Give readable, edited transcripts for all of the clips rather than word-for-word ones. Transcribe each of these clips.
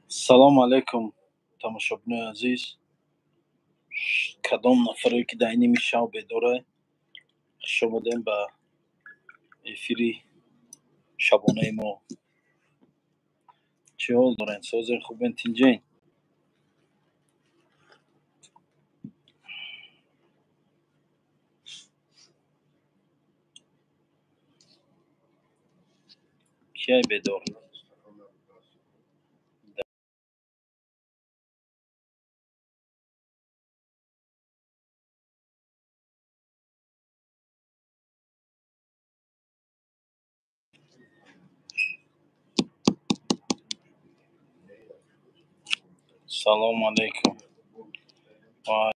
Салому алайкум, тамошобинои азиз. Кадом нафаре ки дар ними шав бедора, хуш омадем ба эфири шабонаи мо. Чӣ ҳол дорен? Созен, хубен, тинҷен? Кияй бедор? Салому алайкум. Ва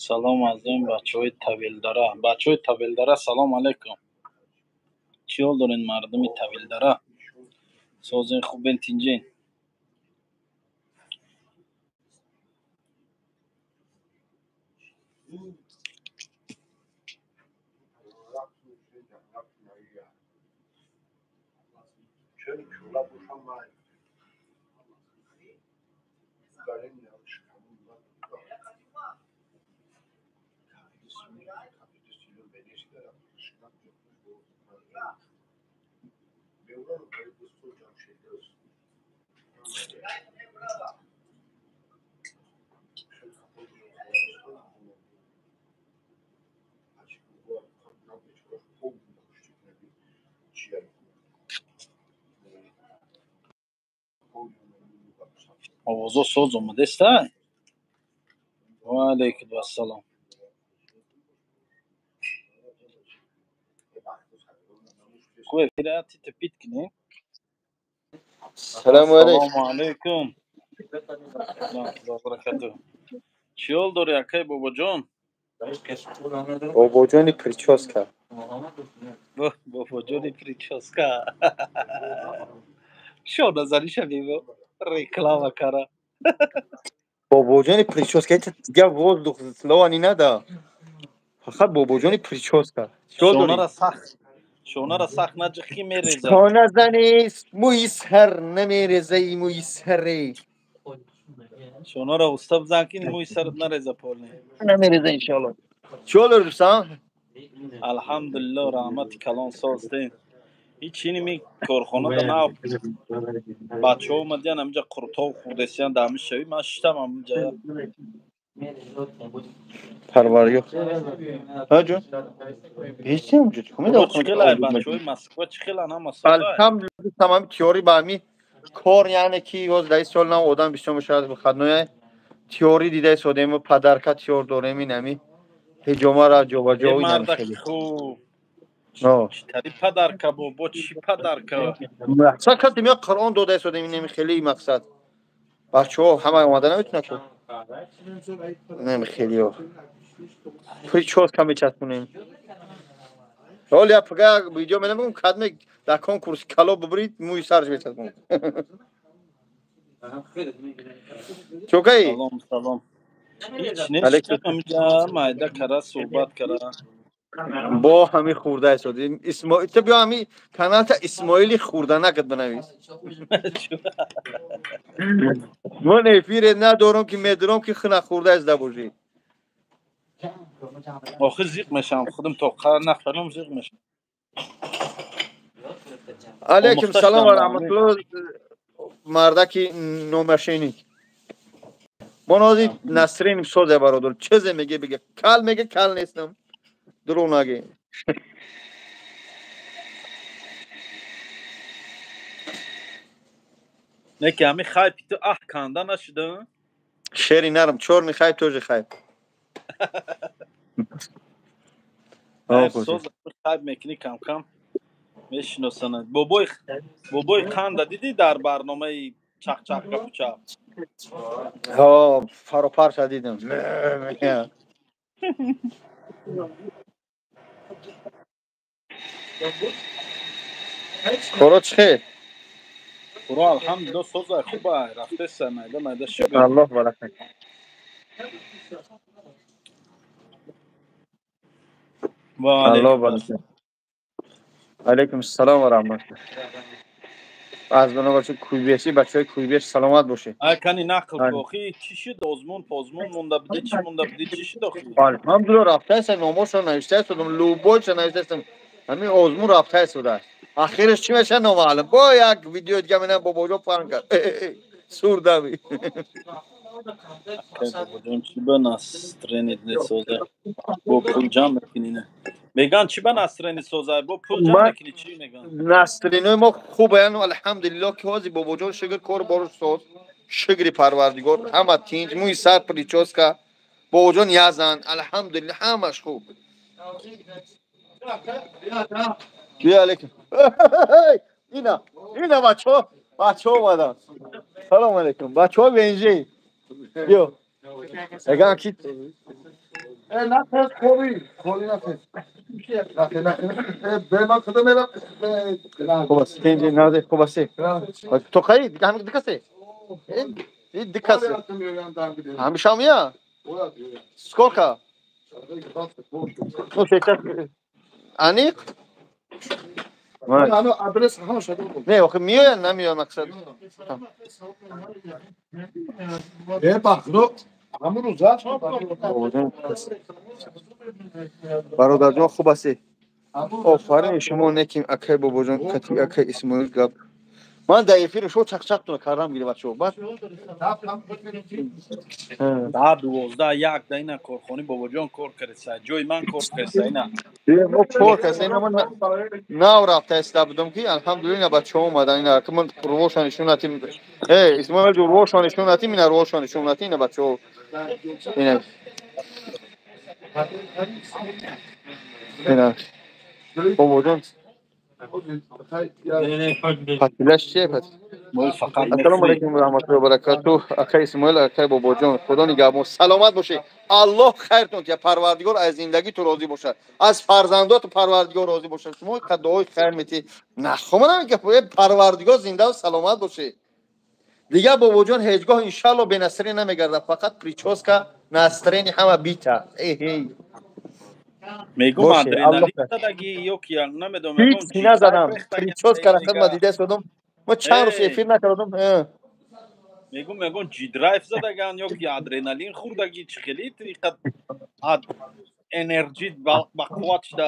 салом аз он бачаҳои Тавилдара. Бачаҳои Тавилдара, салом алайкум. Чӣ ҳол дорен, мардуми Тавилдара? Созен, хубен, тинҷен? Овозо соз омадеста? Ва алайкум ассалом. Ку эфира тите пит кинем? Салому алайкум. Ассалому алайкум. Ва баракатуҳ. Чӣ ҳол дорӣ, акай Бобоҷон? Бобоҷони прическа. Бобоҷони прическа. Шоназанӣ шавем, реклама кара. Бобоҷони прическа, это дигар воздух слова не надо. Фақат бобоҷони прическа. Чӣ ҳол дорӣ? Шонара сахт, шонара сахт наҷиқ, ки мереза. Шоназанӣ мӯи сар намереза, мӯи саре. Шонара уста бизан, ки мӯи сарат нареза полни. Намереза, иншоалло. Чӣ ҳол дорӣ, дӯстам? Алҳамдулилло, раҳмати калон, созтем. Ҳеч иними корхонада нав бачаҳо омадиян, ҳаминҷа қуртов хӯрдесиян, дар ҳамин шавӣ ман шиштам ҳаминҷа. Парваргоҳ. Ҳа ҷон? Ҳеч ҳамҷо чӣ Бо чӣ хелай бачаҳои Москва, чӣ хелан, ҳама созай? Алҳамдулилло, дӯстам, ҳами теорӣ ба ҳами кор, яъне ки ҳоз дар ин сол нав одам бисёр мешавад, выходное теорӣ дида истодем, подарка тиёр дорем, ин ҳами ҳиҷомара ҷобаҷо Е ин ҳами мардак хеле. хуб. О. Чӣ тари подарка, бобо, чӣ подарка? Мақсад кардем, я Қуръон дода истодем, ин ҳами хеле мақсад. Бачаҳо ҳама омада наметавонад ки. Ин хелео. Прическа мечаспонем. Ҳол я пага видео менамогум, кадме дар конкурс кало бубрид, мӯи сарш мечаспонем. Чокаи? Салом, салом. Ҳеч нест, Алейкум. ҳаминҷа майда кара суҳбат кара. Бо ҳами хурда истодем. Исмоил, ту биё ҳами каналта Исмоили хурданакат бинавис. Ман эфире надорам, ки медонам, ки хина хурда иста бошӣ. Охир зиқ мешавам, худам тоқа нахӯрам, зиқ мешавам. Алейкум Омӯхта салом ва шудам. раҳматулло, мардаки номашеник. Мо нози Насрин созе, бародар. Чизе меге, биге. Кал меге, кал нестам. Дурӯғ наге. Не ки ҳами хайпи ту аҳ канда нашуда? Шери нарм, чёрный хайп тоже хайп. Хайп соз хайп мекунӣ, кам-кам мешиносанад. Бобои бобои қанда дидӣ дар барномаи чақчақ гапучап? Ҳо, фаропар ша дидам. Коро чӣ хел? Коро алҳамдулилло соза хуба рафтеса майда майда шуд. Аллоҳ баракат. Ва Аллоҳ алейкум баракат. Алейкум салом ва раҳматуллоҳ. Аз бинобар чун куйбеши бачаҳои куйбеш саломат бошед. Ай кани нақл ку охи чӣ шуд озмун позмун монда буди чӣ монда буди чӣ шуд охи? Алҳамдулилло рафтаестам, номошро навиштаестам, любойша навиштаестам. Ҳамин озмун рафтаестудааст. Ахираш чӣ мешавад номаълум. Бо як видео дига менам бобоҷон паҳн кард. Сурдами. Бобоҷон чӣ ба настроение соза? Бо пул ҷамъ мекунӣ не? Меган чӣ ба настроение соза? Бо пул ҷамъ мекунӣ чӣ меган? Настроение мо хубаян алҳамдулилло ки ҳозир бобоҷон шукр кор боруш соз. Шукри Парвардигор ҳама тинҷ, мӯи сар прическа. Бобоҷон язан алҳамдулилло ҳамаш хуб. Бия алейкум. Ина, ина бачаҳо, бачаҳо омадан. Салом алейкум. Бачаҳо бенжи. Биё. Меган ки نفس خوبی خوبی نفس نه نه به من خدا میرم. хуб аст. Тинҷи назе хуб аст. То хари ҳам дикасе. Дикасе. Ҳамеша мия? Сколько? Ну, сейчас аниқ? Адрес ҳамаша. Не, охи меоянд, намеоянд мақсад. Э, бахро ҳамун рӯза. Бародарҷон хуб ҳастӣ? Офарин шумо неким акай бобоҷон кати акай Исмоил гап. Ман дар эфири шумо чақчақтона кардам гири бачаҳо. Баъд даҳ дувоздаҳ як да ина корхони бобоҷон кор кардеса ҷои ман кор кардеса ина. Мо кор кардеса ина ман нав рафта иста будам ки алҳамдулилла ина бачаҳо омадан ина ки ман рувошон нишон натим. Э Исмоил ҷон рувошон нишон натим ина рувошон нишон натим ина бачаҳо. Ина. Ина. Бобоҷон патилаш чие пат? Ассалому алайкум ва раҳматуллоҳи ва баракатуҳ. Акай Исмоил, акай Бобоҷон, Худо нигаҳбон. Саломат бошед. Аллоҳ хайртон диҳад. Парвардигор аз зиндагитон розӣ бошад. Аз фарзандотон Парвардигор розӣ бошад. Шумо дуои хайр метиҳед. Нахомадам гап. Парвардигор зинда ва саломат бошед. Дигар Бобоҷон ҳеҷгоҳ иншалло бенасрӣ намегардад. Фақат прическа, настроение ҳама бита. Эҳей. Мегум адреналин задаги ё ки намедонам. Ҳеҷ чӣ назадам. Прическа ра хидмат дида истодам. Ма чанд рӯз эфир накардам. Мегум мегум ҷидрайф задаган ё ки адреналин хӯрдаги чӣ хели иқад энерҷи ба қувват шуда.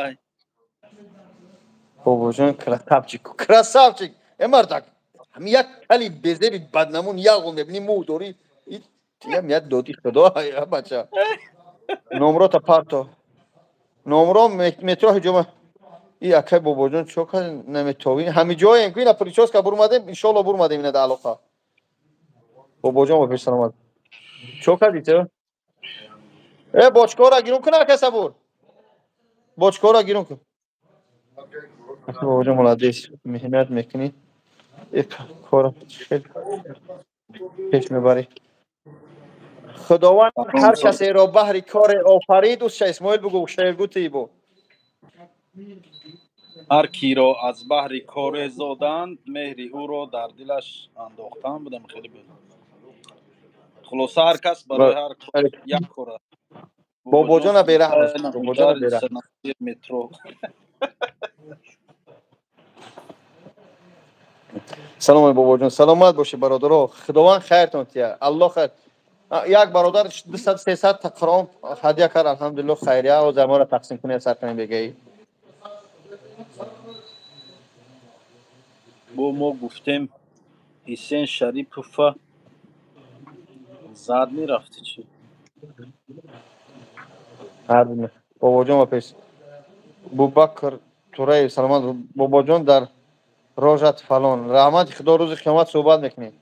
Бобоҷон красавчик, красавчик. Э мардак, ҳамин як кали безеби баднамун яғон мебини мӯ дорӣ. Тиям як доди худо бача. Номрота парто. Номро метро ҳиҷома. И акай бобоҷон чо кард наметовӣ. Ҳами ҷоем ку ина прическа бурмадем, иншолло бурмадем ина да алоқа. Бобоҷон ба пеш саломат. Чо кардӣ ту? Э бочкора гирун кун акай Сабур. Бочкора гирун кун. Бобоҷон молодец, меҳнат мекунӣ. Э кора пеш мебарӣ. Худованд ҳар касеро баҳри коре офарид, ӯ Исмоил бугӯ шеъргӯ бу. Ҳар киро аз баҳри коре зоданд, меҳри ӯро дар дилаш андохтан будам хеле буд. Хулоса ҳар кас барои ҳар кор як кор аст. Бобоҷона бераҳм аст. Бобоҷона бераҳм. Метро. Салом бобоҷон, саломат бошед бародаро. Худованд хайртон диҳад. Аллоҳ хайр. Як бародар 200-300 та Қуръон ҳадя кард, алҳамдулилло хайрия, ҳозир моро тақсим кунед сар кунем бегаи. Бо мо гуфтем Ҳусен Шарипова зад мерафти чӣ? Бобоҷон ба пеш. Бубакр Тураев саломат. Бобоҷон дар рожат фалон. Раҳмати Худо рӯзи қиёмат суҳбат мекунем.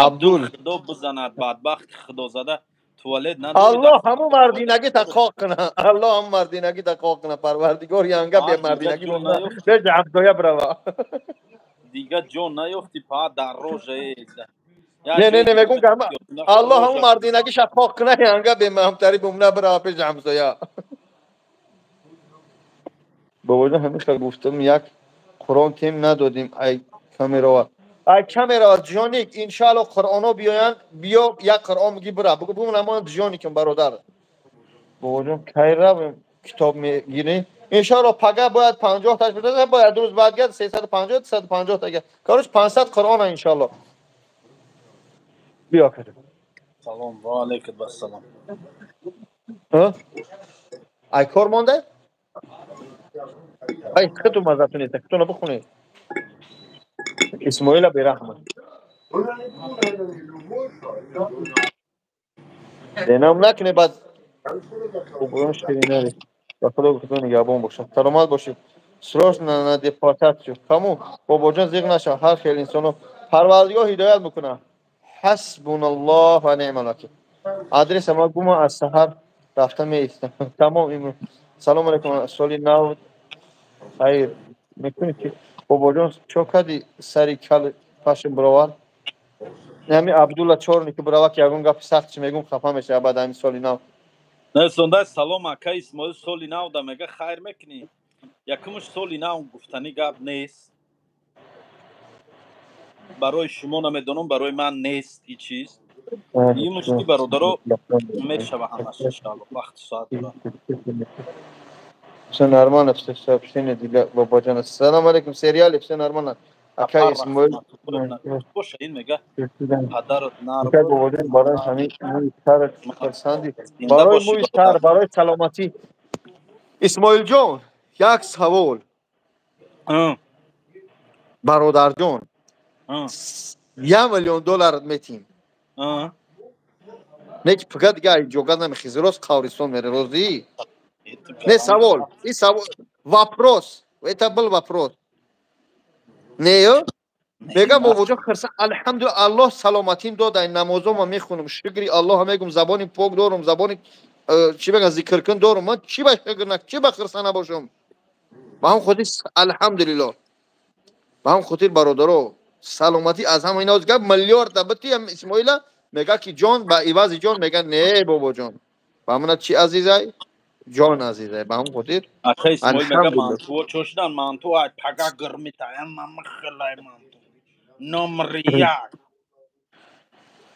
Абдул Худо бизанад бадбахт Худозада туалет надорад. Аллоҳ ҳамун мардинагӣ тақоқ кунад. Аллоҳ ҳамун мардинагӣ тақоқ кунад. Парвардигор янга бемардинагӣ беҷа ҳамсоя бирава. Дига ҷо наёфти па дар рожа. Не, не, не, мегум ки Аллоҳ ҳамун мардинагиша пок куна, янга бемаҳамтарӣ бумна бирава пеши ҳамсоя. Бобоҷон, ҳамин хел гуфтам, як Қуръон тем надодим, ай камерова. Ай камерова ҷоник, иншаалло Қуръоно биёянд, биё як Қуръон бигӣ бира. Бугу бумна мо ҷоникам бародар. Бобоҷон, кай равем китоб мегирем? Иншаалло пага бояд 50 таш бирасад, бояд рӯз баъд гад 350, 350 та гад. Короче 500 Қуръон иншаалло. Биё кадем. Салом ва алайкум ассалом. Ай кор монда? Ай хиту мазатун нест, хитуна бихунед. Исмоила бераҳмат. Денам накуне баъд бобоён ширинари. Ба Худо гуфтон нигаҳбон бошад. Саломат бошед. Срочно на депортатсию. Каму бобоҷон зиқ наша, ҳар хел инсоно Парвардигор ҳидоят мекунад. Ҳасбуналлоҳ ва неъмал вакил. Адреса ма гума аз саҳар рафта меистам. Тамом имрӯз. Салом алейкум, соли нав хайр. Мекунӣ ки бобоҷон чо кади сари кал пашм бировар? Ҳами Абдулла чорни ки бирава ки ягон гапи сахт чи мегум хафа мешава баъд ҳами соли нав. Несонда салом ака Исмоил, соли нав да мега хайр мекунӣ. Якумш соли нав гуфтани гап нест. Барои шумо намедонам, барои ман нест и чиз. Имш ки бародаро мешава ҳамаш иншаалло вақти соат дора. Все нормально, все сообщение для Бабаджана. Салам алейкум, сериале, все нормально. Ака Исмоил. Боша ин мега падарот нар. Ака Бабаджан барои ҳамин мӯи сар хурсандӣ. Барои мӯи сар, барои саломатӣ. Исмоилҷон, як савол. Бародарҷон. 1 миллион доллар метим. Не ки фақат дига ҷога намехези, рост қавристон мере, розӣ? Не савол, и савол, вопрос. Это был вопрос. Не, мегам бобоҷон хирса, алҳамдулилла, Аллоҳ саломатим дод, ай намозома мехунам, шукри Аллоҳ мегум, забони пок дорум, забони чӣ бегам, зикркун дорум, ман чӣ ба шукр на, чӣ ба хирса набошам? Ба ҳам хотир алҳамдулилло. Ба ҳам хотир бародаро, саломатӣ аз ҳама ино гап миллиард бити Исмоила мега ки ҷон ба ивази ҷон мега не бобоҷон. Ба мана чӣ азизай? Ҷон азизай. Ба ҳам хотир ака Исмоил мега мантуо чо шудан, манту ай пага гирмита, мама хелай манту. Номер як.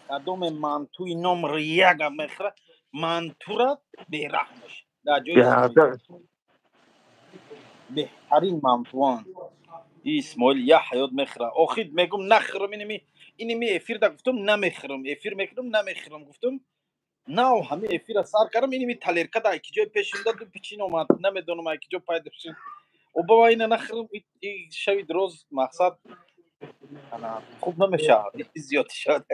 Кадоме мантуи номер як мехра, мантура бераҳм меша. Дар ҷои беҳтарин мантуан. Исмоил я ҳаёт мехӯра. Охир мегум нахӯрам, иними эфир да гуфтум намехӯрам, эфир мекунам намехӯрам гуфтум. Нав ҳами эфира сар кардам, иними талерка да ки ҷой пешинда ду пичин омад, намедонам ай ки ҷо пайдо шуд. Обава ина нахӯрам, шави дроз мақсад хуб намешавад, зиёд шавад.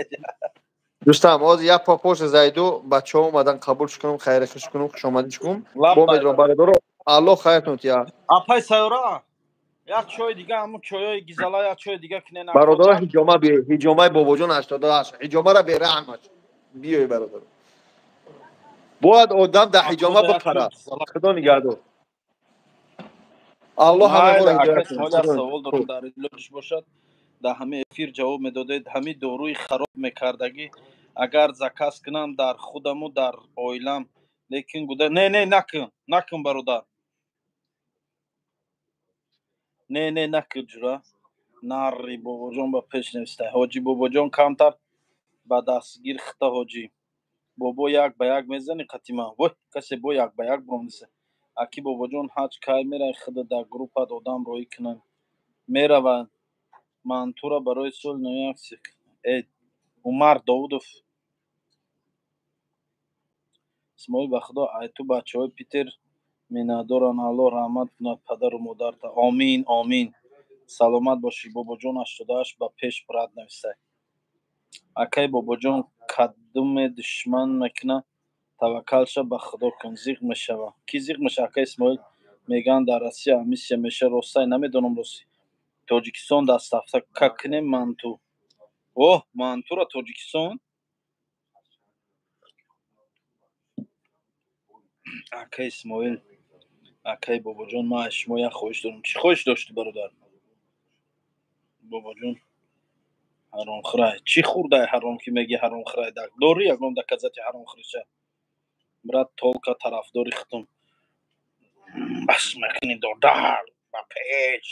Дӯстам, ҳозир як папоша зайду, бачаҳо омадан қабул кунам, хайри хуш кунам, хушомадиш кунам. Бо медонам бародаро, Аллоҳ хайртон тия. Апай сайёра, як чой дига, ҳамун чойҳои гизала, як чой дига кинен. Бародаро, ҳиҷома биёй, ҳиҷомаи бобоҷон 88, ҳиҷомаро бераҳмаш. Биёй бародаро. Бояд одам дар ҳиҷома бипарад. Худо нигаҳдор. Аллоҳ ҳамаро ҳидоят кунад. Савол дорам, дар илоҷ бошад, дар ҳамин эфир ҷавоб медодед. Ҳамин доруи хароб мекардагӣ агар заказ кунам дар худаму дар оилам, лекин гуда не не накун, накун бародар. Не не накун ҷура. Нари бобоҷон ба пеш нависта. Ҳоҷи бобоҷон камтар ба дастгир хита ҳоҷи. Бобо як ба як мезани қатима. Вой, касе бо як ба як бромниса. Аки бобоҷон ҳаҷ кай мерай хида дар группат одам роӣ кунанд. Мерава мантура барои соли нояк. Умар Довудов. Исмоил ба худо ай ту бачаҳои Питер миннатдоранд. Аллоҳ раҳмат кунад падару модарта. Омин, омин. Саломат бошӣ бобоҷон. 88 ба пеш брат нависай. Акай бобоҷон кадуме душман мекуна, таваккалша ба худо кун, зиқ мешава. Ки зиқ меша? Акай Исмоил мегӯянд дар Россия амнистия меша, ростай намедонам рости. Тоҷикистон дастафта ка кунем манту. Оҳ, мантура Тоҷикистон? Акай Исмоил, акай бобоҷон, ман аз шумо як хоҳиш дорам. Чӣ хоҳиш доштӣ бародар? Бобоҷон, Ҳаромхӯрай. Чӣ хӯрдай ҳаром ки меги ҳаромхӯрай? Дорӣ ягон доказати ҳаромхӯриша? Брат, толка тарафдори худум. Бас мекунӣ, додар, ба пеш.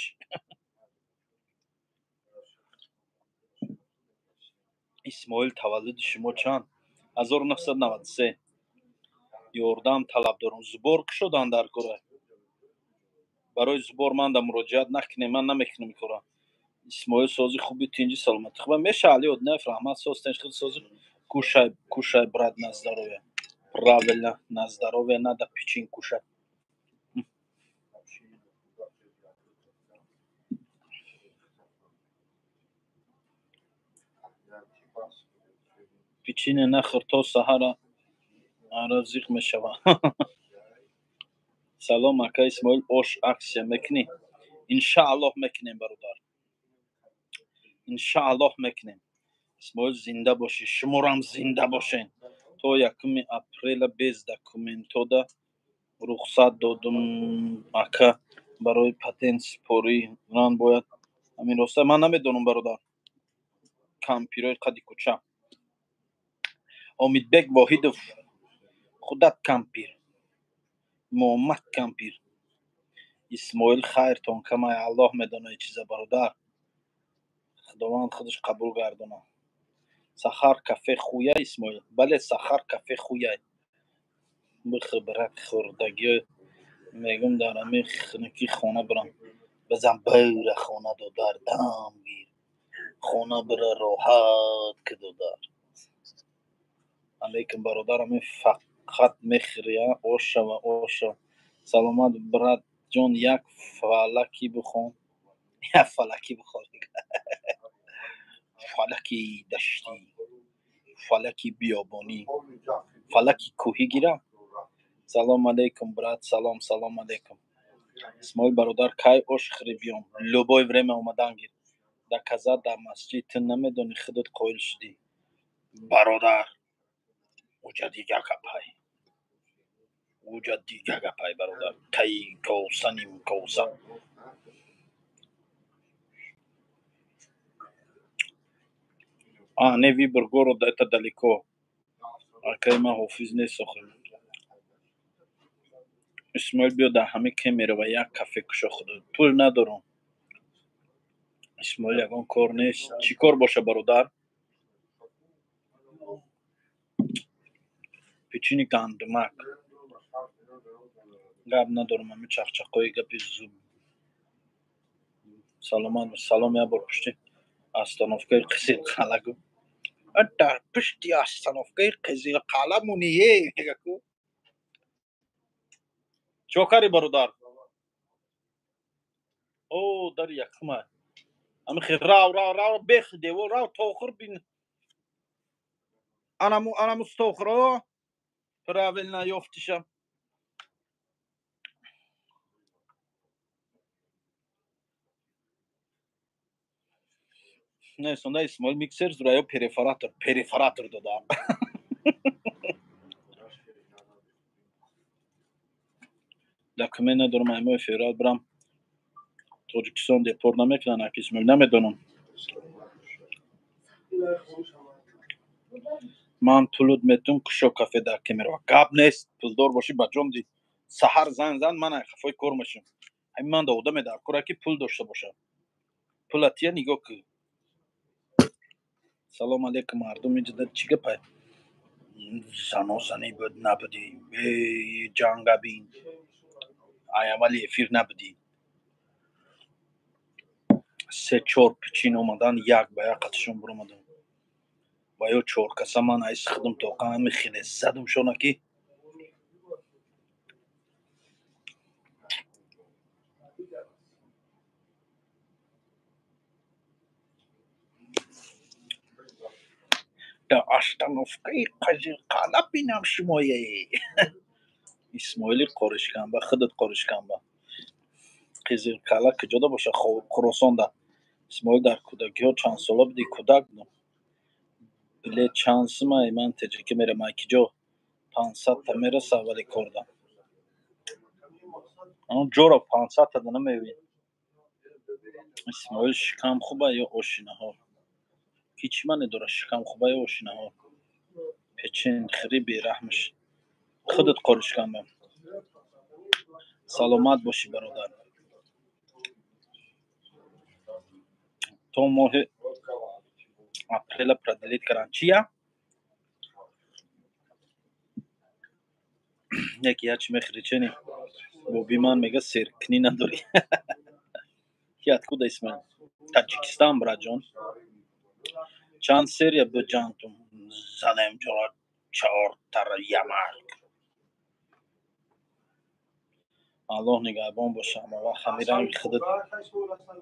Исмоил, таваллуди шумо чанд? 1993. Ёрдам талаб дорам. Зубор кушодан дар кора. Барои зубор ман да муроҷиат накунем, ман намекунам ин кора. Исмоил, сози хуби, тинҷи, саломатӣ. Хуба меша, Али Однаев, раҳмат, соз, тинҷ, худ сози. Кушай, кушай, брат, на здоровье. Правильно, на здоровье надо печень кушать. Печенье нахӯр, то саҳара ара зиқ мешава. Салом, ака Исмоил, ош аксия мекунӣ? Иншааллоҳ мекунем, бародар. Иншааллоҳ мекунем. Исмоил, зинда бошӣ, шуморам зинда бошен. То 1 апреля без документода рухсат додум, ака, барои патент супориран бояд ҳамин роста. Ман намедонам, бародар. Кампирои қади кӯча. Омидбек Воҳидов, худат кампир. Муоммад кампир. Исмоил, хайртон камай, Аллоҳ медонад чиза, бародар. Худованд худаш қабул гардонад. Сахар кафе хуя, Исмоил? Бале, сахар кафе хуяй. Бихӯр, брат, хӯрдагиё мегум дар ҳамин хунукӣ хона бирам. Бизан бира хона, додар, дам гир. Хона бира, роҳат ки, додар. Алейкум, бародар, ҳамин фақат мехӯри, а? Ошава, оша. Саломат, брат ҷон, як фалаки бихон. Як фалаки бихон. Фалаки даштӣ, фалаки биёбонӣ, фалаки кӯҳӣ гирам. Салом алейкум, брат, салом, салом алейкум. Исмоил бародар, кай ош хӯрӣ биём? Любое время омадан гир. Доказат дар масҷид, ту намедонӣ, худат қоил шудӣ. Бародар, уҷа дига гапай. Уҷа дига гапай, бародар. Таи коса ним коса. А, не, выбор города это далеко. Акай ман ҳофиз нест охир. Исмоил, биё дар ҳамин Кемерово як кафе кушо худо. Пул надорам. Исмоил, ягон кор нест. Чӣ кор боша, бародар? Печини гандумак. Гап надорам, ҳамин чақчақҳои гапи зуб. Саломат, салом, як бор пушти остановкаи Қизилқалъа гу. Дар пушти остановкаи Қизилқалъа муние мега ку. Чо кари, бародар? О, дари якума. Ҳамин хел рав, рав, рав, бехи девор рав то охир бин. Анаму, анаму стохро. Правильно ёфтиша. Не, сонда Исмоил миксер зура ё перфоратор, перфоратор додам. Документ надорам, аймои феврал бирам. Тоҷикистон депорт намекунанд, аки Исмоил, намедонам. Ман пулут метум, кушо кафе дар Кемерово. Гап нест, пулдор бошӣ, ба ҷон ди. Саҳар занг зан, ман ай хафои кор мешам. Ҳамин ман да одаме дар кора ки пул дошта бошад. Пула тия нигоҳ кун. Салом алейкум, мардум, инҷа чӣ гапай? Занозанӣ буд, набудӣ. Эй, ҷанга бин. Ай аввали эфир набудӣ. Се чор пичин омадан, як ба як қатишон биромадам. Ва ё чор каса ман айс худум тоқа ҳами хеле задум шона ки дар остановкаи Қизилқалъа бинам шумое. Исмоили Қоришканба, худат Қоришканба. Қизилқалъа куҷода боша? Хуросонда. Исмоил, дар кӯдакиҳо чанд сола будӣ? Кӯдак будам. Билет чанд сумай? Ман теҷаки мерам. Ай киҷо? 500-та мераса аввали корда. Он ҷоро 500-та да намеёбӣ. Исмоил, шикам хуба ё ошинаҳо? Ки чӣ маъне дорад шикам хубай ошинаҳо? Печен хӯри бераҳмш. Худат қори шикамба. Саломат бошӣ, бародар. То моҳи апрела продлить кардан. Чия? Яки ячи мехӯри чени? Боби ман мега серкунӣ надорӣ. Ки откуда, Исмаил? Таҷикистан, братҷон. Чанд серия буд ҷангтон? Задем ҷора чортара ямарг. Аллоҳ нигаҳбон боша ҳама вақт ҳамин ранги худат.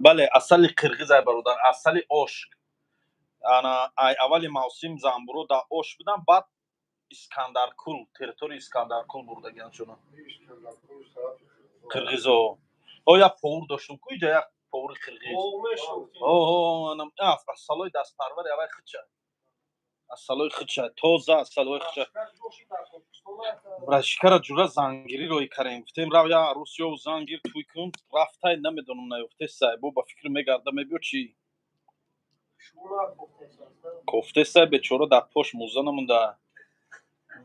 Бале, асали қирғиз ай бародар, асали ош. Ана ай аввали мавсим замбуро дар ош будам, баъд Искандаркул, территорияи Искандаркул бурдагиан шуна. Қирғизо. О, як повур доштум ку иҷа, як повури қирғиз. Асалои дастпарвари аввай худша. Асалои худша, тоза асалои худша. Рашикара ҷура зангирӣ роӣ карем. Гуфтем рав я арӯс ёв зангир тӯй кун, рафтай намедонам наёфтесай. Бо ба фикр мегарда мебиё чӣ? Кофтесай бечора дар пош мӯза намонда.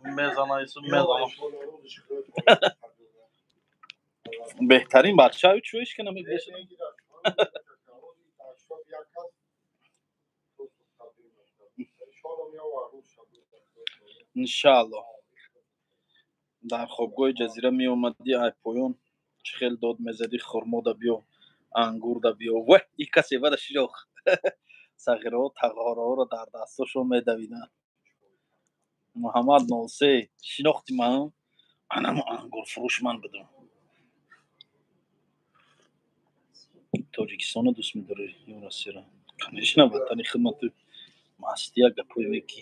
Мезана ису мезана. Беҳтарин бача чӯ ишка намегиреш. Иншааллоҳ. Дар хобгоҳи ҷазира меомадӣ ай поён чӣ хел дод мезадӣ хурмода биё, ангурда биё. Ве, и касе бада шиёх. Сағираҳо тағораҳоро дар дастошон медавиданд. Муҳаммад Носе, шинохти ман? Анамо ангурфурӯш ман будам. Тоҷикистонро дӯст медорӣ ё Россияро? Конечно, ватани хидмату мастия гапҳое мекӣ.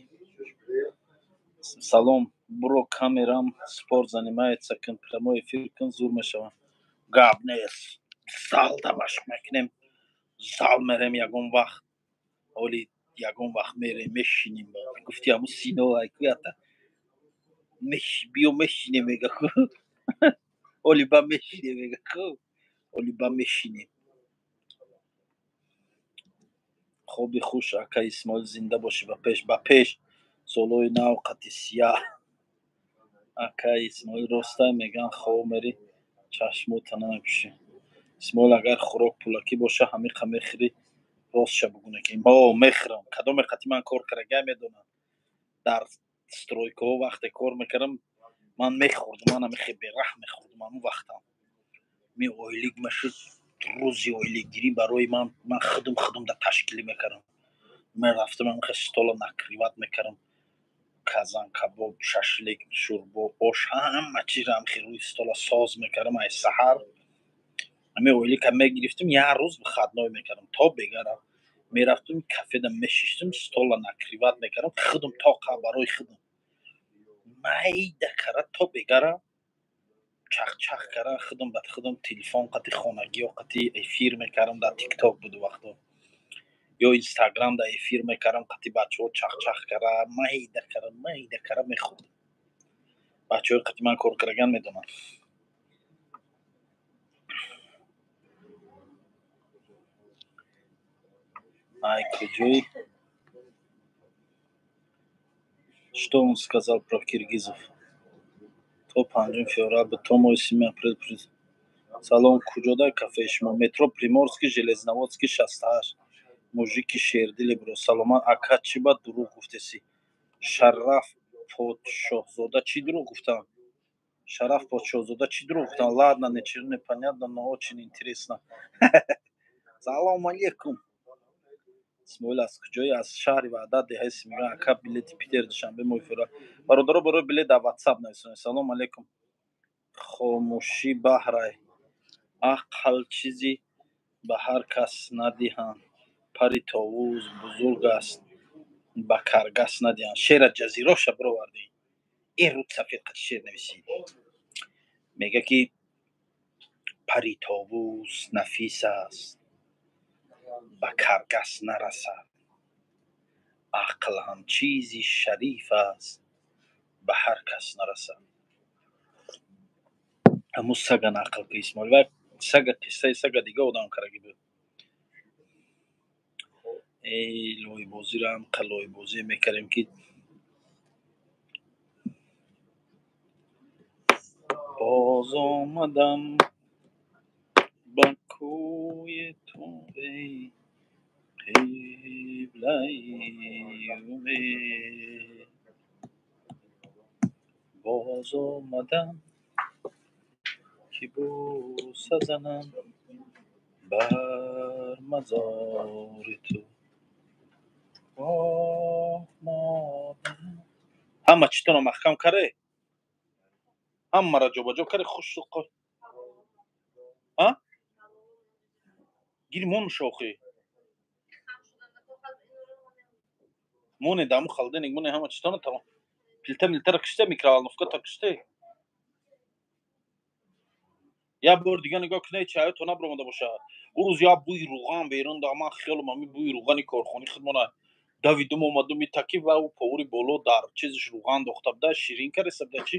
Салом, бро, камерам спорт занимается кун, прямой эфир кун, зур мешавам. Гап нест. Залда машқ мекунем. Зал мерем ягон вақт. Оли ягон вақт мерем, мешинем. Гуфти ҳамун сино айкуята. Биё мешинем мега ку. Оли ба мешинем мега ку. Оли ба мешинем. Хоби хуш, ака Исмоил, зинда бошӣ, ба пеш, ба пеш. Солҳои нав қати сия. Ака Исмоил, ростай меган хоб мери чашмота намепӯшӣ. Исмоил, агар хӯрок пулакӣ боша ҳамиқа мехӯрӣ, ростша бугуна ки о мехӯрам. Кадоме қати ман кор карда медонам. Дар стройкаҳо вақте кор мекардам ман мехӯрдам, ман ҳамихе бераҳм мехӯрдам ҳамун вақтам. Ми ойлик мешуд, рӯзи ойликгирӣ барои ман, ман худум да ташкилӣ мекардам. Мерафтам ҳамихе стола накрывать мекардам. Казан кабоб, шашлик, шӯрбо, ош, ҳама чизро ҳамихе рӯи стола соз мекардам ай саҳар. Ҳамин ойлика мегирифтам, як рӯз выходной мекардам то бегара. Мерафтам кафеда мешиштам, стола накрывать мекардам, худум тоқа барои худум. Майда кара то бегара чахчах кара худум ба худум телефон қати хонагиҳо қати эфир мекардам, дар тикток буд вақто. Ё инстаграм дар эфир мекардам қати бачаҳо чахчах кара, майда кара, майда кара мехӯрдам. Бачаҳои қати ман кор караган медонанд. Ай куҷои? Что он сказал про киргизов? То 5 феврал то моҳи 7 апрел. Салом, куҷода кафеи шумо? Метро Приморский, Железноводский 68. Мужики шердили бро. Саломат, ака, чӣ ба дурӯғ гуфтеси? Шараф Подшоҳзода, чӣ дурӯғ гуфтам? Шараф Подшоҳзода, чӣ дурӯғ гуфтам? Ладно, ничего не понятно, но очень интересно. Салом алейкум. Исмоил, аз куҷои? Аз шаҳри Ваҳдат, деҳаи Симиган. Ака, билети Питер Душанбе моҳи феврал. Бародаро, барои билет дар ватсап нависонед. Салом алейкум. Хомӯшӣ баҳрай. Ақл чизи ба ҳар кас надиҳанд. Пари товус бузург аст, ба каргас надиҳанд. Шеъра ҷазироша бировардӣ. Э руд сафед қати шеър нависӣ. Мега ки пари товус нафис аст, ба каргас нарасад. Ақл ҳам чизи шариф аст, ба ҳар кас нарасад. Ҳамун сага нақл ки Исмоил ва сага, қиссаи сага дига одам кардаги буд. Эй, лойбозиро ҳам лойбозӣ мекардем, ки боз омадам ба кӯи ту, эй қиблаи умед. Боз омадам, ки бӯса занам бар мазори ту. Оҳ, модар. Ҳама читонро маҳкам каре? Ҳамаро ҷобаҷо каре, хушу а? Гири мон шохи. Моне даму холодильник, моне ҳама читонро тамом. Плита милитара киште, микроволновка та киште. Як бор дига нигоҳ кунед, чаё то набаромада бошад. Ӯ рӯз як бӯи руған берун да, ман хиёлам ҳамин бӯи руғани корхонаи худмона. Давидум, омадум, итаки ва ӯ повари боло дар чизаш руған дохта буда, ширин кареса буда, чи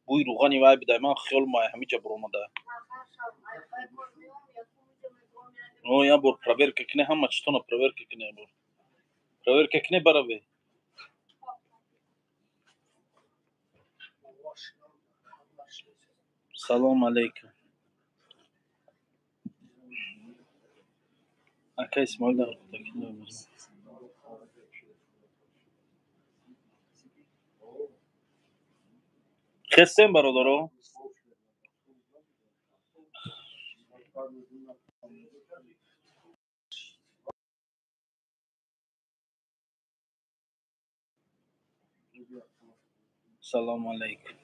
бӯи руғани вай буда, ман хиёлам ай ҳамиҷа баромада. О, як бор проверка кунед, ҳама читона проверка кунед, як бор. Проверка кунед, бараве. Салом алейкум. Ака Исмоил дар худакӣ. Хестем, бародаро? Салому алейкум.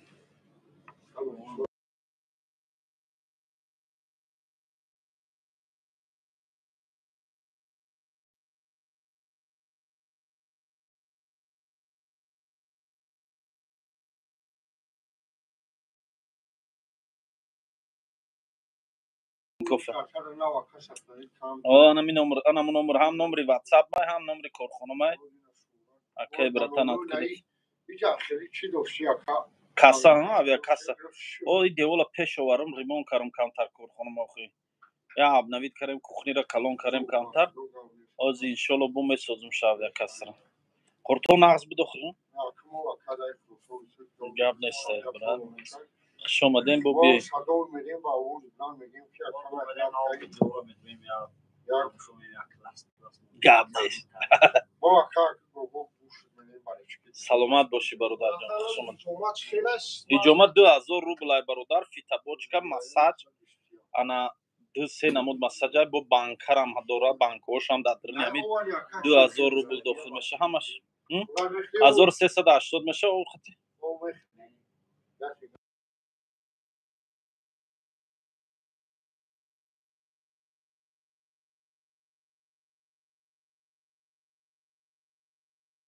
Кофе. О, ана ми номер, ана му номер, ҳам номери WhatsApp май, ҳам номери корхона май. Акай, братан, открыть. Касса, авиакасса. О, и девола пеш оварам, ремонт карам камтар корхона охи. Я обновить карем, кухнира калон карем камтар. Ози иншолло бу месозум ша авиакассара. Қурто нағз буд охи? Гап нест, брат. Хуш омадем, бо биёед. Гап нест. Саломат бошӣ, бародарҷон. Хуш омадед. Иҷома 2000 рубл ай, бародар, фитобочка, массаж, ана ду се намуд массажа, бо банкарам дора, банкҳошам дар даруни ҳамин 2000 рубл дохил меша ҳамаш. 1380 меша охати.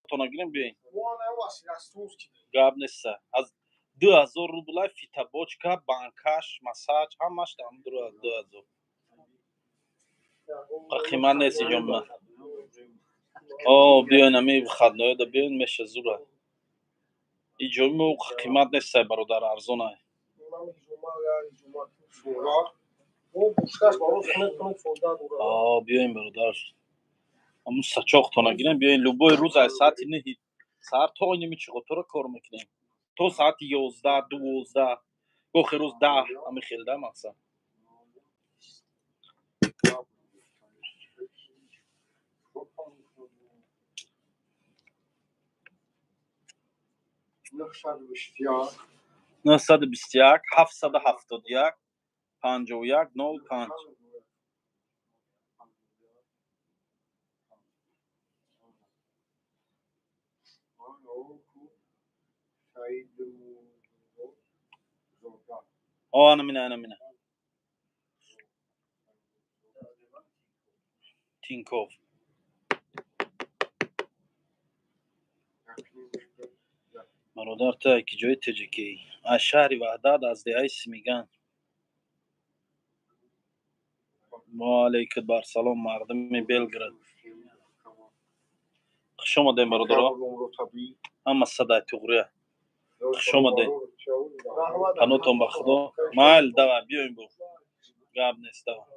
Тона гирем, биёин. Гап неста. Аз 2000 рубл ай фитобочка, банкаш, массаж, ҳамаш дар 2000. Қимат нест иҷома. О, биёин, ами выходной да биёин, меша зура. Иҷои мо қимат нест, бародар, арзон ай. О, биёин, бародар. Ҳамун сачоқтона гирем, биёин, любой рӯз аз саати 9 саҳар то ними чиқотора кор мекунем. То саати 11, 12, гохи рӯз 10, ҳами хел да мақсад. 921 771 51 05. О, ана мина, ана мина. Тинков. Бародар, ту ки ҷои тоҷикӣ? Аз шаҳри Ваҳдат, аз деҳаи Симиган. Ва алейкум барсалом, мардуми Белград. Хуш омадем, бародаро. Ҳама садай туғрия. Хуш омадем. Панотон ба Худо. Майл, давай, биёем бо. Гап нест, давай.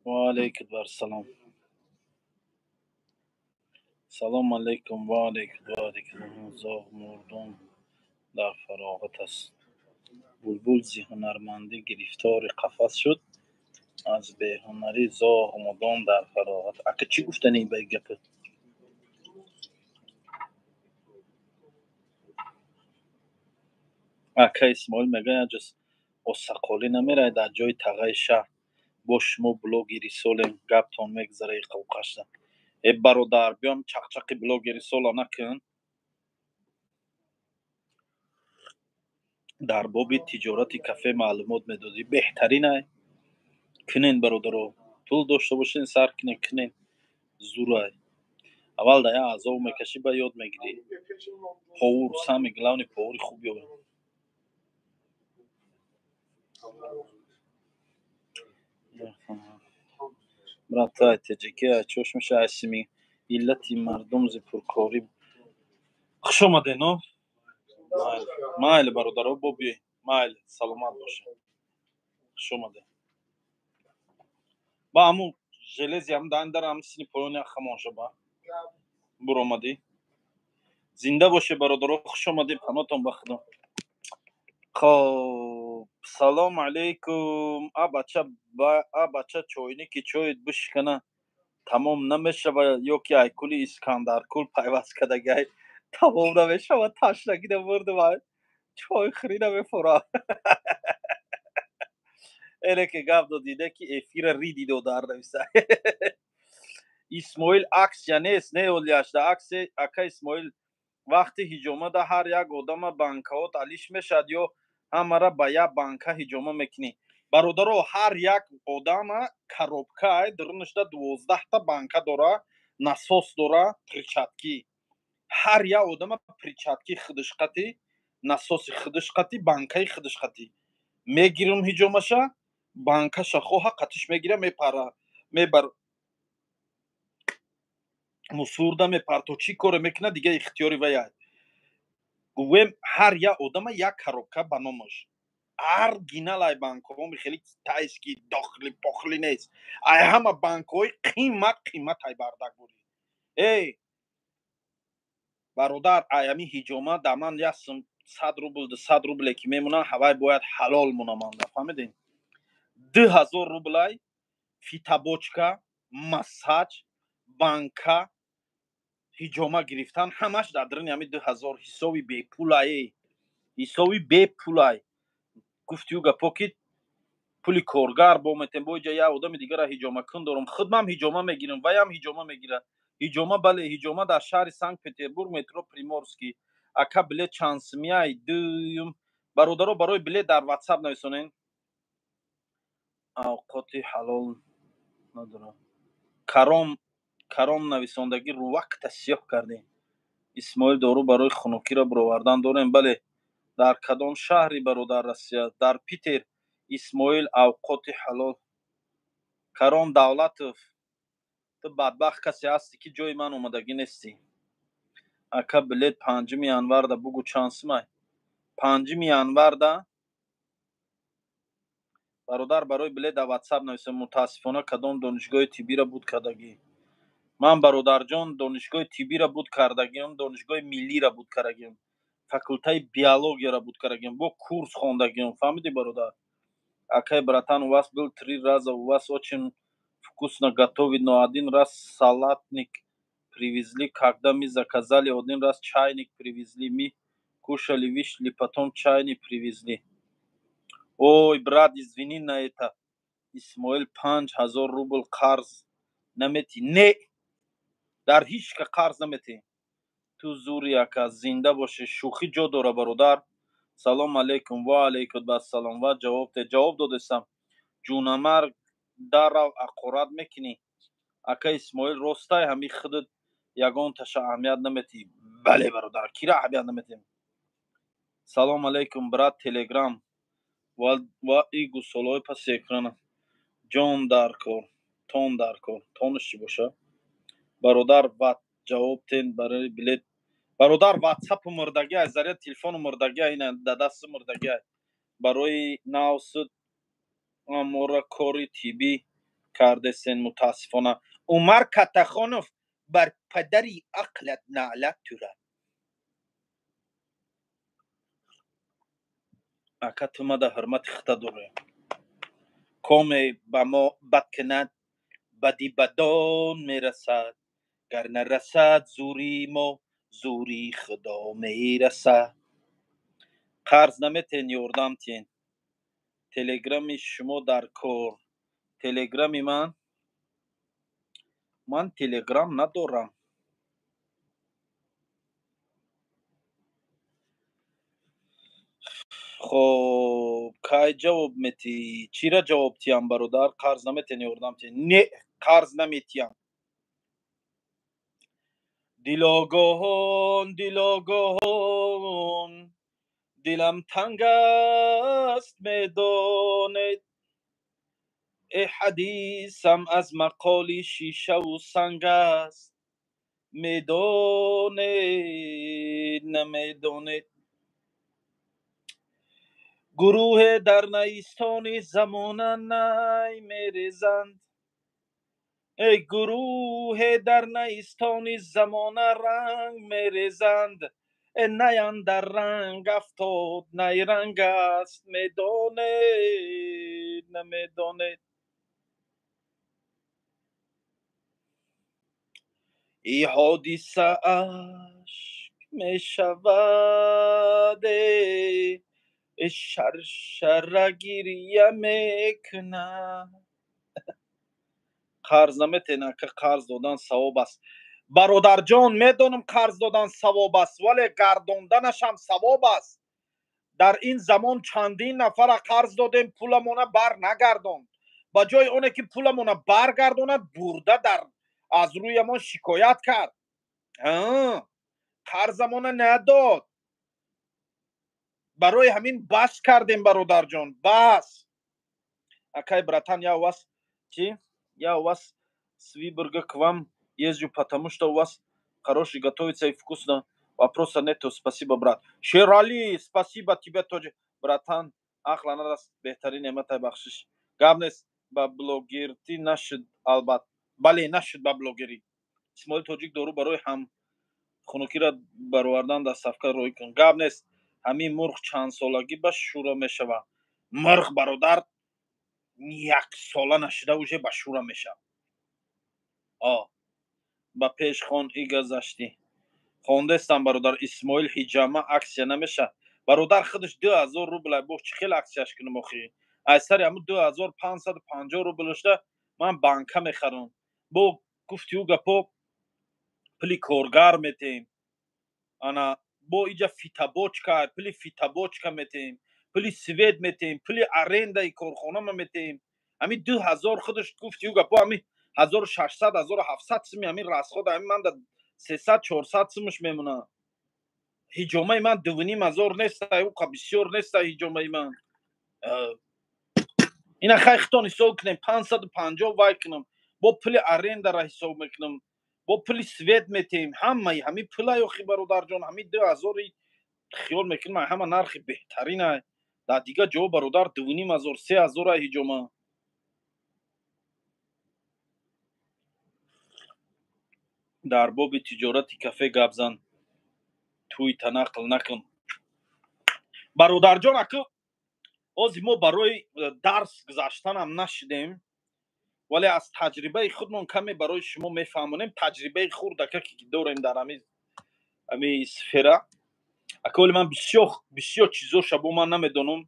Ва алейкум ассалом. Салом алейкум, ва алейкум, ва алейкум. Зоғ мурдум дар фароғат аст. Булбул зи ҳунармандӣ гирифтори қафас шуд, аз беҳунарӣ зоғ мудом дар фароғат. Ака, чӣ гуфтани ба ин гапа? Ака Исмоил мегӯяд, як ҷо осақолӣ намеравед дар ҷои тағаи шаҳр. Бо шумо блогери солем, гаптон мегзара иқовқашда. Э бародар, биём чақчақи блогери сола накун. Дар боби тиҷорати кафе маълумот медодӣ. Беҳтаринай. Кунен, бародаро. Пул дошта бошен, сар кунен, кунен. Зурай. Аввал да як азоб мекашӣ, ба ёд мегирӣ. Повур, самый главный повури хуб ёбем. Брат, ай теҷаки, ай чош меша, ай сими иллати мардум зи пуркорӣ. Хуш омадед, но? Майли, майли, бародаро, бо биёед. Майли, саломат бошед. Хуш омадед. Ба ҳамун желези ҳам дан дар ҳам сини поёни хамон шаба. Буромадӣ. Зинда бошед, бародаро, хуш омадед, панотон ба Худо. Хоб, салом алейкум. А бача, а бача, чойники чоит бишкана тамом намешава ё ки айкули Искандаркул пайваст кардагай тамом намешава, ташнагида бурдум, ай чой хӯрӣ намефора. Эле ки гап додиде ки эфира риди додар нависа. Исмоил, аксия нест, не олияшда аксия. Ака Исмоил, вақти ҳиҷомада ҳар як одама банкаот алиш мешавад ё ҳамара ба як банка ҳиҷома мекунӣ? Бародаро, ҳар як одама коробкаи дарунашда 12та банка дора, насос дора, перчатки. Ҳар як одама перчатки худашқати, насоси худашқати, банкаи худашқати. Мегирам ҳиҷомаша, банкаша хоҳа қатиш мегира, мепара, мебар мусурда мепарто, чӣ коре мекунад, дига ихтиёри вай. Гӯем, ҳар як одама як коробка ба номаш. Оригинал ай банкҳо, хеле китайский дохли похли нест. Ай ҳама банкҳои қимат қимат ай бардак бурӣ. Эй бародар, ай ҳами ҳиҷома да ман як сум 100 рубл, 200 рубле ки мемонам, ҳавай бояд ҳалол монаманда, фаҳмидем? 2000 рублай фитобочка, массаж, банка, ҳиҷома гирифтан ҳамаш дар даруни ҳами 2000. Ҳисоби бепулай, ҳисоби бепулай. Гуфтию гапо ки пули коргар бо метем, бо иҷа як одами дигара ҳиҷомакун дорам, худмам ҳиҷома мегирам, ваям ҳиҷома мегирад. Ҳиҷома, бале, ҳиҷома дар шаҳри Санкт Петербург, метро Приморский. Ака, билет чанд сумияй? Дуюм, бародаро, барои билет дар Ватсап нависонен. Авқоти ҳалол надорам. Каром, Каром нависондагӣ рувакта сиёҳ кардем. Исмоил, дору барои хунукиро бировардан дорем? Бале. Дар кадом шаҳри, бародар, Россия? Дар Питер. Исмоил, авқоти ҳалол. Каром Давлатов, ту бадбахт касе ҳастӣ ки ҷои ман омадагӣ нестӣ. Ака, билет 5-уми январда бугӯ чанд сумай? 5-уми январда, бародар, барои билет дар Ватсап нависем. Мутаассифона, кадом донишгоҳи тиббиро буд кардагӣ? Ман, бародарҷон, донишгоҳи тиббиро буд кардагиам, донишгоҳи миллиро буд кардагиам, факултаи биологияро буд кардагиам, бо курс хондагиам, фаҳмидӣ, бародар? Акай, братан, у вас был три раза, у вас очень вкусно готовит, но один раз салатник привезли, когда мы заказали, один раз чайник привезли, мы кушали, вышли, потом чайник привезли. Ой, брат, извини на это. Исмоил, 5000 рубл қарз наметӣ? Не, дар ҳеҷ ка қарз наметӣ. Ту зури, ака, зинда бошӣ. Шӯхӣ ҷо дора, бародар. Салом алейкум, ва алейкум ассалом. Ва ҷавоб те, ҷавоб додестам. Ҷунамарг дарав ақорат мекунӣ. Ака Исмоил, ростай ҳами худат ягон таша аҳамият наметӣ? Бале, бародар, кира аҳамият наметем? Салом алейкум, брат, Телеграм ва и гусолаҳои паси экрана. Ҷон дар кор, тон дар кор, тонаш чӣ боша? Бародар, ва ҷавоб тен барои билет. Бародар, Ватсапу мурдагӣ ай, заряд телефону мурдагӣ ай, ина да дасти мурдагӣ ай. Барои навсуд амора кори тиббӣ Кардесен, мутаассифона. Умар Катахонов, бар падари ақлат наълат тура. Ака, тумада ҳурмати хита дорем. Коме ба мо бад кунад, бади бадон мерасад, гар нарасад зури мо, зури Худо мерасад. Қарз наметен, ёрдам тиен. Телеграми шумо дар кор. Телеграми ман? Ман телеграм надорам. Хоб, кай ҷавоб метӣ? Чира ҷавоб тиям, бародар? Қарз наметен, ёрдам тиен. Не, қарз наметиям. Дилогоҳон, дилогоҳон, дилам танг аст, медонед. Э, ҳадисам аз мақоли шишаву санг аст, медонед, намедонед. Гурӯҳе дар наистони замона най мерезанд. Эй, гурӯҳе дар наистони замона ранг мерезанд. Э, наян дар ранг афтод, найранг аст, медонед, намедонед. И ҳодиса ашк мешавад, э, шаршара гирия мекунад. Қарз наметен, ака, қарз додан савоб аст. Бародарҷон, медонам, қарз додан савоб аст, вале гардонданашам савоб аст. Дар ин замон чандин нафара қарз додем, пуламона бар нагардонд. Ба ҷои оне ки пуламона баргардонад, бурда дар аз рӯямон шикоят кард, қарзамона надод. Барои ҳамин бас кардем, бародарҷон, бас. Акай, братан, я у вас чи, я у вас с Выборга к вам езжу, потому что у вас хороший готовится и вкусно, вопроса нету. Спасибо, брат. Шерали, спасибо тебе тоже, братан. Ақла нараст, беҳтарин неъматай бахшиш. Гап нест, ба блогертӣ нашуд албат. Бале, нашуд ба блогерӣ. Исмоил Тоҷик, дору барои ҳам хунукиро баровардан дар сафка рӯй кун. Гап нест. Ҳамин мурғ чандсолагӣ ба шӯра мешавад? Мурғ, бародар, як сола нашуда уже ба шӯра мешавад. Ба пеш хон, игазаштӣ хондестам, бародар. Исмоил, ҳиҷама акция намешавад, бародар. Худаш 2000 рубл, бо чӣ хел акцияш кунам охи? Аз сари ҳамун 2550 рублшда ман банка мехарам. Бо гуфти ӯ гапо, пули коргар метем, ана бо иҷа фитобочка, пули фитобочка метем, пули свет метем, пули арендаи корхонама метем. Ҳамин 2000 худаш, гуфти ӯ гапо, ҳамин 1600, 1700 суми ҳамин расход, ҳамин ман да 300, 400 сумаш мемонад. Ҳиҷомаи ман 2500 неста, ӯ бисёр неста ҳиҷомаи ман. Ина хай, хитон ҳисоб кунем, 550 вай кунам, бо пули арендара ҳисоб мекунам, бо пули свет метем, ҳамаи ҳамин пулай охи, бародарҷон. Ҳамин 2000-и хиёл мекунам, ҳама нархи беҳтаринай. Дар дигар ҷо, бародар, 2500, 3000-ай ҳиҷома. Дар боби тиҷорати кафе гап зан, тӯй танақл накун, бародарҷон. Аку ҳозир мо барои дарс гузаштанам нашидем, вале аз таҷрибаи худмон каме барои шумо мефаҳмонем, таҷрибаи хурдака ки дорем дар ҳами сфера. Ака, оли ман бисёр бисёр чизоша бо ман намедонам.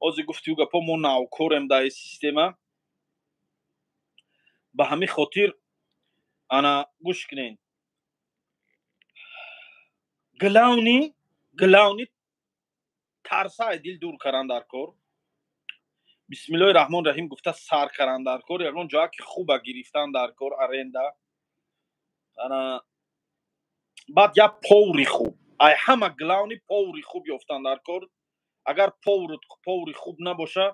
Ҳозир гуфти ӯ гапо, мо навкорем дар ин система. Ба ҳамин хотир, ана гӯш кунед: главный тарсаи дил дур кардан дар кор, бисмиллоҳи раҳмони раҳим гуфта сар кардан дар кор, ягон ҷоя ки хуба гирифтан дар кор аренда. Ана баъд як повари хуб, ай ҳама главный повари хуб ёфтан дар кор. Агар повари хуб набоша,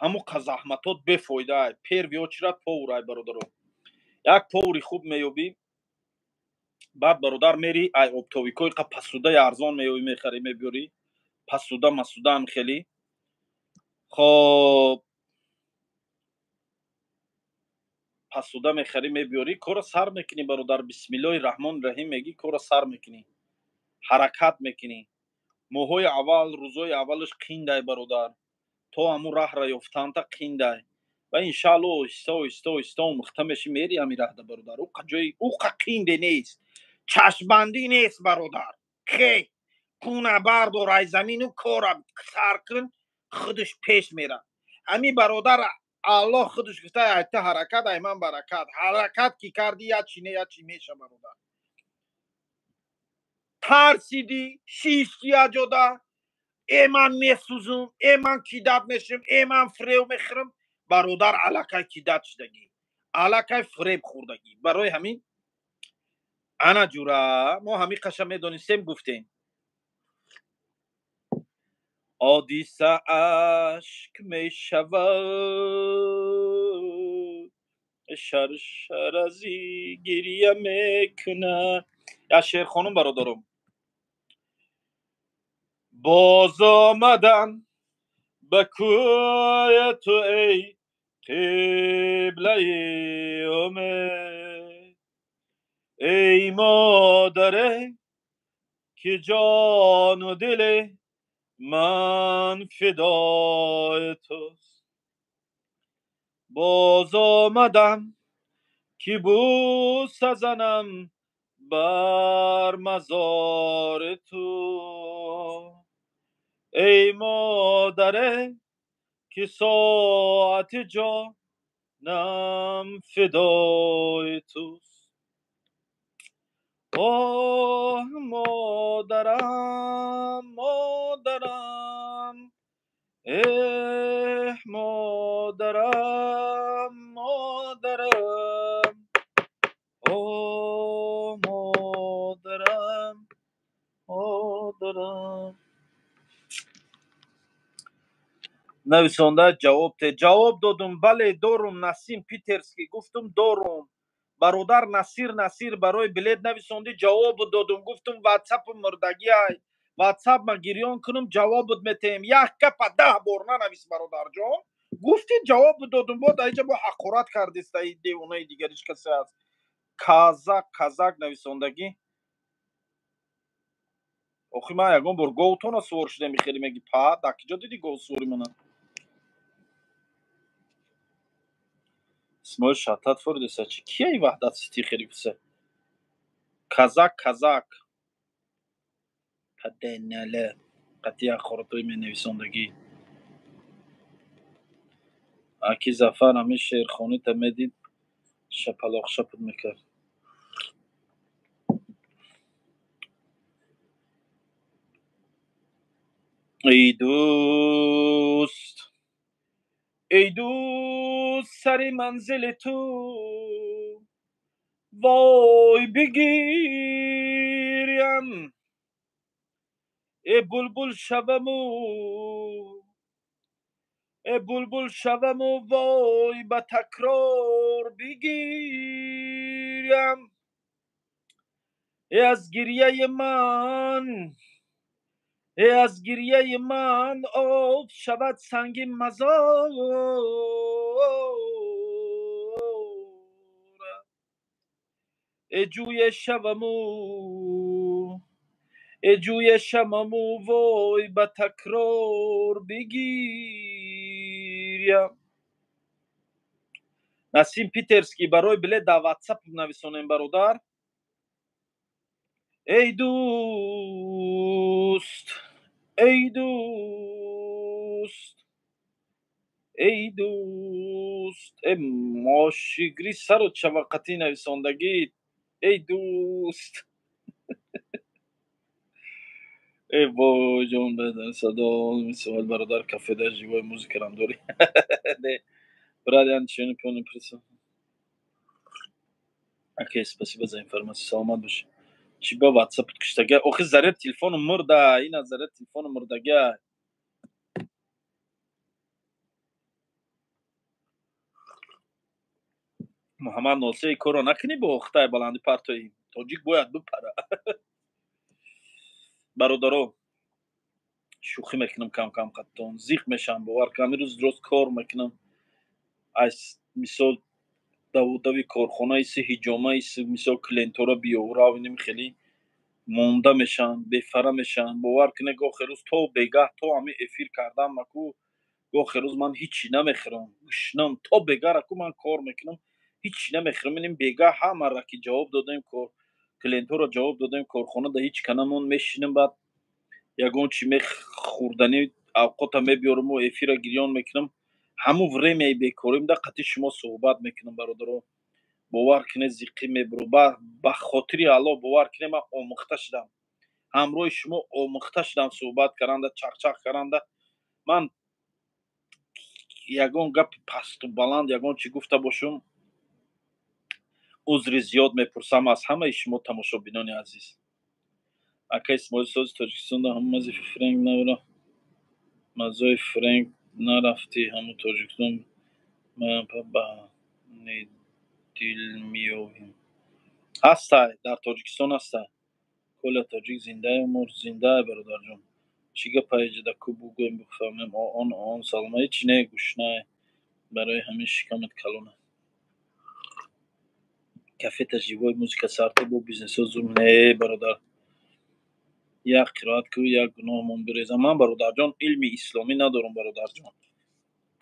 ҳамун заҳматот бефоида. Ай первый очередь повар, ай бародаро, як повари хуб меёбӣ. Баъд, бародар, мери ай оптовикои қа посудаи арзон меёбӣ, мехарӣ, мебиёрӣ, посуда масудаам хеле хоб. Посуда мехарӣ, мебиёрӣ, корро сар мекунӣ, бародар. Бисмиллоҳи раҳмони раҳим мегӣ, корро сар мекунӣ, ҳаракат мекунӣ. Моҳҳои аввал, рӯзҳои аввалаш қиндай, бародар, то ҳамун раҳра ёфтанта қиндай. Ва иншаалло оҳиста оҳиста оҳиста омӯхта мешӣ, мери ҳамин раҳда, бародар. Уқа ҷои уқа қинде нест, чашмбандӣ нест, бародар. Хе куна бардор ай замину, кора сар кун, худаш пеш мера. Ҳамин, бародар, Аллоҳ худаш гуфта: ай ту ҳаракат, ай ман баракат. Ҳаракат ки кардӣ, я чи не, я чи меша, бародар. Тарсидӣ, шишти аҷода, э ман месӯзум, э ман кидать мешим, э ман фиреб мехӯрам, бародар, аллакай кидать шудагӣ, аллакай фиреб хӯрдагӣ. Барои ҳамин, ана ҷура, мо ҳамин қаша медонистем, гуфтем. Ҳодиса ашк мешавад, шаршаразӣ гиря мекунад. Я шерхонум, бародаром. Боз омадам ба кӯи ту, эй қиблаи умед, эй модаре ки ҷону дили ман фидои туст. Боз омадам ки бӯса занам бар мазори ту, эй модаре ки соати ҷонам фидои туст. Оҳ, модарам, модарам, эҳ, модарам, модарам, о модарам, модарам. Нависонда ҷавоб те, ҷавоб додум, бале, дорум. Насим Питерский, гуфтум, дорум, бародар. Насир, Насир, барои билет нависондӣ, ҷавоб додум, гуфтум ватсапу мурдагиай, ватсап ма гирён кунум, ҷавобут метаҳем. Як гапа 10 бор нанавис, бародарҷон. Гуфти, ҷавоб додум, бо даиҷа бо ҳақорат кардиста. Девонаи дигариш касе аст. Казак, казак нависондагӣ. Охи ман ягон бор говтона сувор шудем, хеле меги па дар киҷо диди гов сувори мана? Исмоил Шатат форидеса чи кияи Ваҳдат Сити хеле гуфта. Казак, казак, паденале қатъи ҳақоратҳои менависондагӣ. Аки Зафар ҳамин шеърхонита медид, шапалоқ шапут мекард. Эй дӯст, эй дӯст, сари манзили ту вой бигирям, э булбул шаваму, э булбул шаваму, вой ба такрор бигирям, э аз гирьяи ман, э аз гирьяи ман об шавад санги мазор, э ҷӯе шаваму, э ҷӯе шаваму, вой ба такрор бигирям. Насим Питерский, барои билет дар ватсап нависонем, бародар. Эй дӯст, эй дӯст, эй дӯст, э мошигри сару чавақатӣ нависондагӣ. Эй дӯст, эй вой ҷон, садо мисол, бародар, кафеда живой музыкарам дорӣ? Не, брат, я ничего не понял. Окей, спасибо за информацию, саломат бошӣ. Чӣ ба ватсап киштага? Охи заряд телефону мурда, ина заряд телефону мурдага. Муҳаммад Носеи, корро накунӣ, бо хитай баланди партоӣ. Тоҷик бояд бипара. Бародаро, шӯхӣ мекунам кам кам қаттон, зиқ мешавам, бовар кунам. Имрӯз рост кор мекунам, аз мисол. Давудави корхонаиси, ҳиҷомаиси, мисол клиентҳоро биёврав, инем хеле монда мешаванд, бефара мешаванд. Бовар кунед, гоҳе рӯз то бегаҳ, то ҳамин эфир кардан маку, гоҳе рӯз ман ҳичи намехӯрам, гушнам то бегаҳ ку ман кор мекунам, ҳичи намехӯрам. Инем бегаҳ ҳамаро ки ҷавоб додем, кор клиентҳоро ҷавоб додем, корхона да ҳеч канамон мешинам, баъд ягон чи мехӯрданӣ авқота мебиёрам ва эфира гирён мекунам. Ҳамун времяи бекорим да қатъи шумо суҳбат мекунам, бародаро. Бовар кунед, зиқӣ мебуру. Ба хотири Аллоҳ, бовар кунед, ман омӯхта шудам, ҳамроҳи шумо омӯхта шудам суҳбат каранда, чақчақ каранда. Ман ягон гапи пасту баланд, ягон чӣ гуфта бошум, узри зиёд мепурсам аз ҳамаи шумо, тамошобинони азиз. Ака Исмоил, сози Тоҷикистонда ҳамази френк навра, мазои френк нарафтӣ, ҳамун Тоҷикистон ба дил меёвем. Ҳастай, дар Тоҷикистон ҳастай. Коля тоҷик зиндаю мурд, зиндае, бародарҷон. Чӣ гапа иҷода ку бугӯем, бифаҳмем. Он салома, ҳечи не, гушнае, барои ҳамин шикамат калона. Кафета живой музыка сарта бо бизнесо зум не, бародар. Як қироат ку, як гуноҳмон биреза. Ман, бародарҷон, илми исломӣ надорам, бародарҷон.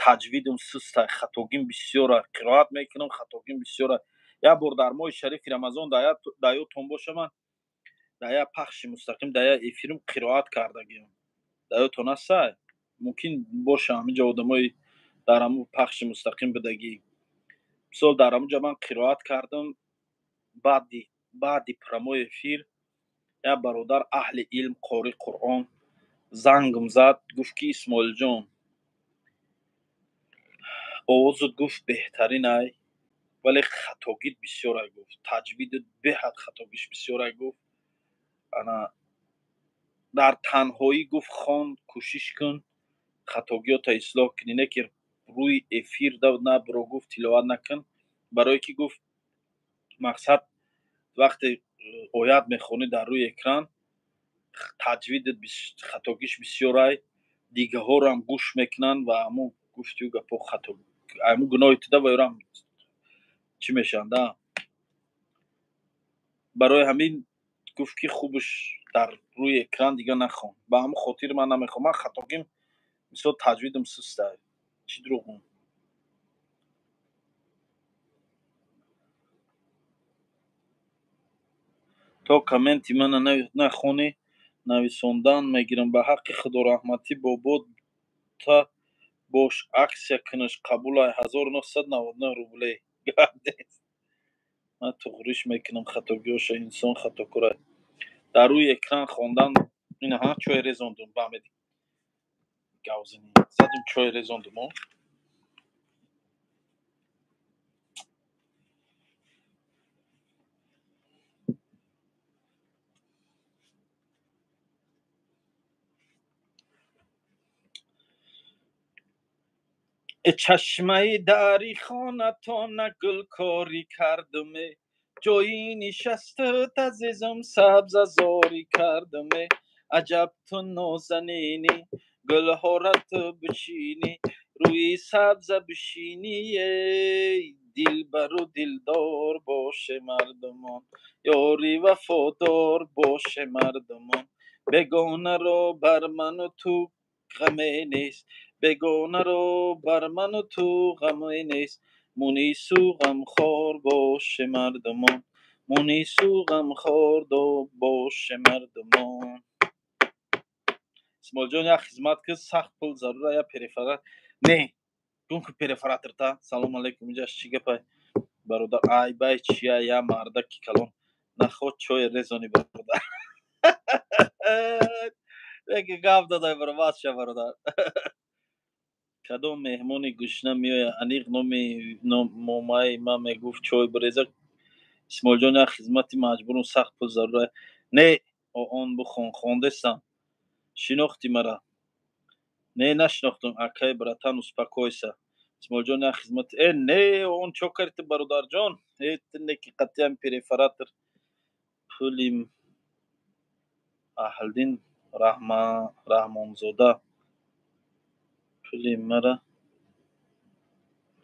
Таҷвидам сустай, хатогим бисёра, қироат мекунам, хатогим бисёра. Як бор дар моҳи шарифи Рамазон, дар ёдтон боша, ман дар як пахши мустақим, дар як эфирим қироат кардагиам. Дар ёдтон ҳастай? Мумкин боша ҳаминҷо одамои дар ҳамун пахши мустақим будагӣ. Мисол, дар ҳамунҷо ман қироат кардам, баъди прямой эфир як бародар аҳли илм, қори Қуръон зангм зад, гуфт ки Исмоилҷон, овозат, гуфт, беҳтарин ай, вале хатогит бисёр ай, гуфт, таҷвидат беҳад хатогиш бисёр ай, гуфт. Ана дар танҳоӣ, гуфт, хон, кӯшиш кун, хатогиёта ислоҳ кунӣ, не ки рӯи эфир набро, гуфт, тиловат накун, барое ки, гуфт, мақсад вақте оят мехонӣ дар рӯи экран, таҷвидат хатогиш бисёр ай, дигаҳорам гӯш мекунанд ва ҳамун гуфтию гапо хато, ҳамун гуноҳи туда ва ёрам чӣ мешаванд. Барои ҳамин гуфт ки хубш дар рӯи экран дига нахон. Ба ҳамун хотир ман намехонам. Ман хатогим, мисол, таҷвидам сустай, чӣ дурӯғ. То комменти мана нахонӣ, нависондан мегирам. Ба ҳаққи худораҳматӣ бобота бош, аксия кунаш қабулай, 1999 рублей. Ман туғриш мекунам хатогиёша, инсон хатокора. Дар рӯи экран хондан инаҳа чой резондум, баҳмеди гавзини задум, чой резондум. Чашмаи дари хонатона гулкорӣ кардуме, ҷои нишастат, азизам, сабзазорӣ кардуме. Аҷаб ту нозанинӣ, гулҳора ту бичинӣ, рӯи сабза бишинӣ, эй дилбару дилдор боше мардумон, ёри вафодор боше мардумон. Бегонаро бар ману ту ғаме нест, бегонаро бар ману ту ғаме нест, мунису ғамхор боше мардумон, мунису ғамхор боше мардумон. Исмоилҷон, як хизмат ки сахт пул зарура, я перифера не гум ки перифераторта. Салом алейкум, инҷаш чӣ гапай, бародар? Ай бай чия, я мардаки калон наход чой резони, бародар. Яке гап дадай, баро ша, бародар. Кадом меҳмони гушна меояд, аниқ номи момаи ман мегуфт чой биреза. Исмоилҷон, як хизмати маҷбурум, сахт пул зарура. Не, он бухон, хондестам. Шинохтӣ мара? Не, нашинохтам, акай, братан, успокойся. Исмоилҷон, як хизмат. Э, не, он чо карди ту, бародарҷон? Э, ту неки қатъиян перифератор пули Аҳлдин Раҳмонзода пули мара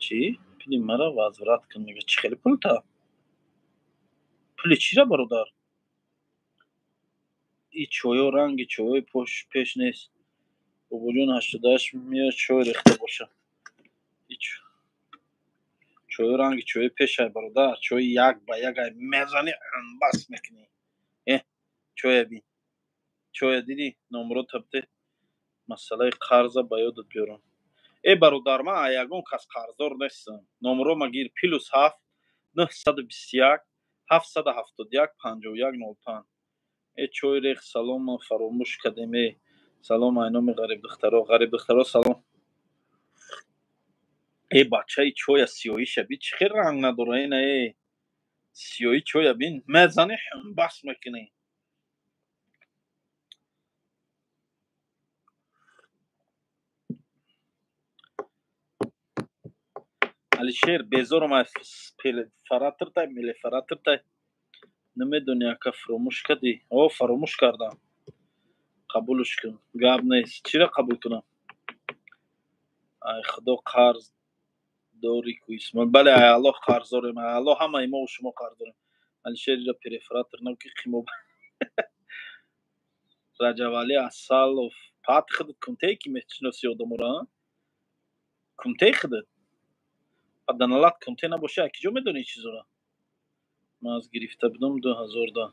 чӣ? Пули мара возврат кун, мега. Чӣ хеле пулта? Пули чира, бародар? И чойо ранги чойои пеш нест. Бобоҷон, 88 меояд, чой рехта боша. Чойо ранги чойои пешай, бародар. Чои як ба як ай мезани, бас мекунӣ. Э, чоя бин, чоя дидӣ? Номро табте, масъалаи қарза ба ёдат биёрам. Э, бародар, ман аз ягон кас қарздор нестам. Номро ма гир: +7 921 771 51 05. Э, чой рех, салома фаромӯш кардем. Э, салом айноми ғарибдухтаро, ғарибдухтаро, салом. Э, бачаи, чоя сиёҳиша бин, чӣ хел ранг надора ина. Э, сиёҳи чоя бин, мезани, бас мекунӣ. Алишер, безорам ай фаратртай, мелефаратртай. Намедони, ака, фаромӯш кардӣ? О, фаромӯш кардам, қабулш кун, гап нест. Чира қабул кунам? Ай худо қарз дорӣ ку, Исмоил? Бале, ай Аллоҳ қарз дорем, ай Аллоҳ ҳамаи мо шумо қарз дорем. Алишер, ира перефаратр наб ки қимо. Раҷабалӣ Асалов, пат худат кунтае ки мешиноси одаморо, кунтаи худат аданалат кунте набоши, а киҷо медони чизора? Ман аз гирифта будам 2000 да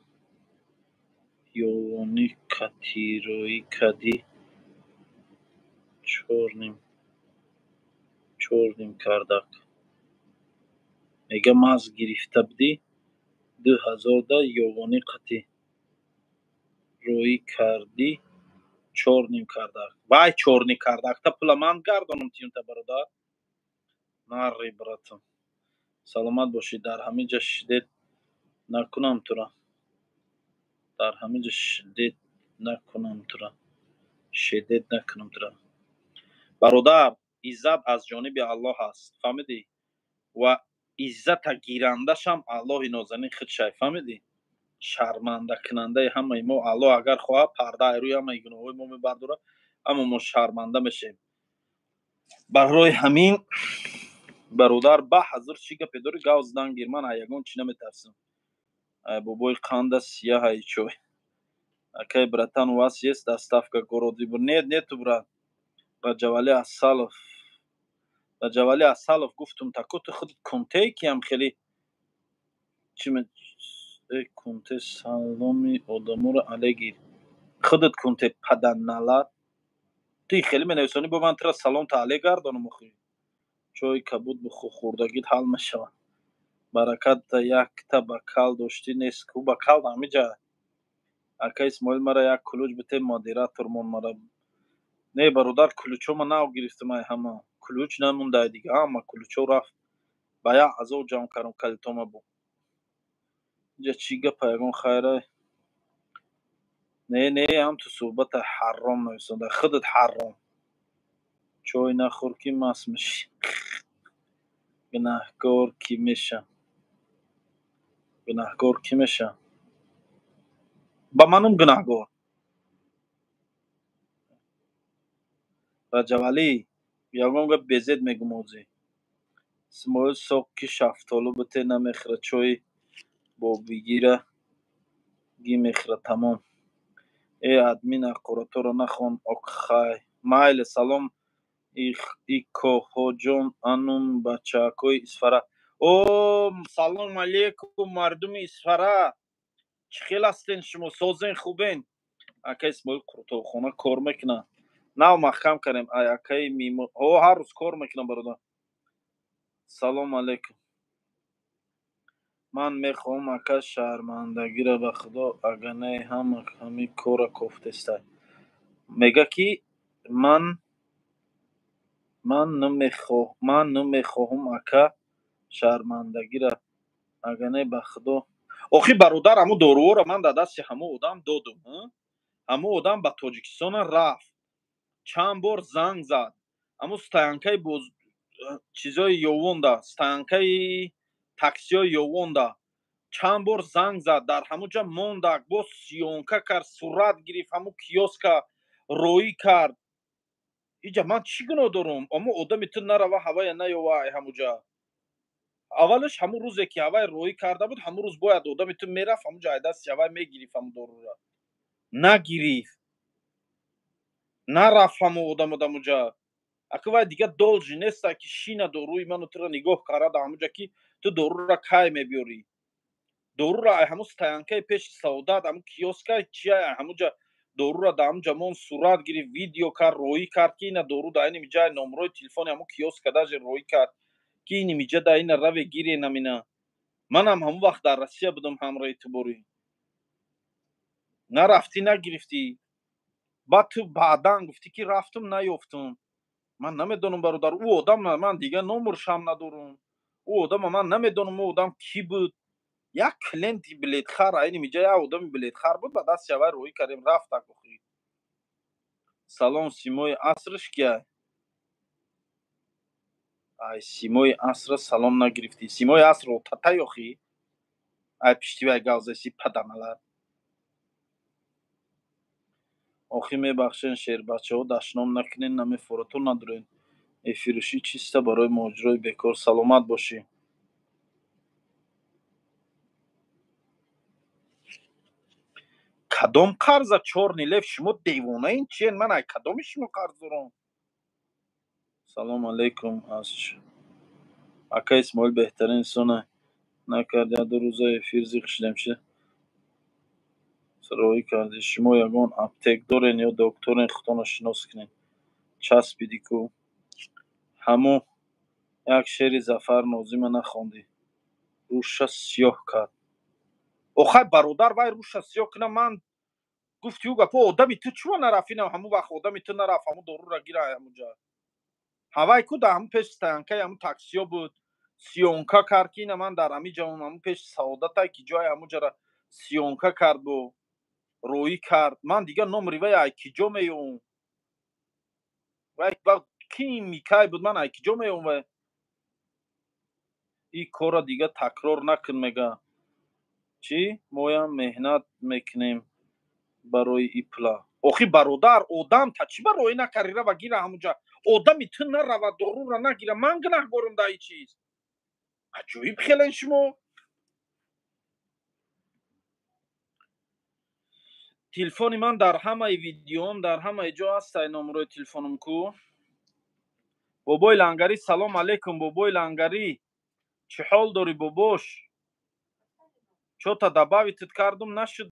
ёвонӣ катироӣ кадӣ, чорним кардак. Мега, маз гирифта будӣ 2000 да ёвонӣ қатӣ роӣ кардӣ, чорним кардак. Вай, чорни кардакта пула ман гардонам тиюнта, бародар. Нарри, братам, саломат бошӣ. Дар ҳамин ҷа шидет накунам тура, дар ҳамин ҷа шидет накунам тура, шедет накунам тура. Бародар, иззат аз ҷониби Аллоҳ аст, фаҳмидӣ? Ва иззата гирандашам Аллоҳи нозанин худшай, фаҳмидӣ? Шармандакунандаи ҳамаи мо Аллоҳ агар хоҳад, парда ай рӯи ҳамаи гуноҳҳои мо мебардорад, аммо мо шарманда мешавем. Барои ҳамин, бародар, ба ҳазур чӣ гапе дорӣ, гав задан гир. Ман аз ягон чӣ наметарсам. Ай бобои қанда сияҳ ай чой. Акай, братан, у вас есть доставка город Выбор? Нет, нету, брат. Раҷабалӣ Асалов, Раҷабалӣ Асалов, гуфтум тако, ту худат кунтае киам хеле чи кунте. Саломи одаморо але гир, худат кунте, паданалат. Ту хеле менависонӣ, бо ман тура саломта але гардонам охи. Чойи кабуд бихӯр, хӯрдагит ҳал мешавад. Баракатта, якта бакал доштӣ, нест ку бакал ҳамиҷа. Ака Исмоил, мара як ключ бите, модератор мон мара. Не, бародар, ключома нав гирифтам, ай ҳама ключ намондай дига, ҳама ключо рафт, ба як азоб ҷамъ кардам калитома. Бу инҷа чӣ гапа, ягон хайра? Не, не, ҳам ту суҳбата ҳарром нависонда, худат ҳарром. Чой нахӯр ки маст мешӣ. Гунаҳкор кӣ меша? Гунаҳкор кӣ меша? Ба манум гунаҳгор. Раҷабалӣ, ягон гап безед мегум ҳозӣ. Исмоил, соки шафтолу бите, намехӯра, чойи бобигира ги мехӯра, тамом. Э, админ, ҳақораторо нахон. Окхай, майли. Салом, икоҳоҷон, анум бачаакҳои Исфара. О, салом алейкум, мардуми Исфара, чӣ хел ҳастен шумо? Созен, хубен? Ака Исмоил қуртобхона кор мекунад? Нав маҳкам кардем. Ай акаи мимо, о, ҳар рӯз кор мекунам, бародар. Салом алейкум. Ман мехоҳам, ака, шармандагиро, ба худо, аганаи ҳама ҳамин кора кофтестай. Мега ки ман намехоҳам, ака, шармандагиро, аганаи, ба худо. Охи, бародар, ҳамун доруҳоро ман дар дасти ҳамун одам додум. Ҳамун одам ба Тоҷикистона рафт, чанд бор занг зад, ҳамун стоянкаи боз чизои ёвонда, стоянкаи таксиҳои ёвонда чанд бор занг зад, дар ҳамун ҷа мондак, боз съёмка кард, сурат гирифт, ҳамун киоска роӣ кард. Иҷа ман чӣ гуноҳ дорум? Амо одами ту нарава, ҳавая наёва ай ҳамуҷа. Аввалаш ҳамун рӯзе ки ҳавай роҳӣ карда буд, ҳамун рӯз бояд одами ту мерафт, ҳамун ҷо ай дасти ҳавай мегирифт ҳамун дорура. Нагирифт. Нарафт ҳамун одам одамуҷа. Ака вай дига должен неста ки шина доруи ману туро нигоҳ карда ҳамунҷа ки ту дорура кай мебиёрӣ. Дорура ай ҳамун стоянкаи пеши Саодат, ҳамун киоскаи чия, ҳамунҷа дорура дар ҳамунҷа мон сурат гирифт, видео кард, роҳӣ кард ки ина дору дар ини ҷай номрои телефони ҳамун киоска даже роҳӣ кард ки ини миҷа да ина раве гире намина. Манам ҳамун вақт дар Россия будам ҳамроҳи ту борӣ. Нарафтӣ, нагирифтӣ. Баъд ту баъдан гуфтӣ ки рафтум, наёфтум. Ман намедонам бародар, ӯ одам ман дига номершам надорум. Ӯ одама ман намедонам, ӯ одам кӣ буд. Як клиенти билетхар, айни миҷа як одами билетхар буд, ба дасти ҳавай роҳӣ кардем, рафт акохӣ. Салом, Симои асрш кия? Ай Симои асра салом нагирифтӣ. Симои аср отатай охӣ? Ай пишти вай гав заси паданалар. Охӣ мебахшен шербачаҳо, дашном накунен, намефоратон надорен. Эфирушӣ чиста барои муҳоҷирои бекор. Саломат бошӣ. Кадом қарза чорный лев? Шумо девонаин чиен? Ман ай кадоми шумо қарз дорам? Салом алейкум. Аз ака Исмоил беҳтарин инсона накард, як ду рӯза эфир зиқ шудем, чи роҳӣ кардӣ? Шумо ягон аптек дорен ё докторен, худтонро шинос кунед. Часпиди ку. Ҳамун як шеъри Зафар Нозима нахондӣ. Рӯша сиёҳ кард. Охай бародар, вай рӯша сиёҳ кунам, ман гуфти ӯ гапо одами ту чуро нарафт? Инам ҳамун вақт одами ту нарафт, ҳамун дорура гира ҳамунҷа. Ҳавай ку дар ҳамун пеши стоянкаи ҳамун таксиё буд. Сиёнка кард ки ина ман дар ҳамин ҷо ҳамун пеши Саодатай ки ҷои ҳамунҷара сиёнка кард бу роҳӣ кард. Ман дига номри вай ай ки ҷо меёвам? Вай ки микай буд, ман ай ки ҷо меёвам вай? Ин корро дига такрор накун мега. Чӣ? Моям меҳнат мекунем барои ипла. Охи бародар, одам та чӣ ба роҳӣ накарди? Рава гира ҳамунҷа. Одами ту нарава, дорура нагира. Ман гунаҳгорам дар ин чиз. Аҷоиб хелен шумо. Телефони ман дар ҳамаи видеоам, дар ҳамаи ҷо ҳастай номрои телефонам ку. Бобои Лангарӣ, салом алейкум, бобои Лангарӣ. Чӣ ҳол дорӣ бобош? Чота добавить кардум, нашуд.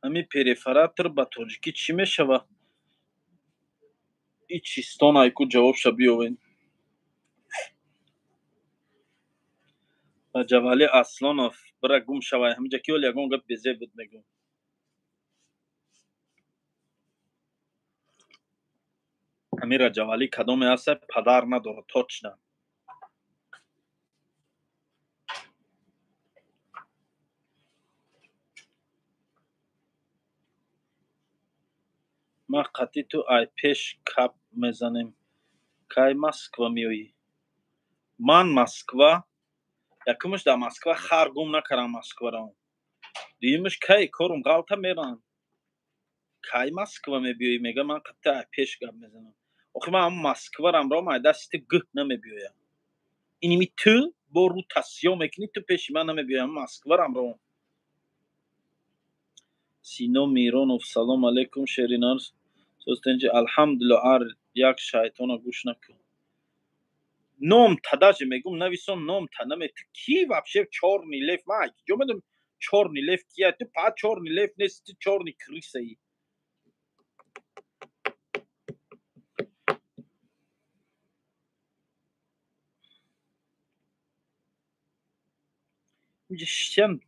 Ҳамин перфоратор ба тоҷикӣ чӣ мешавад? И чистон айку ҷавобша биёвед. Раҷабалӣ Аслонов, бира гум шавай ҳаминҷа ки ҳол ягон гап безеб буд мегӯм. Ҳамин Раҷабалӣ кадоме ҳаста падар надорад точно. Ман қатъи ту ай пеш кап мезанем. Кай Москва меоӣ? Ман Москва, якумаш дар Москва хар гум накардам Москваро. Дуюмаш кай корум ғалта мерам. Кай Москва мебиёӣ? Мега ман қатъи ай пеш гап мезанам. Охи ман ҳамун Москварам ром ай дасти ту гӯҳ намебиёям. Иними ту бо рӯ тасиё мекунӣ, ту пеши ман намебиёӣ, ҳамун Москварам ром. Сино Миронов, салом алейкум, шеринар. Состенҷи, алҳамдулилла, ар як шайтона гӯш накун. Ном та даже мегум нависон, ном та наме. Ту ки вообще чорный лев? Ман ҷо медонам чорный лев кия? Ту па чорный лев нест, ту чорный крысаи. Инҷа шиштиям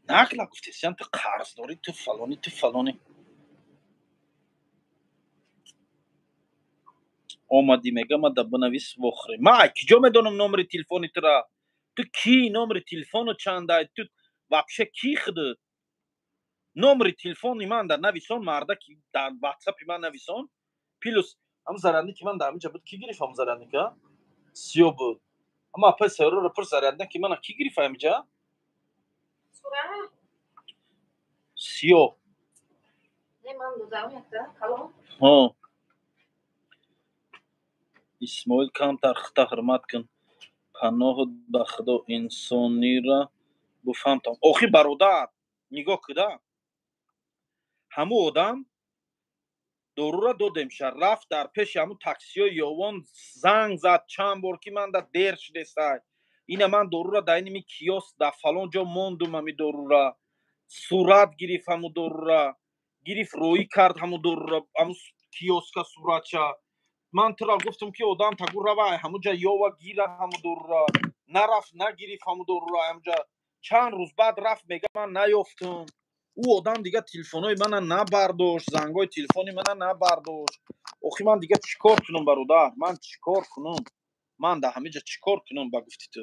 нақла гуфтесиям, ту қарз дорӣ, ту фалонӣ, ту фалонӣ. Омадӣ мега ма да бинавис вохӯрем. Ман ай киҷо медонам номери телефони тура? Ту ки номери телефону чандай? Ту вообще ки худат? Номери телефони ман дар нависон, марда ки дар ватсапи ман нависон. Плюс ҳам зарядники ман дар ҳаминҷа буд, ки гирифт ҳам зарядника? Сиё буд. Ама апай сайёраро пурс, зарядник ки мана кӣ гирифт ҳамиҷа? Сиёҳ. Ҳо. Исмоил, камтар хита ҳурмат кун. Паноҳут ба Худо, инсонира буфаҳмтам. Охи бародар, нигоҳ куда. Ҳамун одам дорура додемша, рафт дар пеши ҳамун таксиҳои ёвон занг зад чанд бор, ки ман да дер шудесай. Ина ман дорура дар иними киоск дар фалон ҷо мондум, ҳами дорура. Сурат гирифт ҳамун дорура. Гирифт роӣ кард ҳамун дорура, ҳамун киоска суратша. Ман тура гуфтам, ки одам тагу рава ҳамун ҷа ёва гира ҳамун дорура. Нарафт, нагирифт ҳамун дорура ҳамун ҷа. Чанд рӯз баъд рафт, мега ман наёфтум. Ӯ одам дига телефонҳои мана набардошт, зангҳои телефони мана набардошт. Охи ман дига чӣ кор кунам, бародар? Ман чӣ кор кунам? Ман дар ҳамин ҷа чӣ кор кунам ба гуфти ту?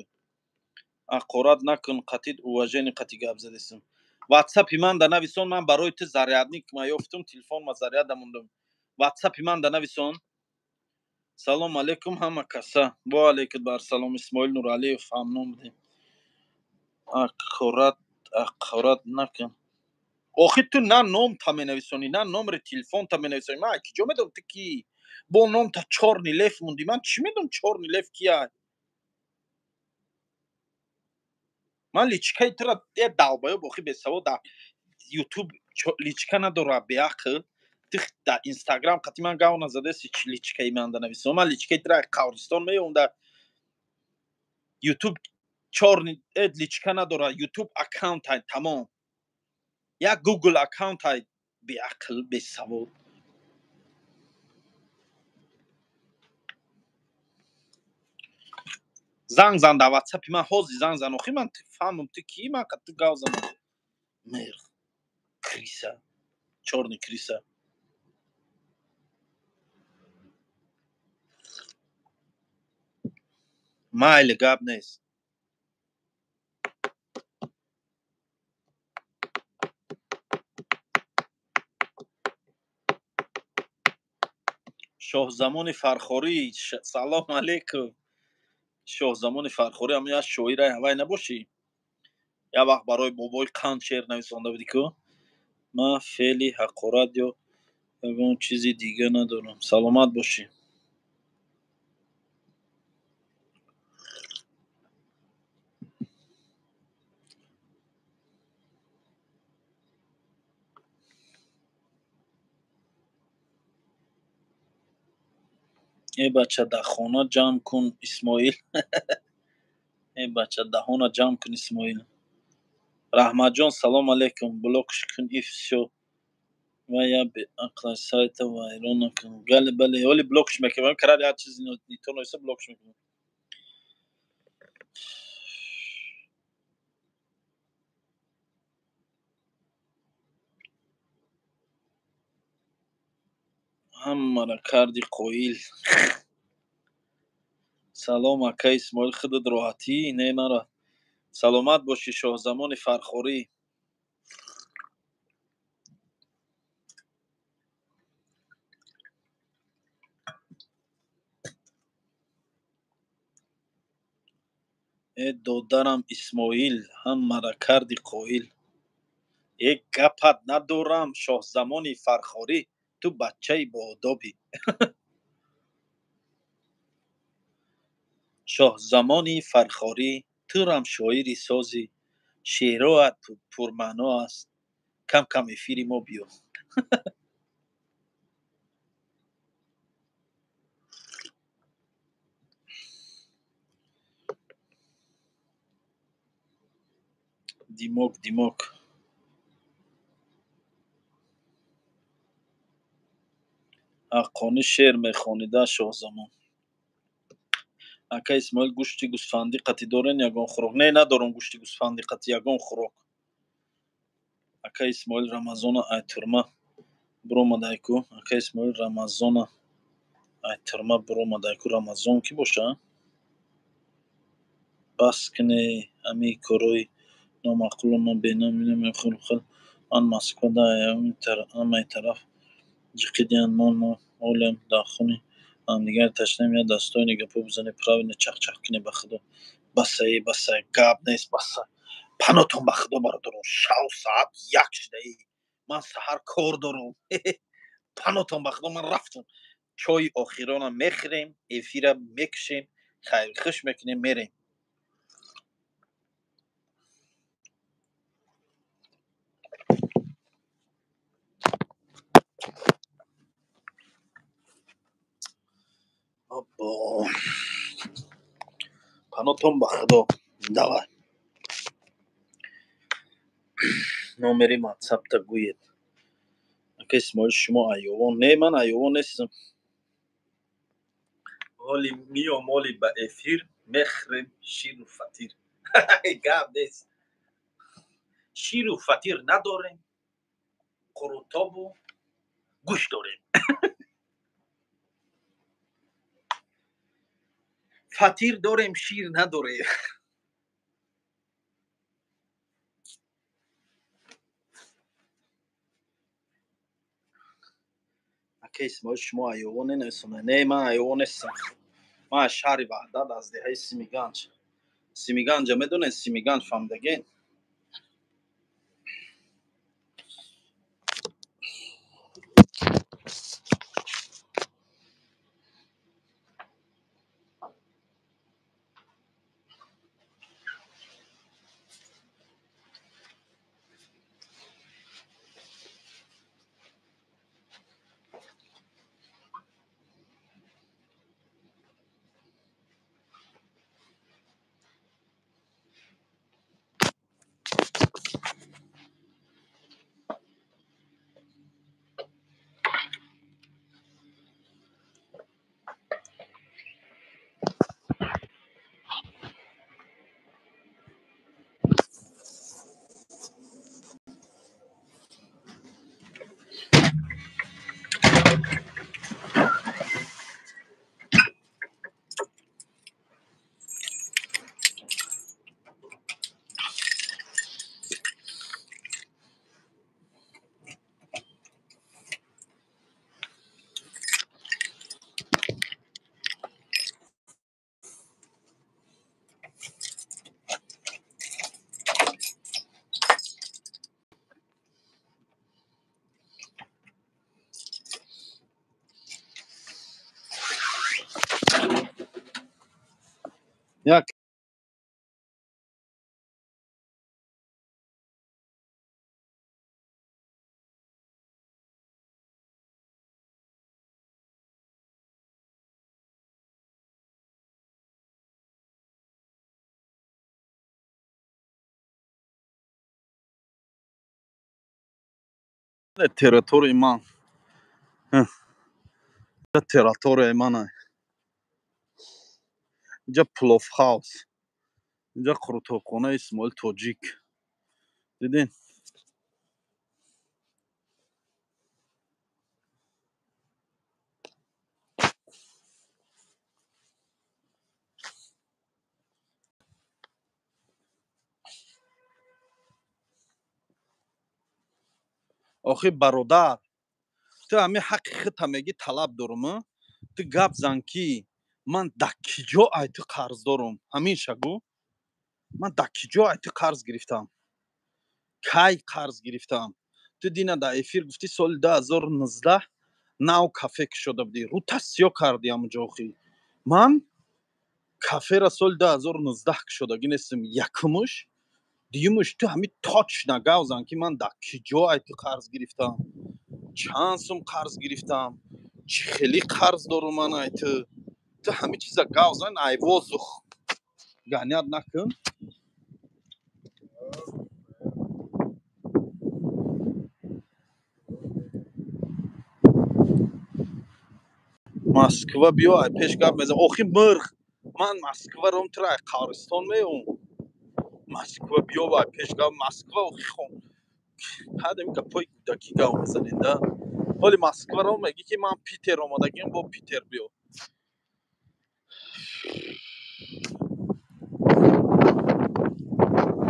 Ҳақорат накун, қатид уважение қати гап задесам. Ватсапи ман да нависон, ман барои ту зарядник ма ёфтум, телефон ма заряда мондум. Ватсапи ман да нависон. Салом алейкум ҳама каса. Во алейкум бар салом, Исмоил Нуралиев, ҳамном будем. Ҳақорат, ҳақорат накун. Охи ту на номта менависонӣ, на номери телефонта менависонӣ. Ман киҷо медонам ту кӣ? Бо номта Чёрный лев мондӣ. Ман чӣ медонам Чёрный лев кия? Ман личкаи тура э долбоёб, охи бесавод, дар Ютуб личка надора, беақл. Ту дар Инстаграм қати ман гав назадаси, личкаи ман да нависон. Ман личкаи тура қавристон меём. Дар Ютуб чёрный э личка надора, Ютуб аккаунтай тамом. Як Гугл аккаунтай, беақл, бесавод. Занг зан дар ватсапи ман, ҳозир занг зан. Охи ман фаҳмам ту кӣ, ман ту гав занам. Мер крыса, чёрный крыса. Майли, гап нест. Шоҳзамони Фархорӣ, салом алейкум. Шоҳзамони Фархорӣ ҳам як шоира ҳавай набошӣ? Як вақт барои бобои қанд шеър нависонда будӣ ку? Ман феъли ҳақорат ё ягон чизи дига надорам. Саломат бошӣ. Э бача, даҳона ҷамъ кун, Исмоил. Э бача, даҳона ҷамъ кун, Исмоил. Раҳматҷон, салом алейкум. Блокш кун и всё. Ва я беақла сайта вайрон накун. Гале, бале, оли блокш мекунам. Карар як чизи нито нависа, блокш мекунам. Ҳамаро карди қоил. Салом, ака Исмоил, худат роҳатӣ? Не, мара. Саломат бошӣ, Шоҳзамони Фархорӣ. Э додарам Исмоил, ҳамаро карди қоил. Э гапат надорам, Шоҳзамони Фархорӣ, ту бачаи боодобӣ. Шоҳзамони Фархорӣ, турам шоири созӣ, шеъроат пурмаъно аст. Кам кам эфири мо биё. Димок, димок. Ҳаққонӣ шеър мехонида, Шоҳзамон. Ака Исмоил, гӯшти гӯсфандӣ қатӣ дорен ягон хӯрок? Не, надорам гӯшти гӯсфандӣ қатӣ ягон хӯрок. Ака Исмоил, Рамазона ай турма буромадайку. Ака Исмоил, Рамазона ай турма буромадайку. Рамазон кӣ боша? Бас куне ҳамин корҳои номаъқулу беномхел. Ман Москвада ҳамаи тараф ҷиқидиян, мо олем дар хуни Ҳамдигар ташнаем, я достойный гапо бизанем, правильно чақчақ кунем. Ба худо, басае, басае, гап нест, баса. Панотон ба худо, бародарон, шав соат 1 шудаи, ман саҳар кор дорам. Панотон ба худо, ман рафтам, чойи охиронам мехӯрем, эфира мекушем, хайрхуш мекунем, мерем. Або, панотон ба худо, давай, номери ватсапта гӯед. Ака Исмоил, шумо айёвон? Не, ман айёвон нестам. Ҳоли миём, оли ба эфир мехӯрем ширу фатир. Гап нест, ширу фатир надорем, қурутобу гӯшт дорем. Фатир дорем, шир надорем. Ака Исмоил, шумо айёвон ненависонда? Не, ман айёвон нестам. Ман аз шаҳри Ваҳдат, аз деҳаи Симиганҷ. Симиганҷа медонед? Симиганҷ фаҳмидагед? Як территорияи ман, территорияи ман, инҷа пловхаус, инҷа қурутобхонаи Исмоил Тоҷик. Дидин? Охи бародар, ту ҳами ҳаққи худта мегӣ, талаб дорум. Ту гап зан, ки ман дар ки ҷо ай ту қарз дорум? Ҳаминша гӯ, ман дар ки ҷо ай ту қарз гирифтам, кай қарз гирифтам? Ту дина дар эфир гуфтӣ, соли 2019 нав кафе кушода будӣ, рӯта сиё кардӣ ҳамунҷо. Охи, ман кафера соли 2019 кушодагӣ нестам, якумуш. Дуюмуш, ту ҳами точно гап зан, ки ман дар ки ҷо ай ту қарз гирифтам, чанд сум қарз гирифтам, чӣ хеле қарз дорум ман ай ту. Ту ҳами чиза гап зан, ай воздух гонять накун. Москва биё, ай пеш гап мезан. Охи мирғ, ман Москва ром, тура ай қабристон меём. Москва биё, ай пеш гап. Москва, охи хон, ҳадами гапҳои кӯдакӣ гап мезанед да. Ҳоли Москва ром, мегӣ, ки ман Питер омадагиам, бо Питер биё.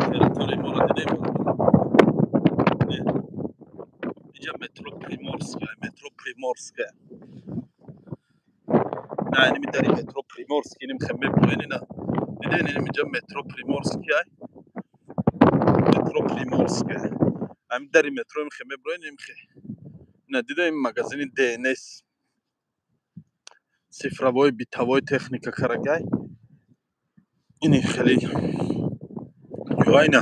Территорияи моро дидем? Инҷа метро Приморская, метро Приморская. На инами дари метро Приморский, инам хе меброен ина. Диден инам инҷа метро Приморский ай. Метро Приморский. Ами дари метро им хе меброен им хе. Ина дида ин магазини ДНС. Цифровой битовой техника карагай. Ини хеле ҷойна.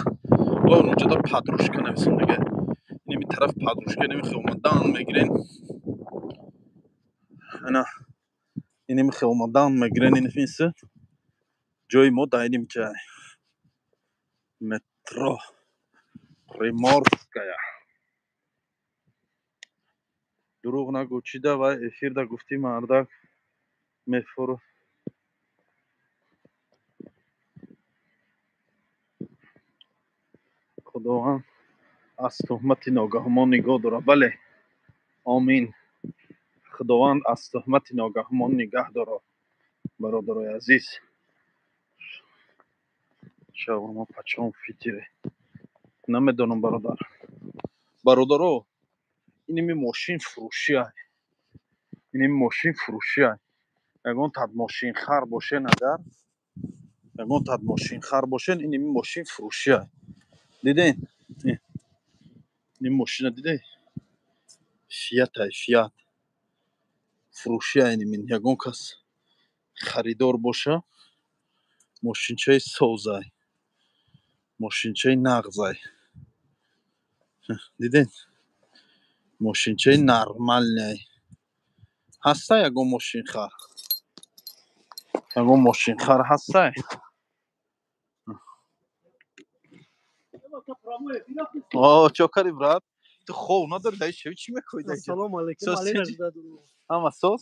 О, онҷода подружка нависам дига. Инами тараф подружка, инами хе омадан мегирен. Ана инами хе омадан мегирен ин финси. Ҷои мо дар иним ҷай. Метро Приморская. Дурӯғ нагӯ, чӣ да вай эфирда гуфтӣ мардак мефурӯ. Худованд аз туҳмати ногаҳмон нигоҳ дорад. Бале, омин. Худованд аз туҳмати ногаҳмон нигаҳ дорад, бародарои азиз. Шаурма пачон фитире. Намедонам, бародар. Бародаро, иними мошин фурӯшӣ ай. Иними мошин фурӯшӣ ай. Ягон тад мошинхар бошен агар, ягон тад мошинхар бошен, иними мошин фурӯшӣ ай. Диден? Ин мошина дидед? Фиат ай, Фиат. Фурӯшӣ ай иними. Ягон кас харидор боша, мошинчаи соз ай. Мошинчаи нағз ай. Диден? Мошинчаи нормальный ай. Ҳастай ягон мошинхар? Ягон мошинхар ҳастай? О, чо кари, брат? Ту хов надори, даи шави чӣ мекои даи? Ассалому алайкум, Соз Алина чӣ? жда дору. Ҳама соз?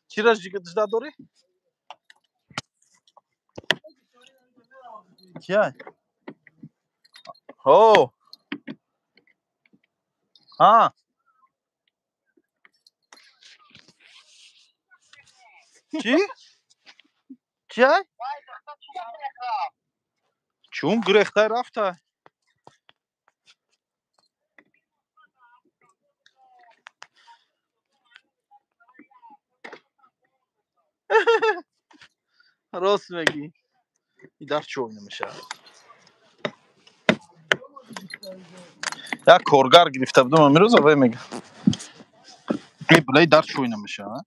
Чира жда дорӣ? Кияй? О! Ҳа? Чӣ? Чиай? Чун гурехтай рафтай? Рост мегӣ. И дар чой намешавад. Як коргар гирифта будам амирӯз, вай мега. Э, билай дар чой намешавад.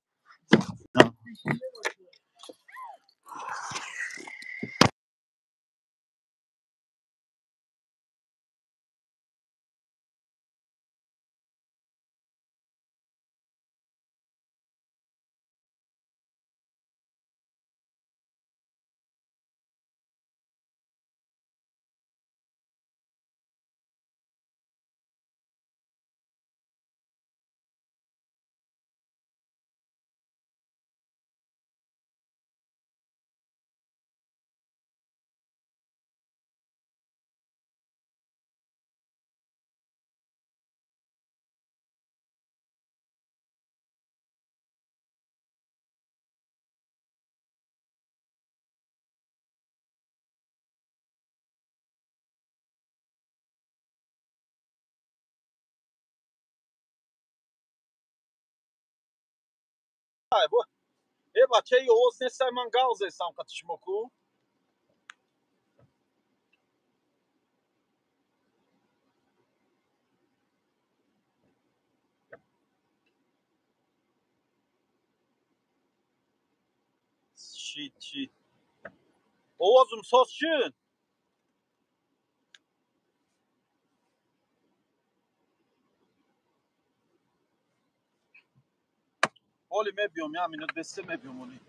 Э, бачаи овоз нестай, ман гав зестам қати шумо ку. Шит, шит. Овозум соз шуд? Оли мебиём, як минут бесе мебиём оли.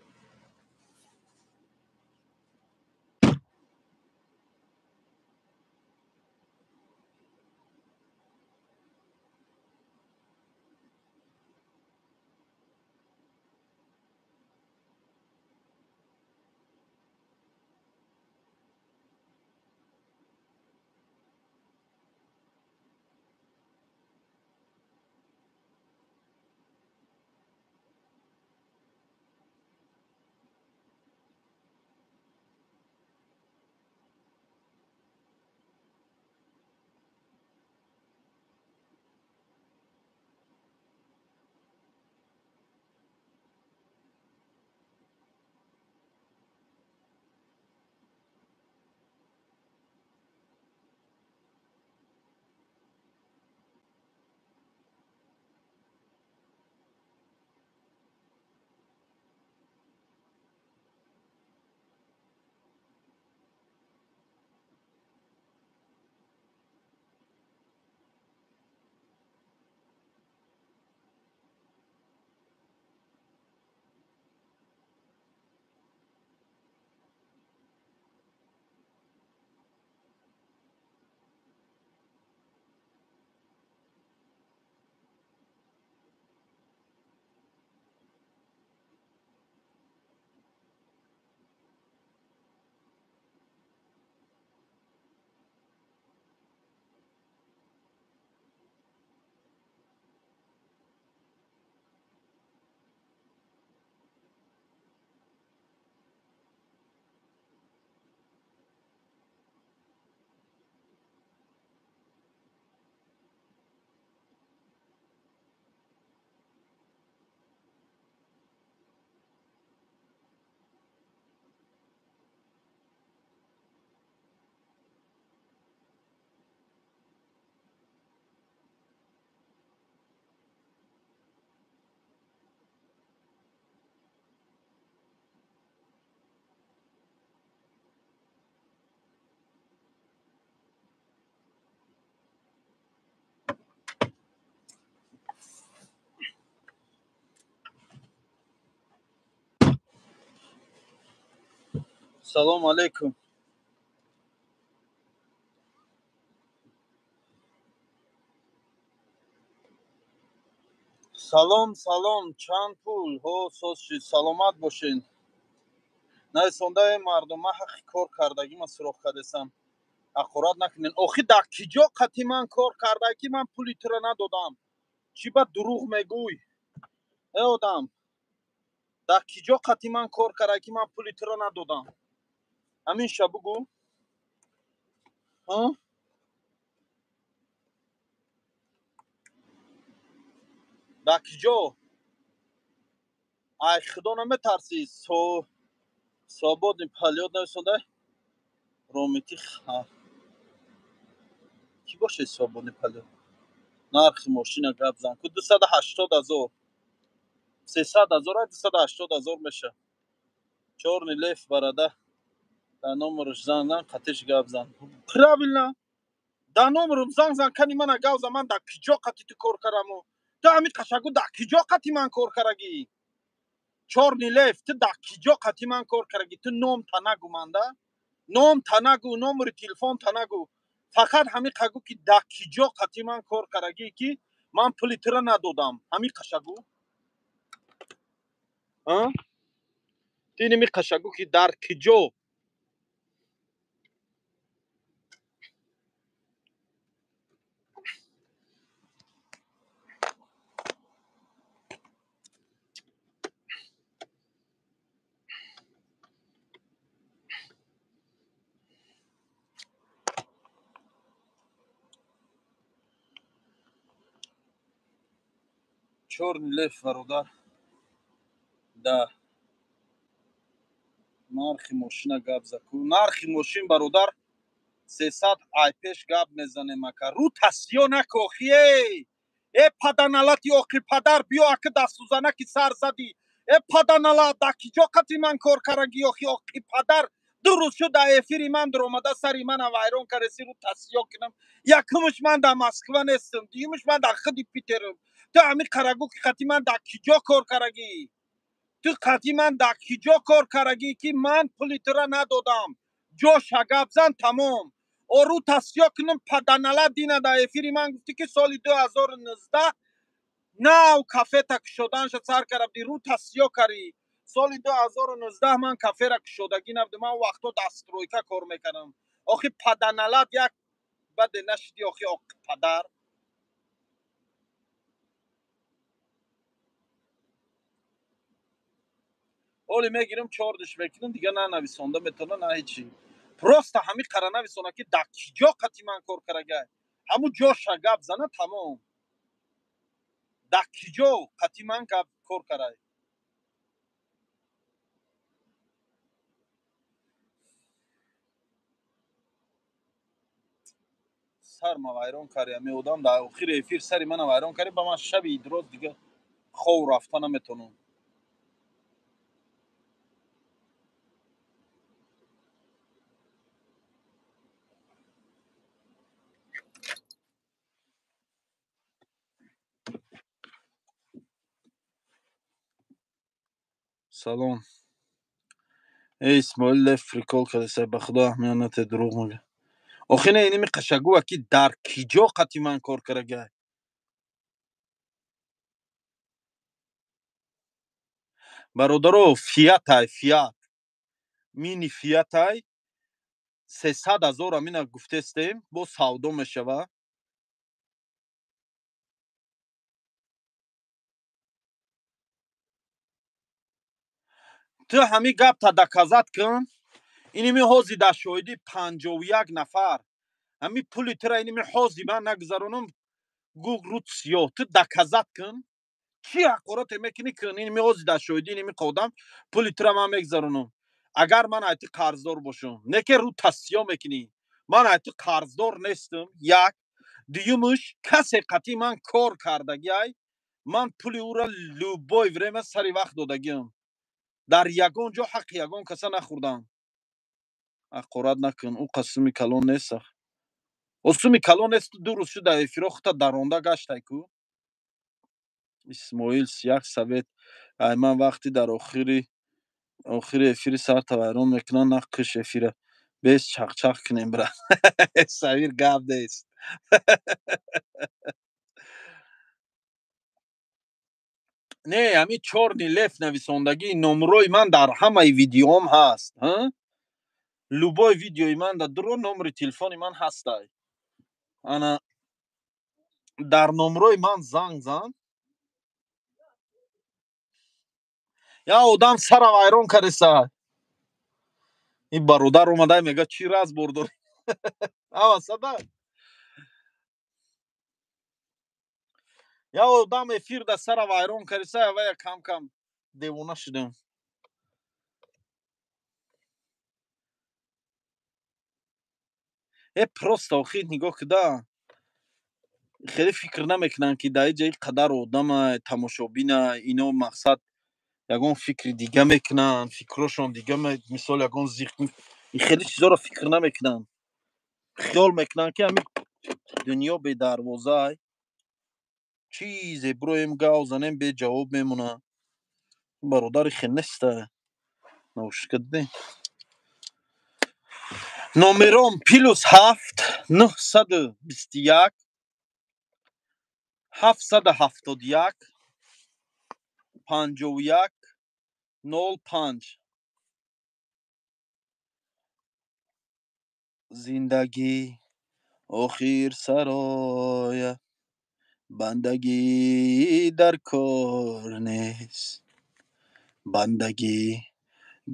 Салом алейкум. Салом, салом, чанд пул? Ҳо, соз шид. Саломат бошен. Нависондаи мардум, ман ҳаққи кор кардагима суроғ кардесам. Ҳақорат накунен. Охи дар киҷо қати ман кор карда ки ман пули туро надодам? Чӣ ба дурӯғ мегӯй? Э одам, дар киҷо қати ман кор карда ки ман пули туро надодам? Ҳаминша бугӯ. Ҳа? Дар киҷо? Ай худо наметарсӣ? Свободный полёт нависонда ромити кӣ бошед свободный полёт? Нархи мошина гап зан ку 280 000, 300 000, 280 000 меша. Чёрный лев барада, дар номерш занг зан, қатиш гап зан. Правильно, дар номерам занг зан, кани мана гап зан. Ман дар киҷо қати ту кор караму? Ту ҳамин қашагу, дар киҷо қати ман кор карагӣ? Чёрный лев, ту дар киҷо қати ман кор карагӣ? Ту ном та нагу манда, ном та нагу, номери телефон та нагу, фақат ҳамин қагу ки дар киҷо қати ман кор карагӣ ки ман пули туро надодам. Ҳамин қашагу, ту иними қашагу ки дар киҷо. Чёрный лев бародар, да нархи мошина гап заку. Нархи мошин, бародар, 300, ай пеш гап мезанем, ака. Рӯ тасиё накохи, эй э паданалати оқи падар, биё ака, дастузанаки сар задӣ. Э паданалат, дар киҷо қати ман кор карагӣ? Охи оқи падар, ду рӯз шуд дар эфири ман дуромада, сари мана вайрон кареси. Рӯ тасиё кунам? Якумш, ман дар Москва нестам, дуюмш, ман дар худи Питерам. Ту ҳамин қарагӯ ки қати ман дар киҷо кор карагӣ? Ту қати ман дар киҷо кор карагӣ ки ман пули тура надодам? Ҷоша гап зан, тамом. Ору тасиё кунам, паданала? Дина дар эфири ман гуфтӣ ки соли 2019 нав кафета кушоданша сар карда будӣ, рӯ тасиё карӣ. Соли 2019 ман кафера кушодагӣ набудам, ман вақто дар стройка кор мекардам. Охи паданалат, як баде нашидӣ, охи оқи падар. Оли мегирам, чордиш мекунам, дига на нависонда метавона, на ҳечи. Просто ҳамин қара нависона ки дар киҷо қати ман кор карагай, ҳамун ҷоша гап зана, тамом. Дар киҷо қати ман гап кор карай? Сарма вайрон карди ҳамин одам, дар охири эфир сари мана вайрон карди. Ба ман шаби идроз дига хов рафта наметавонам. Салом, э Исмоил Лев, прикол кардеса, ба худо аҳамият дурӯғ мега. Охи не, иними қашагӯа ки дар киҷо қати ман кор карагай? Бародаро, Фиатай, Фиат мини, Фиатай 300 000 амина гуфтестем, бо савдо мешава. Ту ҳамин гапта доказать кун. Иними ҳози дар шоҳидӣ 51 нафар. Ҳамин пули тура иними ҳози ман нагузаронам, гу рут сиёҳ. Ту доказать кун, чӣ ҳақороте мекунӣ, кун. Иними ҳози дар шоҳидӣ иними қодам пули тура ман мегузаронам, агар ман ай ту қарздор бошам. Не ки рӯ тасиё мекунӣ. Ман ай ту қарздор нестам, як. Дуюмуш, касе қатъи ман кор кардагиай, ман пули ӯро любой время сари вақт додагиам. Дар ягон ҷо ҳаққи ягон каса нахӯрдам. Ҳақорат накун, ӯ қасуми калон нест. Осуми калон нест, ду рӯз шуд дар эфиро хута даронда гаштай ку. Исмоил, як совет ай ман: вақти дар охири Охири эфири сарта вайрон мекунанд, на куш эфира. Бес чақчақ кунем, брат. Савир гап нест. Не, ҳами чёрный лев нависондагӣ номрои ман дар ҳамаи видеоам ҳаст. Любой видеои ман дар дуро номери телефони ман ҳастай. Ана дар номрои ман занг зан. Я одам сара вайрон кардеса. Ин бародар омада мега чӣ разбор дорӣ? Ава сада. Я одам эфир да сара вайрон кардеса, ава я кам кам девона шудем. Э просто охир нигоҳ куда. Хеле фикр намекунанд, ки дар ин ҷа ин қадар одама тамошобина, ино мақсад ягон фикри дига мекунанд, фикрошон дига, мисол ягон зиқ, хеле чизоро фикр намекунанд. Хиёл мекунанд, ки ҳамин дунё бедарвозай, чизе бироем гав занем беҷавоб мемонад. Бародари хел неста. Наушника дидем. Номером +7 921 771 51 05. Зиндагӣ охир сароя, бандагӣ дар кор нест. Бандагӣ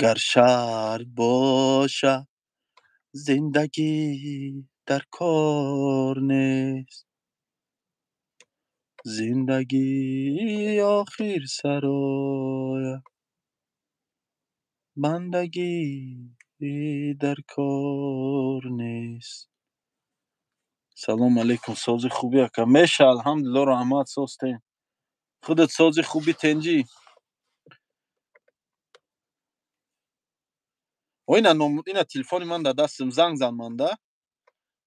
гар шарт боша, зиндагӣ дар кор нест. Зиндагӣ охир сароя, бандагӣ дар кор нест. Салом алейкум, сози хубӣ, ака? Меша, алҳамдулилло, раҳмат, созтен. Худат сози хубӣ, тенҷӣ? О, ина ном, ина телефони ман дар дастам, занг зан манда.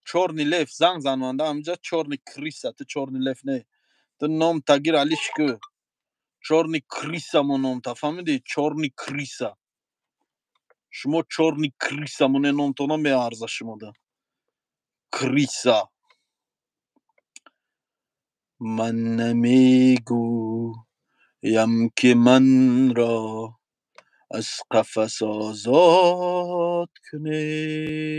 Чёрный лев, занг зан манда, ҳаминҷа чёрный крыса, ту чёрный лев не. Ту ном тагир алиш ку. Чёрный крыса мо номта, фаҳмидӣ? Чёрный крыса. Шумо чёрный крыса моне номтона меарза шумода. Крыса. Ман намегӯям, ки манро аз қафас озод кунед,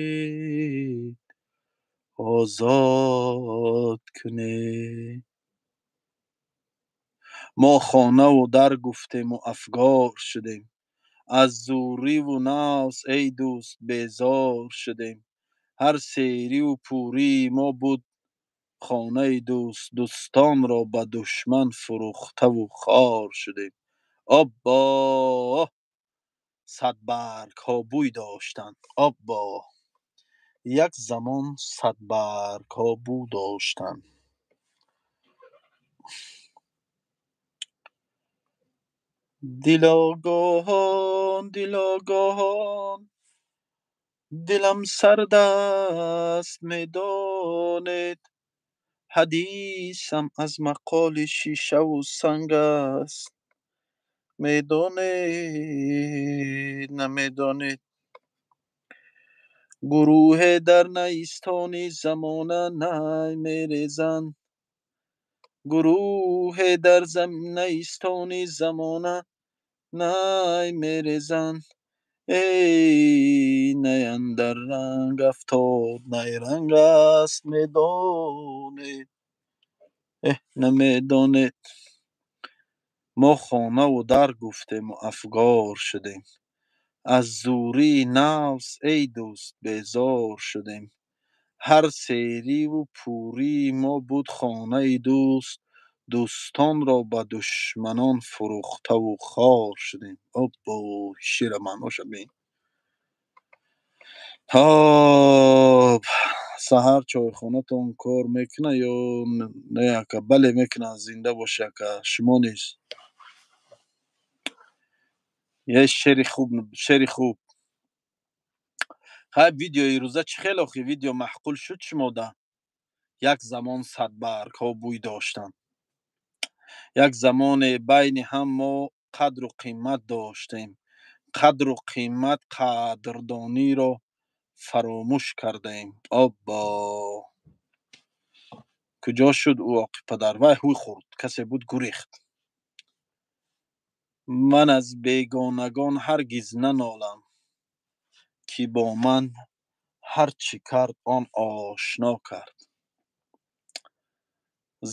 озод кунед. Мо хонаву дар гуфтему афгор шудем, аз зӯриву нафс, эй дӯст, безор шудем. Ҳар сериву пурии мо буд хонаи дӯст, дӯстонро ба душман фурӯхтаву хор шудем. Оббо, садбаргҳо бӯй доштанд. Оббо, як замон садбаргҳо бӯ доштанд. Дилогоҳон, дилогоҳон, дилам сард аст, медонед. Ҳадисам аз мақоли шишаву санг аст, медонед, намедонед. Гурӯҳе дар найистони замона най мерезанд, гурӯҳе дар найистони замона най мерезанд. Эй, най андар ранг афтод, найранг аст, медонед, эҳ, намедонед. Мо хонаву дар гуфтему афгор шудем, аз зӯрии нафс, эй дӯст, безор шудем. Ҳар сериву пурии мо буд хонаи дӯст, дӯстонро ба душманон фурӯхтаву хор шудем. Оббо, шира маъноша бин. Ҳоб, саҳар чойхонатон кор мекунад ё не, ака? Бале, мекунад, зинда бошӣ, ака, шумо низ. Е шери хуб, шери хуб. Хай, видеои ирӯза чӣ хел охи? Видео маъқул шуд шумода? Як замон садбаргҳо бӯй доштанд. Як замоне байни ҳам мо қадру қимат доштем. Қадру қимат, қадрдониро фаромӯш кардаем. Оббо, куҷо шуд ӯ оқи падар? Вай ҳуй хӯрд, касе буд, гурехт. Ман аз бегонагон ҳаргиз нанолам, ки бо ман ҳар чӣ кард, он ошно кард.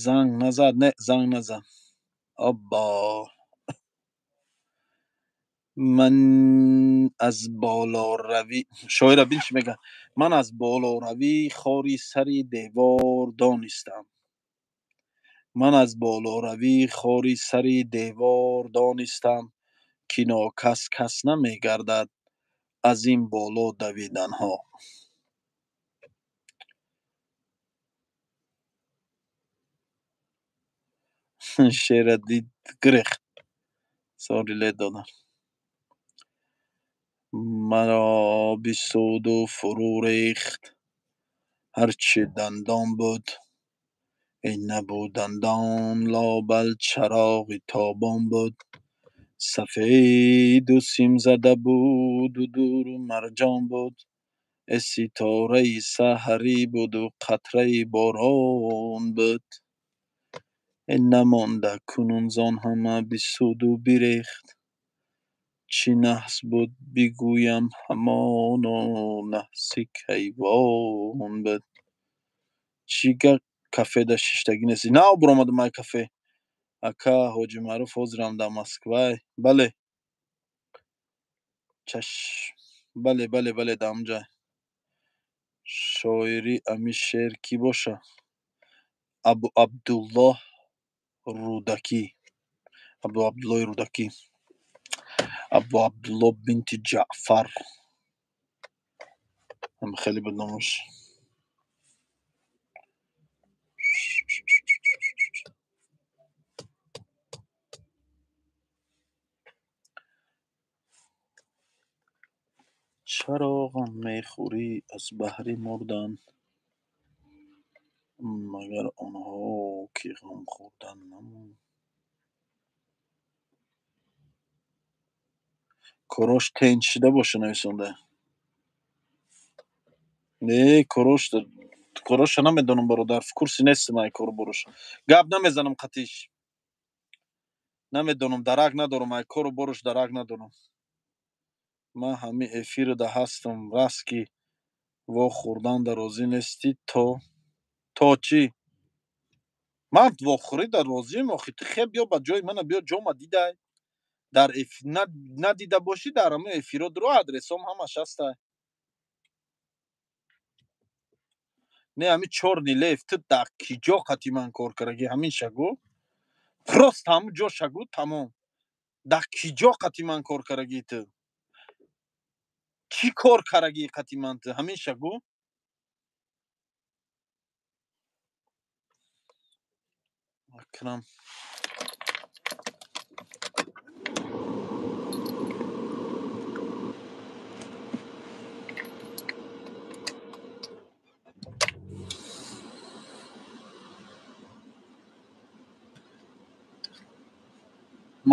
Занг назад? Не, занг назад. Оббо, ман аз болоравӣ, шоира бин чӣ мегӯяд: ман аз болоравӣ хори сари девор донистам, ман аз болоравӣ хори сари девор донистам, ки нокас кас намегардад аз ин боло давиданҳо. Шера дид, гирехт, сориле додам. Маро бисуду фурӯ рехт ҳарчи дандон буд, ин набуд дандон, лобал чароғи тобон буд, сафеду симзада буду дуру марҷон буд, э ситораи саҳарӣ буду қатраи борон буд, э намонда кунун зон ҳама бисуду бирехт, чӣ наҳс буд бигӯям, ҳамоно наҳси кайвон буд. Чӣ гап, кафеда шиштагӣ нестӣ? На, биромадам ай кафе. Ака Ҳоҷи Маъруф ҳозирам дар Москвай. Бале, чаш, бале, бале, бале, дар ҳамҷай. Шоири ами шеър кӣ боша? Абу Абдуллоҳ Рӯдакӣ, Абу Абдуллоҳи Рӯдакӣ, Абу Абдуллоҳ бинти Ҷаъфар, ҳам хеле буд номаш. Чаро ғам мехӯрӣ аз баҳри мурдан, магар онҳо ки ғам хӯрдан намон. Корош тенч шида боша нависонда. Не, корош, короша намедонам, бародар, в курсе нестам ай кору борош. Гап намезанам қатиш. Намедонам, дарак надорам ай кору борош, дарак надорам. Ман ҳами эфирда ҳастам, раст ки вохӯрданда розӣ нестӣ, то чӣ? Ман вохӯрида розиам, охи ту хеб биё ба ҷои мана биё, ҷома дидай. Дар надида бошӣ, дар ҳамин эфиро дуро адресом ҳамаш ҳастай. Не, ҳамин чёрный лев, ту дар ки ҷо қати ман кор кардагӣ, ҳамин шагӯ? Просто ҳамун ҷо шагӯ, тамом. Дар ки ҷо қати ман кор кардагӣ ту? Чӣ кор кардагӣ қати ман ту? Ҳамин шагӯ? Акрам.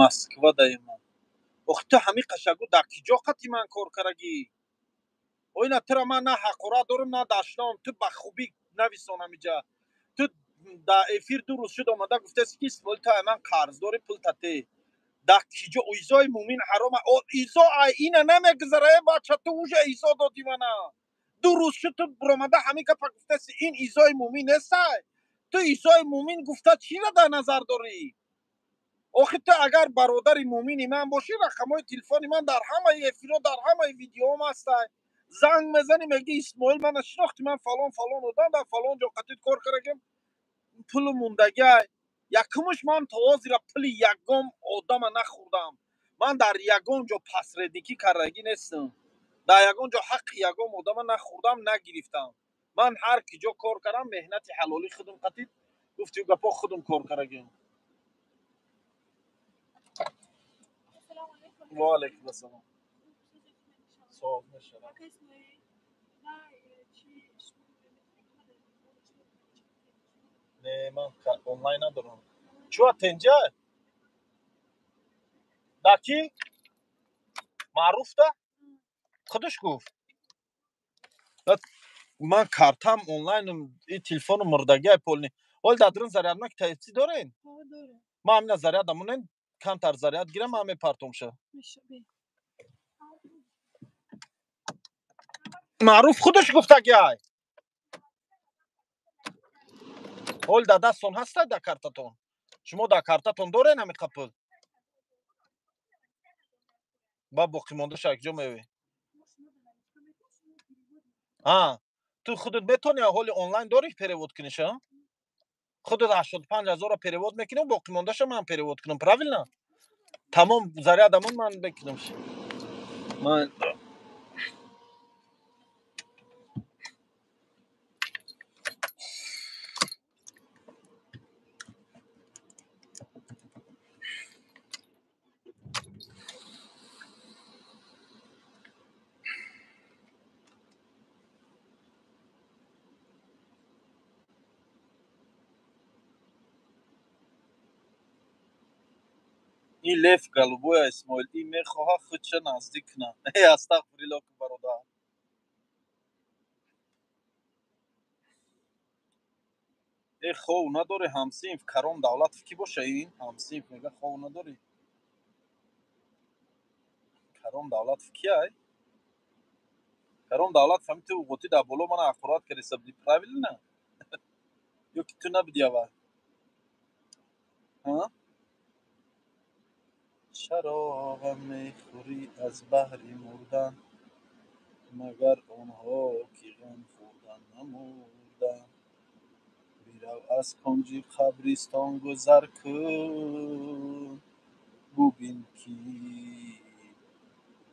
Москва даема. Ох, ту ҳамин қашагӯ, дар ки ҷо қати ман кор кардагӣ? Оина тура ман на ҳақорат дорам, на дашном, ту ба хубӣ нависон ҳамиҷа. Ту дар эфир 2 рӯз шуд омада гуфтаси, ки Исмоил, ту ай ман қарз дорӣ, пул тате. Дар ки ҷо изои мӯмин ҳарома? Изо ай ина намегузара, э бача, ту уже изо додӣ мана. 2 рӯз шуд ту биромада ҳамин гапа гуфтаси, ин изои мӯмин нестай? Ту изои мӯмин гуфта чиро дар назар дорӣ? Охи ту агар бародари мӯмини ман бошӣ, рақамҳои телефони ман дар ҳамаи эфиро, дар ҳамаи видеоам ҳастай. Занг мезанӣ, мегӣ: Исмоил, мана шинохтӣ, ман фалон фалон одам, дар фалон ҷо қатид кор кардагим, пулу мондагиай. Якумш, ман то ҳозира пули ягон одама нахӯрдам. Ман дар ягон ҷо посредникӣ кардагӣ нестам, дар ягон ҷо ҳаққи ягон одама нахӯрдам, нагирифтам. Ман ҳар ки ҷо кор кардам, меҳнати ҳалолӣ худум қатид, гуфти гапо, худум кор кардагим. Ва алайкум ассалом. Соз мешавад. Не, ман онлайн надорам. Чуа, тенҷа? Да ки? Маъруф да худаш гуфт. Ман картам онлайнм, и телефону мурдагиай, полни. Ҳол дар дурун заряднак Type-C дорен? Ман ҳамина заряд амонен, камтар заряд гирам, ман мепартомша. Маъруф худаш гуфтагиай. Ҳол дар дастон ҳастай, дар картатон? Шумо дар картатон дорен ҳамиқа пул? Ба боқимондаша якҷо меёвӣ. А ту худат метавонӣ, ҳоли онлайн дорӣ, перевод куниша? Худат 85 0-ро перевод мекунӣ, боқимондаша ман перевод кунам, правильно? Тамом, зарядамон ман мекунам. Ман ин лев голубоя, Исмоил, ин мехоҳад худша наздик кунад. Э, астағфирилло, бародар. Э, хов надорӣ, ҳамсинф? Каром Давлатов кӣ боша ин ҳамсинф? Мега, хов надорӣ. Каром Давлатов кияй? Каром Давлатов ҳами ту уғотӣ дар боло мана ҳақорат кардеса будӣ, правильно? Ё ки ту набудӣ аввал? Чаро ғам мехӯрӣ аз баҳри мурдан, магар онҳо ки ғам хӯрдан намурданд? Бирав, аз кунҷи қабристон гузар кун, бубин, ки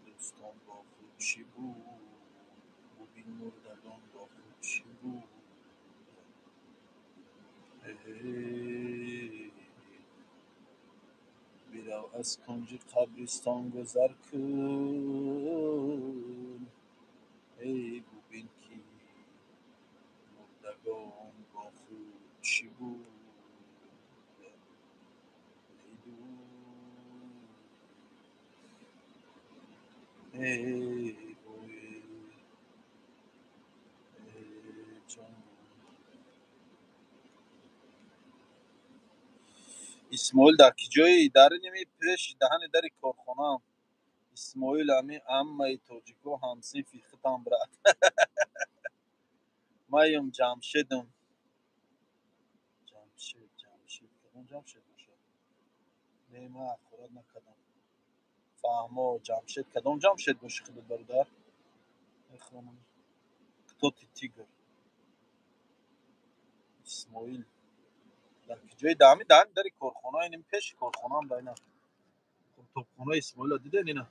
дӯстон бо худ чӣ буд, бубин, мурдагон бо худ чӣ буд. Бирав, аз кунҷи қабристон гузар кун, эй, бубин, ки мурдагон бо худ чӣ буд. Эй дӯст, эй вой, ҷон. Исмоил, дар ки ҷои? Дар иними пеши даҳани дари корхонаам. Исмоил, ами аммаи тоҷико ҳамсинфи худам, брат. Маем Ҷамшедам. Ҷамшед, Ҷамшед, кадом Ҷамшед бошад? Не, ман ҳақорат накардам. Фаҳмо, Ҷамшед, кадом Ҷамшед бошӣ худат, бародар? Мехонам. Кто ты, тигр? Исмоил, дар ки ҷои? Даҳами даҳани дари корхона, иним пеши корхонаам да. Ина қуртобхонаи Исмоила диден? Ина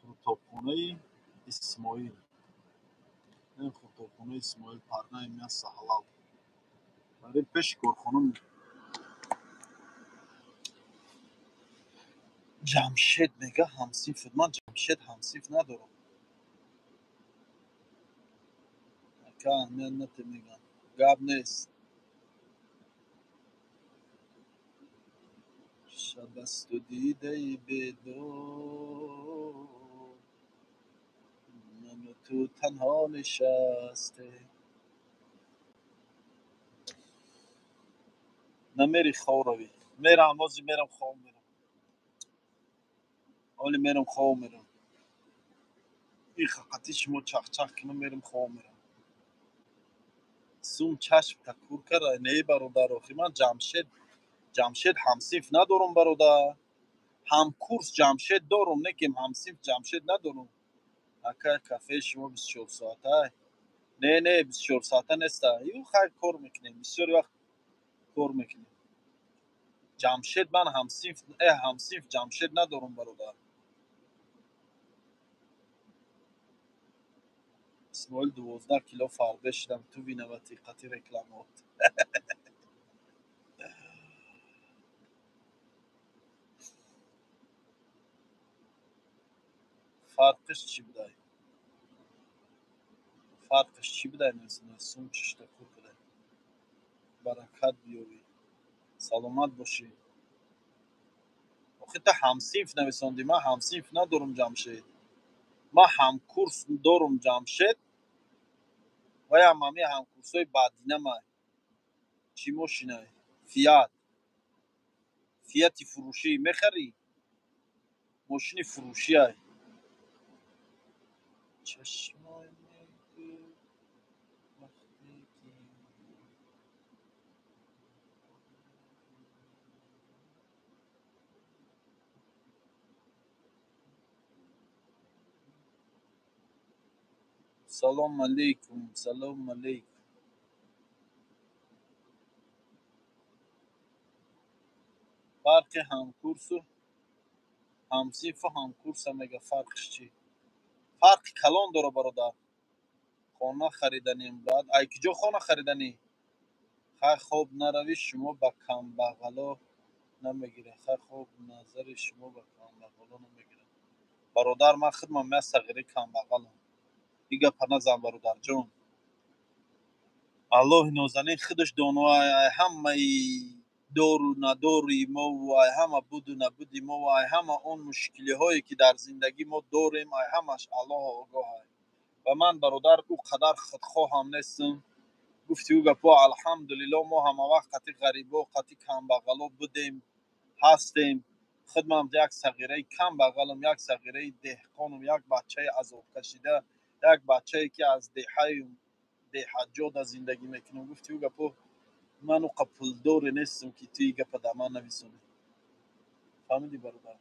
қуртобхонаи Исмоил, ин қуртобхонаи Исмоил, парнаи мясо ҳалал, барои пеши корхона. Ҷамшед мега ҳамсинф. Ман Ҷамшед ҳамсинф надорам. Ака, аҳамият нате, мегам, гап нест. Шабасту дидаи бедор, ману ту танҳо нишасте. Намери, хов равӣ? Мерам, ҳозир мерам, хов мерам. Ҳоли мерам, хов мерам. Ин хақати шумо чахчах кунам, мерам, хов мерам. Сум чашм такур кара. Не, бародар, охи ман Ҷамшед, Ҷамшед ҳамсинф надорам, бародар. Ҳамкурс Ҷамшед дорум, не ки ҳамсинф Ҷамшед надорум. Ака, кафеи шумо 24 соата? Не, не, 24 соата неста. Ю хайр, кор мекунем, бисёри вақт кор мекунем. Ҷамшед ман ҳамсинф, ҳамсинф Ҷамшед надорум, бародар. Исмоил, 12 кило фарбе шудам, ту виноватый, қати рекламот. Фарқиш чӣ будай? Фарқиш чӣ будай? Сум чишта кур кудай. Баракат биёвӣ, саломат бошӣ. Охи та ҳамсинф нависондӣ, ман ҳамсинф надорум, Ҷамшед. Ман ҳамкурс дорум, Ҷамшед, ваям ҳами ҳамкурсҳои баъдинамай. Чӣ мошинай? Фиат. Фиати фурӯшӣ мехарӣ? Мошини фурӯшиай. Чашмои ту вақте ки Салом алейкум, салом алейкум. Фарқи ҳамкурсу ҳамсинфу ҳамкурса мега, фарқш чӣ? Фарқи калон дора, бародар. Хона хариданем, брат. Ай киҷо хона хариданӣ? Хай, хоб наравӣ, шумо ба камбағало намегирад. Хай, хоб назари шумо ба камбағало намегирад. Бародар, ман худмам як сағири камбағалам. Ин гапа назан, бародарҷон. Аллоҳи нозанин худаш доноай, ай ҳамаи дору надори мову ай ҳама буду набуди мову ай ҳама он мушкилиҳое, ки дар зиндагӣ мо дорем, ай ҳамаш Аллоҳ огоҳай. Ва ман, бародар, ӯ қадар худхоҳам нестам. Гуфти ӯ гапҳо, алҳамдулилло, мо ҳамавақт қати ғарибо, қати камбағало будем, ҳастем. Худмам як сағираи камбағалам, як сағираи деҳқонам, як бачаи азобкашида, як бачае, ки аз деҳаи деҳаҷода зиндагӣ мекунам. Гуфти ӯ гапҳо, ман ӯ қа пулдоре нестам, ки ту ин гапа дар ман нависонӣ. Фаҳмидӣ, бародар?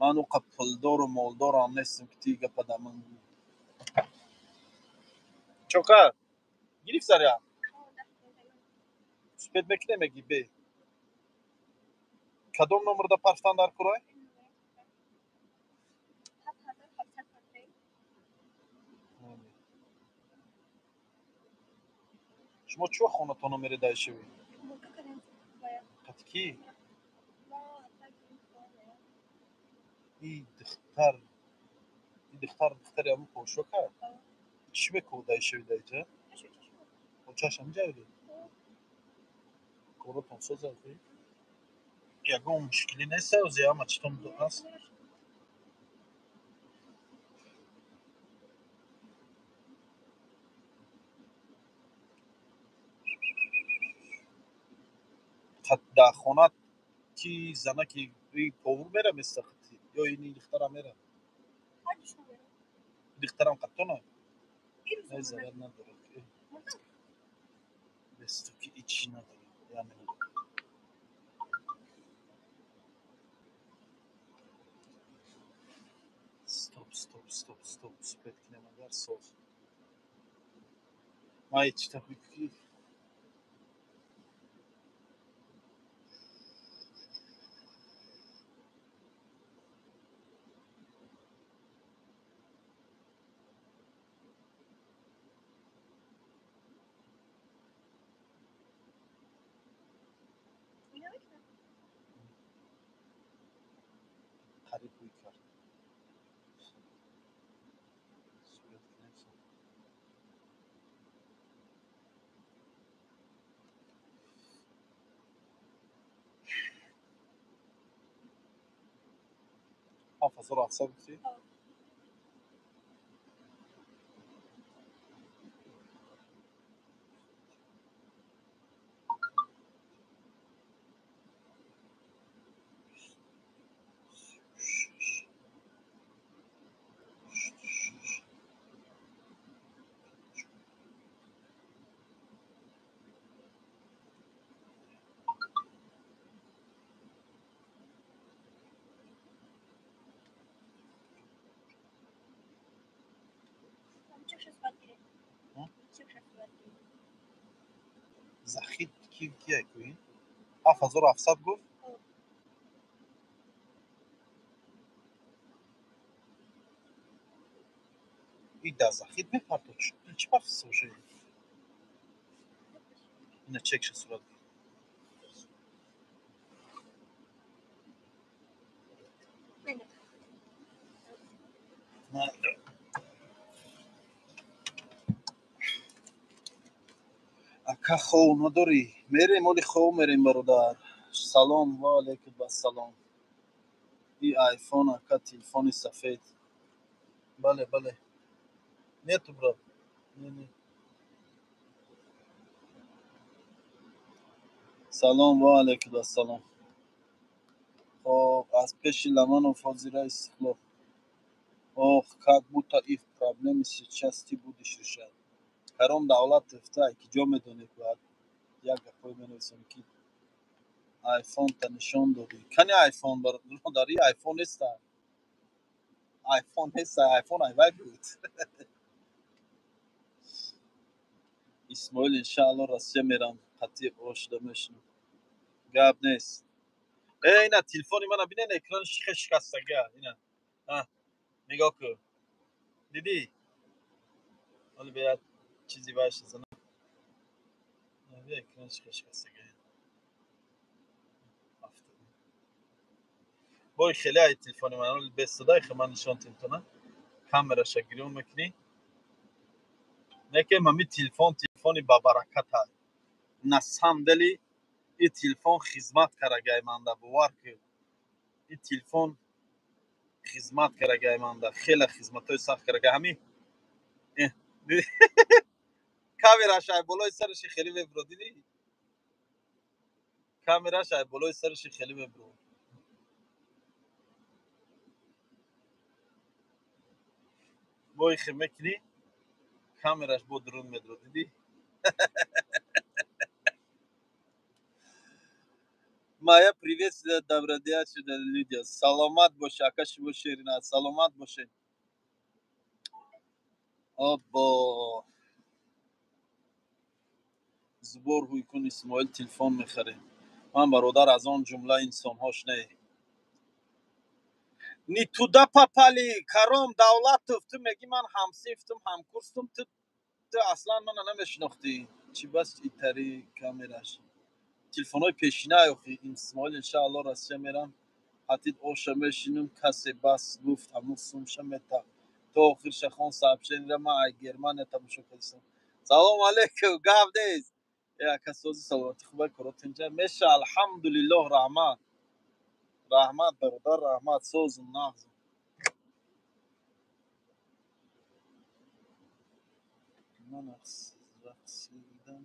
Ман ӯ қа пулдору молдорам нестам, ки ту ин гапа дар ман гӯ. Чока гирифт заря? Успеть мекунем, меги бе. Кадом номерда партан дар курай? Шумо чӣ вақт хонатона мередаи шавӣ? Қати кӣ? И духтар, и духтар духтари ҳамун подшо кард? Чӣ мекунад даи шави даиҷа? Очаш ҳамиҷа ели? Коротон соза? Ягон мушкилӣ нест, ози ҳама читон ҳаст? Дар хона ки занаки повур мера места ё ини духтарам мера? Духтарам қаттона? Не, зарар надорад. Без ту ки ичи надорад. Я минут. Стоп, стоп, стоп, стоп, успеть кунем агар соз. Ман ичи ки қариб ҳуй кард. Сурат кунем. 7700 гуфтӣ? Захид ки кия кӯин? 7700 гуфт? И дар захид мепарто, чӣ парфиста боша? Ина чекша сурат гир. Ака, хов надорӣ? Мерем, оли хов мерем, бародар. Салом ва алейкум ассалом. И айфон ака, телефони сафед. Бале, бале. Нету, брат. Не, не. Салом ва алейкум ассалом. Хоб, аз пеши Ламанов ҳозира Истиқлол. Ох, как будто их проблемы сейчас ты будешь решать. Каром Давлатов, та ки ҷо медонӣ, бояд як гапҳое менависам, ки айфонта нишон додӣ. Кани айфон, бародар, и айфон неста. Айфон неста, айфон айвай буд. Исмоил, иншаалло, Россия мерам, қатъи ошда мешинам. Гап нест. Э, ина телефони мана бинен, экранаш хе шикастага. Ина. А, нигоҳ кун. Дидӣ? Ҳоли бе як чизи вайш зана. Экранаш хе шикастага. Бой хеле ай телефони ман, ҳоли бесадай хе ман нишон телефона. Камераша гирён мекунӣ. Не ки мами телефон телефони бабаракат ай. На самом деле и телефон хизмат карагай манда, бовар кун. И телефон хизмат карагай манда, хеле хизматҳои сахт карагай. Ҳами камераш ай болои сараши хеле мебуро, дидӣ? Камераш ай болои сараши хеле мебуро. Бо ихе мекунӣ, камераш бо дурун медро, дидӣ? Моя приветствие добродетельная люди. Саломат боше, ака шумо Ширина, саломат боше. Обо. Сбор ҳуй кун, Исмоил, телефон мехарем. Ман, бародар, аз он ҷумла инсонҳош не. Не туда попали, Каром Давлатов, ту мегӣ ман ҳамсинфтум, ҳамкурстум, ту аслан мана намешинохтӣ. Чӣ бас итари камераш. Телефонҳои пешина охи. Исмоил, иншаалло, Россия мерам. Ҳатид оша мешинам, касе бас гуфт, ҳамун сумша мета. То охирша хон сообщениера ман ай Германия тамошо кардистам. Салом алейкум, гап нест. Э, ака, сози, саломатӣ, хубай, корот инҷа меша, алҳамдулиллоҳ, раҳмат. Раҳмат, бародар, раҳмат, созум, нағзум. Ман рақсидан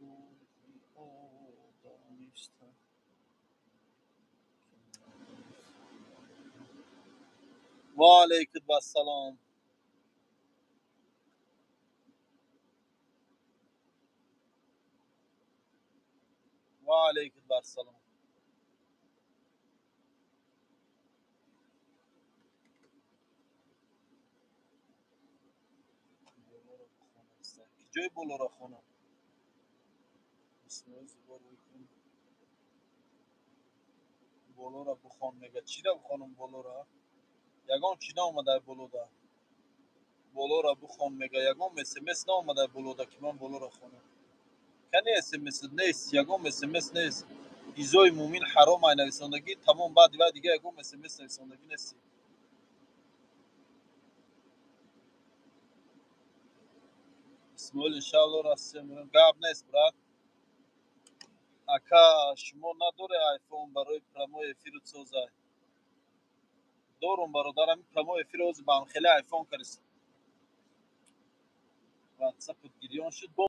рӯзи дониста. Ва алейкум ассалом. Ва алейкум ассалом. Ҷои болоро хонам. Исмоил, сбор кун. Болоро бихон мега. Чиро бихонам болоро? Ягон чӣ наомада болода. Болоро бихон мега. Ягон СМС наомада болода, ки ман болоро хонам. Кани СМС нест, ягон СМС нест. Изои мӯмин ҳаром ай нависондагӣ, тамом, баъди вай дига ягон СМС нависондагӣ нести. Исмоил, иншаалло, Россия мерам. Гап нест, брат. Ака, шумо надоре айфон барои прямой эфиру созай? Дорум, бародар, ҳамин прямой эфир ҳозир ба ҳам хеле айфон кардистам. Ватсапут гирён шуд. Бо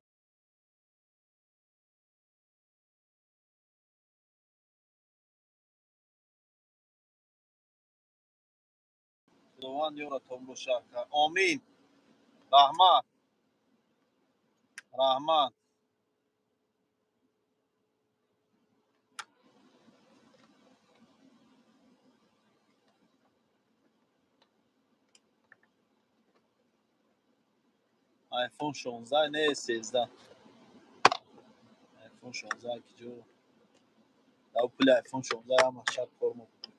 Худованд ёратон боша, ака. Омин. Раҳмат. Раҳмат. iPhone 16 не, 13. iPhone 16 ки ҷо? Дар пули iPhone 16 ҳама шаб кор мекунем.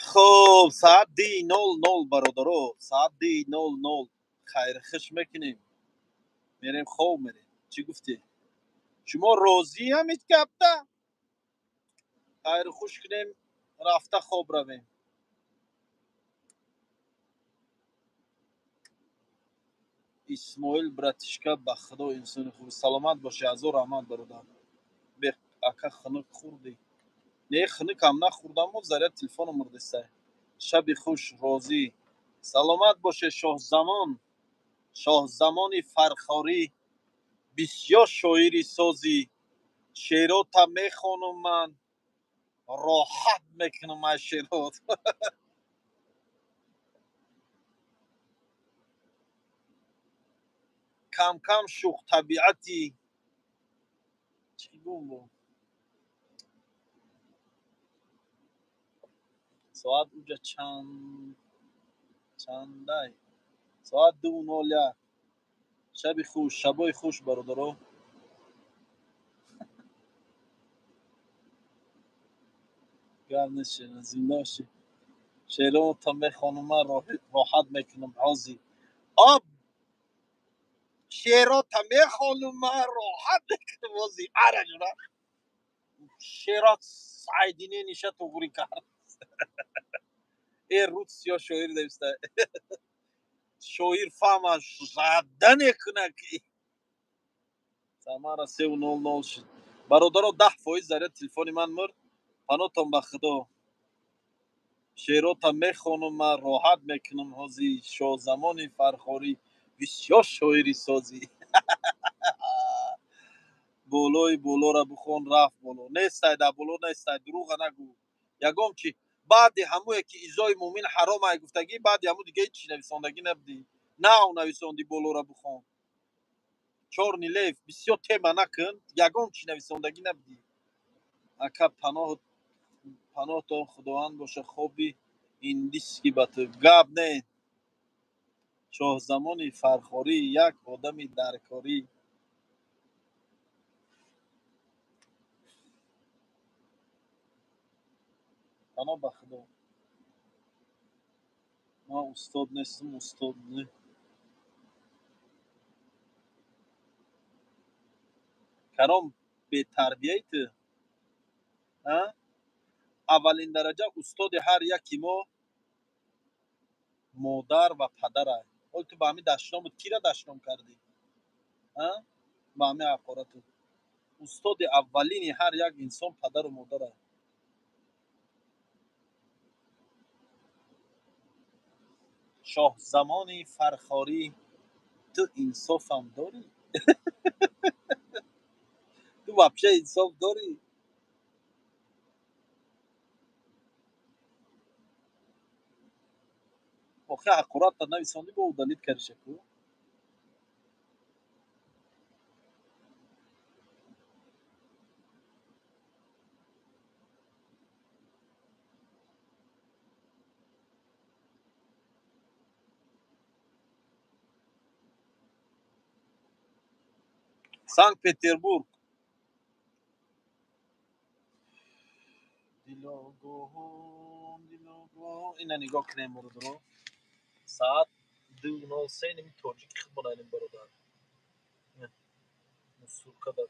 Хоб, соат 2:00, бародаро, соат 2:00, хайрхуш мекунем. Мерем, хоб мерем. Чӣ гуфтӣ? Шумо розӣ ҳамид гапта? Хайрхуш кунем, рафта хоб равем. Исмоил братишка, ба худо инсони хуб. Саломат бошӣ, ҳазор раҳмат, бародар. Ака, хунук хӯрдӣ? Не, хунукам нахӯрдаму заряд телефоном мурдистай. Шаби хуш, розӣ. Саломат боше, Шоҳзамон. Шоҳзамони Фархорӣ, бисёр шоири созӣ. Шеърота мехонум, ман роҳат мекунам аз шеърот. Камкам шӯхтабиати чӣ гум бо соат уҷа чанд чандай? Соат 2:01. Шаби хуш, шабои хуш, бародаро. Гап нест, зинда бошӣ. Шеърота мехонум, ман роҳат мекунам ҳозир. Об шеърота мехонум, ман роҳат мекунам ҳозир. Ара ҷура шеърот сайдине ниша туғри кард. Э, руд сиё шоир нависта. Шоир фаҳмаш зада мекунад, ки самара 3:00 шуд. Бародаро, 10% заряд телефони ман мурд. Панотон ба худо. Шеърота мехонум, ман роҳат мекунам ҳозир. Шоҳзамони Фархорӣ, бисёр шоири созӣ. Болои болора бихон, рафт боло. Нестай, дар боло нестай, дурӯға нагӯ. Ягон чи баъди ҳамое ки изои мӯмин ҳаром ай гуфтагӣ, баъди ҳаму дига ҳеҷ чи нависондагӣ набудӣ. Нав нависондӣ болора бихон. Чёрный лев, бисёр тема накун, ягон чи нависондагӣ набудӣ. Ака, паноҳтон Худованд боша, хоби индиски ба ту. Гап не. Шоҳзамони Фархорӣ, як одами даркорӣ. Паноҳ ба худо. Ман устод нестам, устод не. Каром бетарбияи ту? А? Аввалин дараҷа устоди ҳар яки мо модар ва падарай. Ҳол ту ба ҳамин дашномут кира дашном кардӣ? А? Ба ҳамин ҳақорату. Устоди аввалини ҳар як инсон падару модарай. Шоҳзамони Фархорӣ, ту инсофам дорӣ? Ту вообще инсоф дорӣ? Охи ҳақоратта нависондӣ, бо удалить кардиша ку? Санкт Петербург. Дилогоҳон, дилогоҳон. Ина нигоҳ кунем, бародаро. Соат 2:03, ними тоҷики худмон бародар. Мусурка да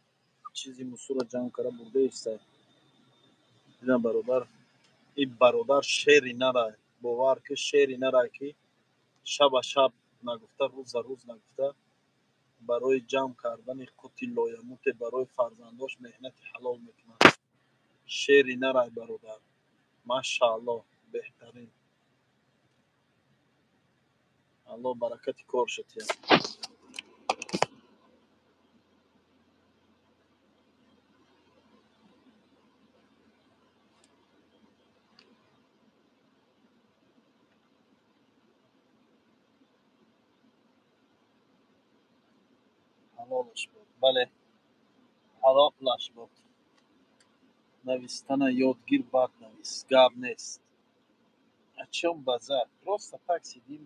чизи мусурро ҷамъ карда бурда истай. Ина бародар, ин бародар шери нарай. Бовар ки шери нарай, ки шаба шаб нагуфта, рӯза рӯз нагуфта, барои ҷамъ кардани қути лоямуте барои фарзандош меҳнати ҳалол мекунад. Шери нарай, бародар. Машааллоҳ, беҳтарин. Аллоҳ баракати корша диҳад. Ҳалолаш бод. Бале, ҳалолаш бод. Навистана ёд гир, баъд навис. Гап нест. О чём базар? Просто так сидим,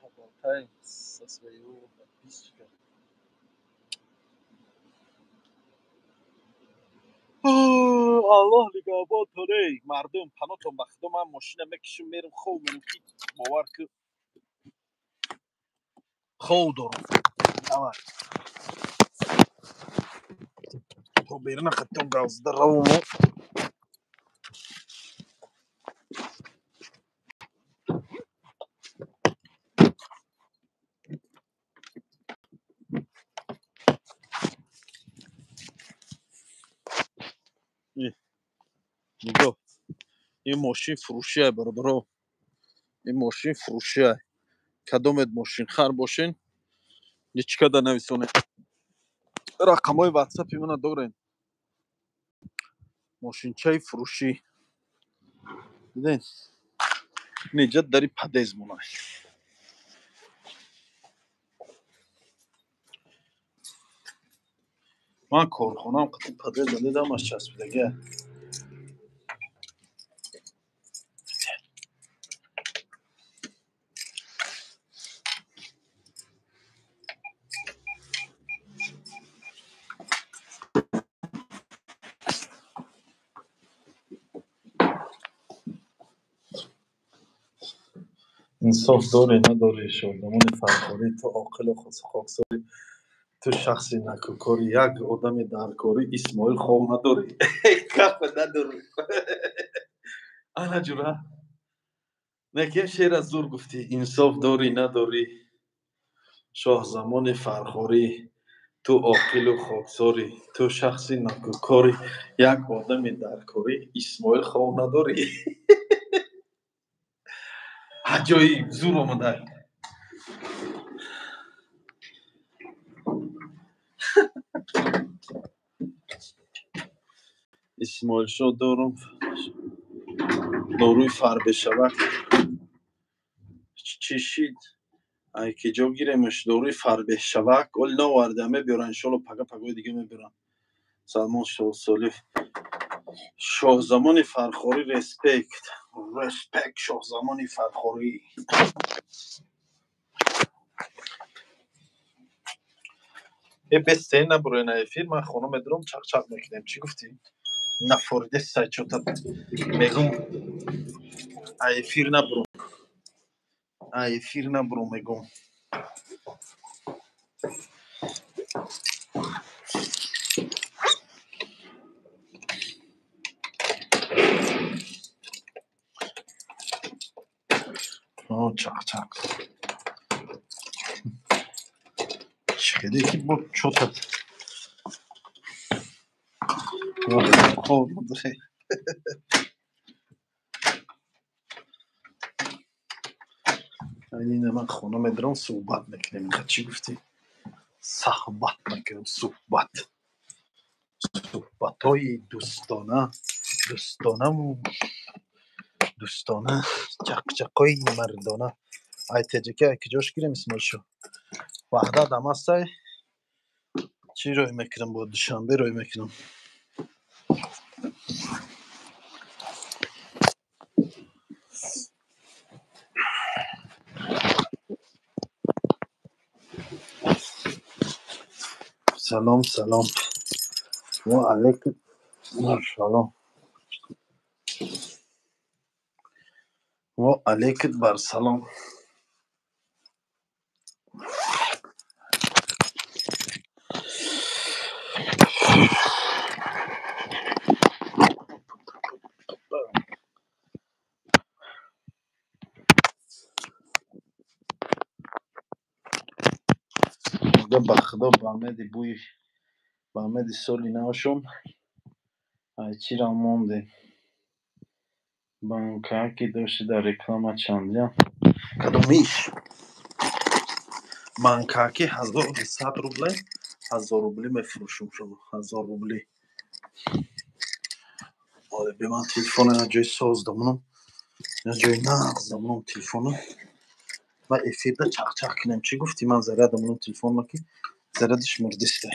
поболтаем со своего подписчика. Аллоҳ нигаҳбонтон, эй мардум, паноҳтон ба худо, ман мошина мекишам, мерам, хов мерам, ки бовар ки хов дорам. Давай. То берина хаттом гавзда равому. Нигоҳ, ин мошин фурӯшиай, бародаро, ин мошин фурӯшиай. Кадомед мошинхар бошен, личкада нависонед, рақамҳои ватсапи мана дорен. Мошинчаи фурӯшӣ, диден, инҷа дари подъезд монад. Ман корхонаам қати подъезда дидам, аш часпидагия. Инсоф дорӣ, надорӣ, шодамони фархорӣ, ту оқилу хоксорӣ, ту шахси накӯкорӣ, як одами даркорӣ, Исмоил хов надорӣ. Гапа надорӣ. Ана ҷура. Некем шеъра зур гуфтӣ. Инсоф дорӣ, надорӣ, шоҳзамони фархорӣ, ту оқилу хоксорӣ, ту шахси накӯкорӣ, як одами даркорӣ, Исмоил хов надорӣ. Аҷоиб зур омада. Исмоилшоҳ, дорум доруи фарбешавак чӣ шид? Ай ки ҷо гиремаш доруи фарбешавак? Оли наоварда, мебиёран, иншоалло, пага, пагои дига мебиёран. Салмон Солиф, шоҳзамони фархорӣ, респект, респект, шоҳзамони фархорӣ. Э, бесте, набурои на эфир, ман хона медурам, чақчақ мекунем. Чӣ гуфтӣ? Нафориде сайчота мегум, а эфир набуром, а эфир набуром, мегум. Чақчақ чӣ хеле ки бо чота хоб. Ина, ман хона медарам, суҳбат мекунем. Чӣ гуфтӣ? Саҳбат мекунем, суҳбат, суҳбатҳои дӯстона, дӯстонаву дӯстона, чақчақҳои мардона. Ай теҷаки, ай куҷош гирем, Исмоилшо? Ваҳдат ам ҳастай? Чӣ рӯй мекунам? Бо Душанбе рӯй мекунам. Салом, салом, ва алайкум салом, ва алайкум бар салом. Ба худо, ба умеди бӯи, ба умеди соли навшон ай чиро мондем. Банкаки дошти дар реклама чандия? Кадомиш банкаки? 1100 рубле, 1000 рубли мефурӯшум шумо, 1000 рубли. Оле, бе ман телефона я ҷои соз дамонам, я ҷои нағз дамонам телефона ва эфирда чақчақ кунем. Чӣ гуфтӣ? Ман заряд дамонам телефонма, ки зарядиш мурдиста.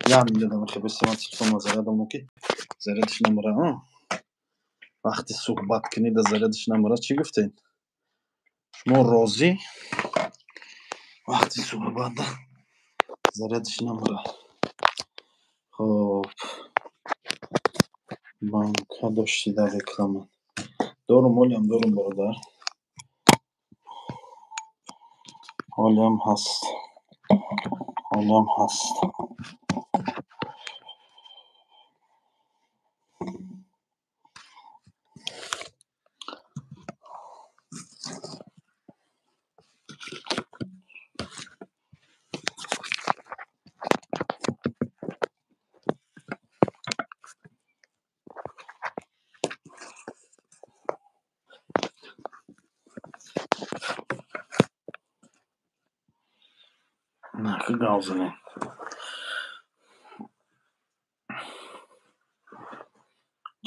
Як минутам хебеста, ман телефонма заряд дамонам, ки зарядиш намура. Вақти суҳбат кунӣ, да зарядиш намура. Чӣ гуфтед шумо, розӣ? Вақти суҳбатда зарядиш намура. Хоб, банка дошти дар реклама? Дорум, ҳолиам дорум, бародар, ҳолиам ҳаст, ҳолиам ҳаст. Гап занем.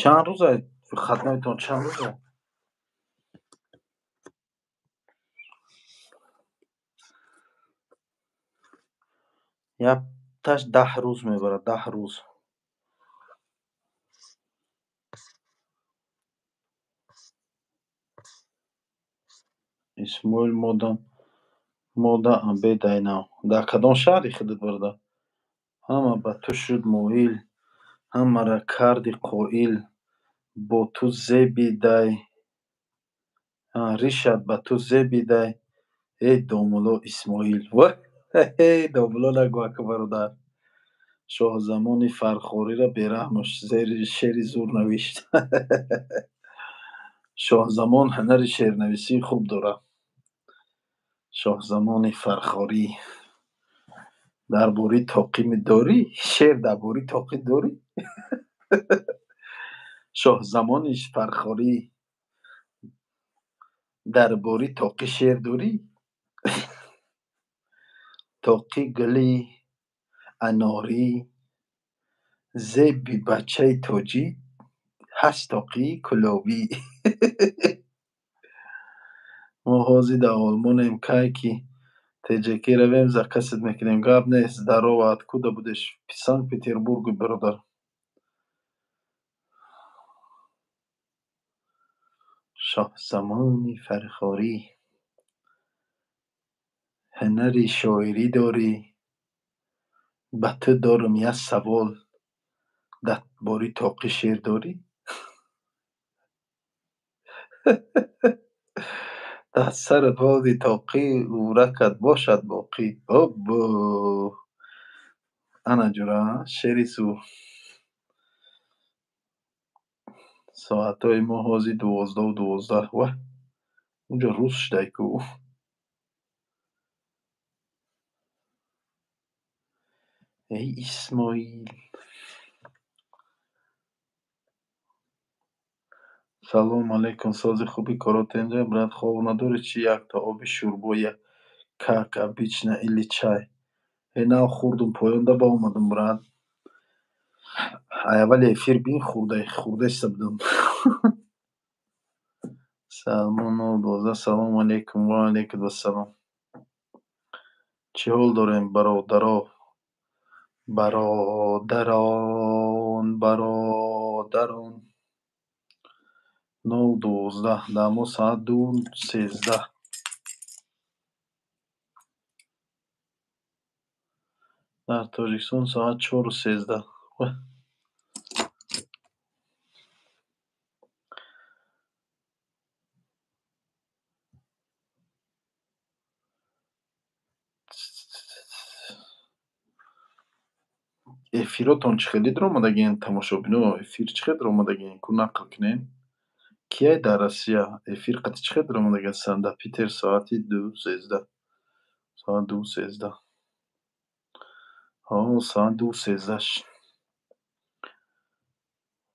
Чанд рӯза хатмаитон, чанд рӯза? Якташ 10 рӯз мебарад, 10 рӯз. Исмоил мода абедай нав. Дар кадом шаҳри худат, бародар? Ҳама ба ту шуд моил, ҳамаро карди қоил, бо ту зебидай, ришат ба ту зебидай, эй домулло Исмоил. Вай, домулло нагӯ, ака бародар. Шоҳзамони Фархориро бераҳмаш шеъри зур навишт. Шоҳзамон ҳунари шеърнависии хуб дорад. Шоҳзамони Фархорӣ дар бораи тоқӣ дорӣ? Шеър дар бораи тоқӣ дорӣ? Шоҳзамони Фархорӣ дар бораи тоқӣ шеър дорӣ? Тоқи гули анорӣ, зеби бачаи тоҷик, ҳаст тоқии кӯлобӣ. Мо ҳозир дар Олмонем, кай ки ТҶК равем, закасат мекунем. Гап нест, здорово, откуда будешь? Санкт-Петербург, бародар. Шоҳзамони Фархорӣ, ҳунари шоирӣ дорӣ, ба ту дорам як савол, дар бораи тоқӣ шеър дорӣ? Дар сарат боди тоқӣ, умракат бошад боқӣ. Оббо! Ана ҷура, шеъри зур. Соатҳои мо ҳозир 12:12. Ва унҷо рӯз шудай ку. Эй Исмоил. Салом алейкум, сози хуби коротенҷа, брат, хоб надорӣ чи? Якта оби шӯрбо, как обычно, или чай? Э, нав хӯрдум, поёнда ба омадум, брат. Ай аввали эфир бин, хӯрдаиста будум. Салмон 012. Салом алейкум, ва алейкум ассалом. Чӣ ҳол дорем, бародаро? Бародарон, бародарон. 0:12. Дар мо соат 2:13. Дар Тоҷикистон соат 4:13. Эфиротон чӣ хеле даромадагиен, тамошобино? Эфир чӣ хел даромадагиен? Ку нақл кунем? Кияй дар Россия? Эфир қати чӣ хел даромадаги ҳастанд? Дар Питер соати 2:13. Соат 2:13. Ҳо, соат 2:13.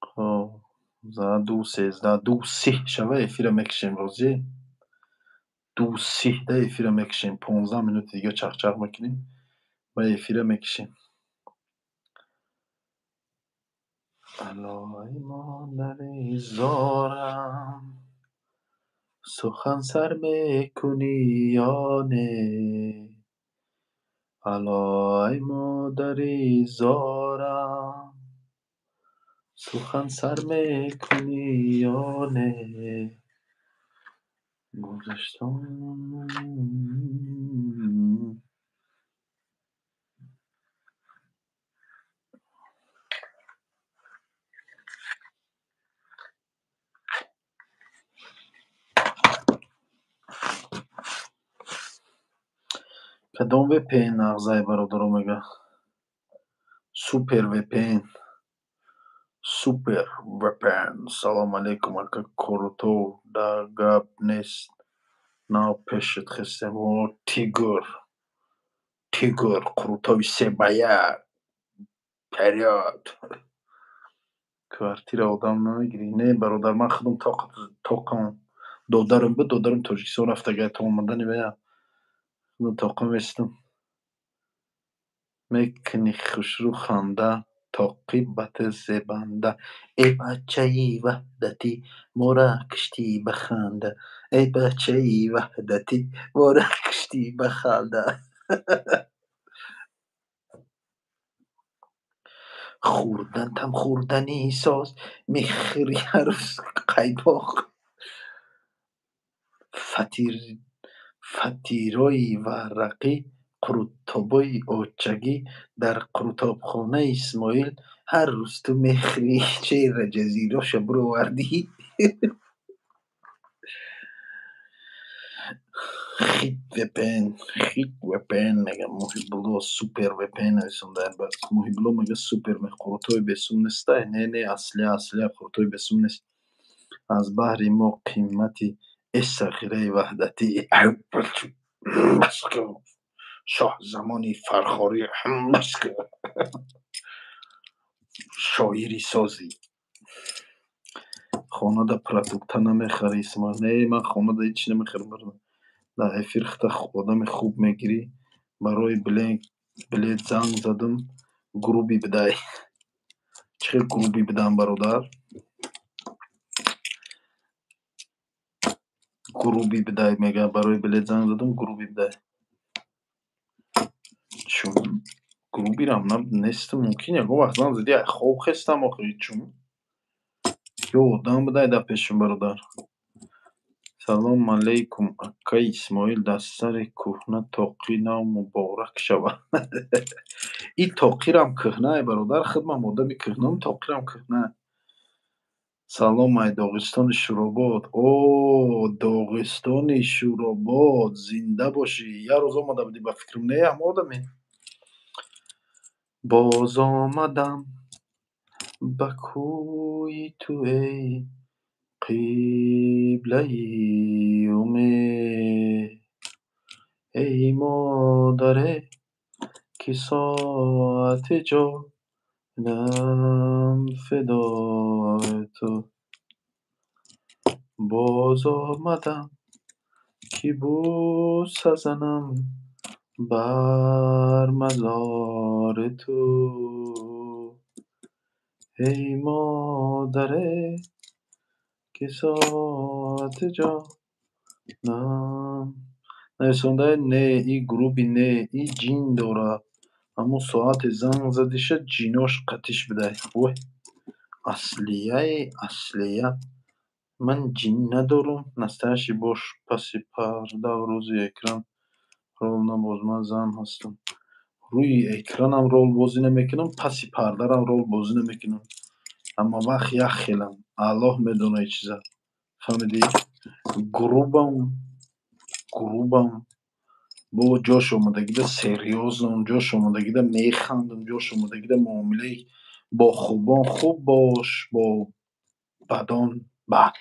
Хоб, соат 2:13, 2:30 шава эфира мекушем, розӣ? 2:30 да эфира мекушем. 15 минути дига чахчах мекунем ва эфира мекушем. Аллои модари зорам, сухан сар мекунӣ ё не? Аллои модари зорам, сухан сар мекунӣ ё не? Гузаштам. Кадом VPN нағзай, бародаро, мега? Супер VPN. Супер VPN. Салом алейкум, ака Коротов, да гап нест. Нав пешат хестем. О, тигр. Тигр, Қурутови 3-1. Вперёд. Квартира одам намегирӣ? Не, бародар, ман худам тоқам. Додарам буд, додарам Тоҷикистон рафтагай то омадани вая. Худам тоқам вестам. Мекунӣ хушрӯ ханда, тоқӣ ба ту зебанда. Эй бачаи ваҳдатӣ, мора куштӣ ба ханда. Эй бачаи ваҳдатӣ, мора куштӣ ба ханда. Хӯрдантам хӯрдани соз, мехӯри ҳар рӯз қаймоқ. Фатирои варақӣ, қурутобои очагӣ, дар қурутобхонаи Исмоил ҳар рӯз ту мехӯрӣ. Чера ҷазираша бировардӣ? Хит VPN, хит VPN мега Муҳибулло, супер VPN нависонда. Муҳибулло мега супер, қурутои бесум нестай? Не, не, аслия, аслия, қурутои бесум нест. Аз баҳри мо қимати э сағираи ваҳдатӣ. Шоҳзамони Фархорӣ, шоири созӣ. Хонада продукта намехарӣ, Исмоил? Не, ман хонада ҳеҷ намехарам. Дар эфир хита одами хуб мегирӣ. Барои билет занг задам, грубӣ бидай. Чӣ хел грубӣ бидам, бародар? Грубӣ бидай, мега. Барои билет занг задам, грубӣ бидай. Чун? Грубирам нестам, мумкин ягон вақт занг задӣ, ай хоб хестам охи, чун? Ё одам бидай дар пешам, бародар. Салом алейкум, акаи Исмоил, дар сари кӯҳна тоқи нав муборак шавад. И тоқирам кӯҳнае, бародар, худмам одами кӯҳнам, тоқирам кӯҳна. Салом ай Доғистони Шӯробод. О, Доғистони Шӯробод, зинда бошӣ. Як рӯз омада будӣ ба фикрам, не, ҳама одаме? Боз омадам ба кӯи ту, эй қиблаи умед. Эй модаре, ки соати ҷонам фидои ту. Боз омадам, ки бӯса занам бар мазори ту. Эй модаре, ки соати ҷонам. Нависондаи не, и грубӣ не, и ҷин дора. Ҳамун соате занг задиша, ҷинош қатиш бидай. Вой, аслияи, аслия. Ман ҷин надорум. Настоящий бош паси парда, рӯзи экран рол набоз. Ман зан ҳастам. Рӯи экранам ролбозӣ намекунам, паси пардарам ролбозӣ намекунам. Ҳама вақт як хелам. Аллоҳ медона ин чиза. Фаҳмидӣ? Грубам, грубам. Бо ҷош омадагида серьёзам, ҷош омадагида механдам, ҷош омадагида муомилаи бо хубон хуб бош, бо бадон бад.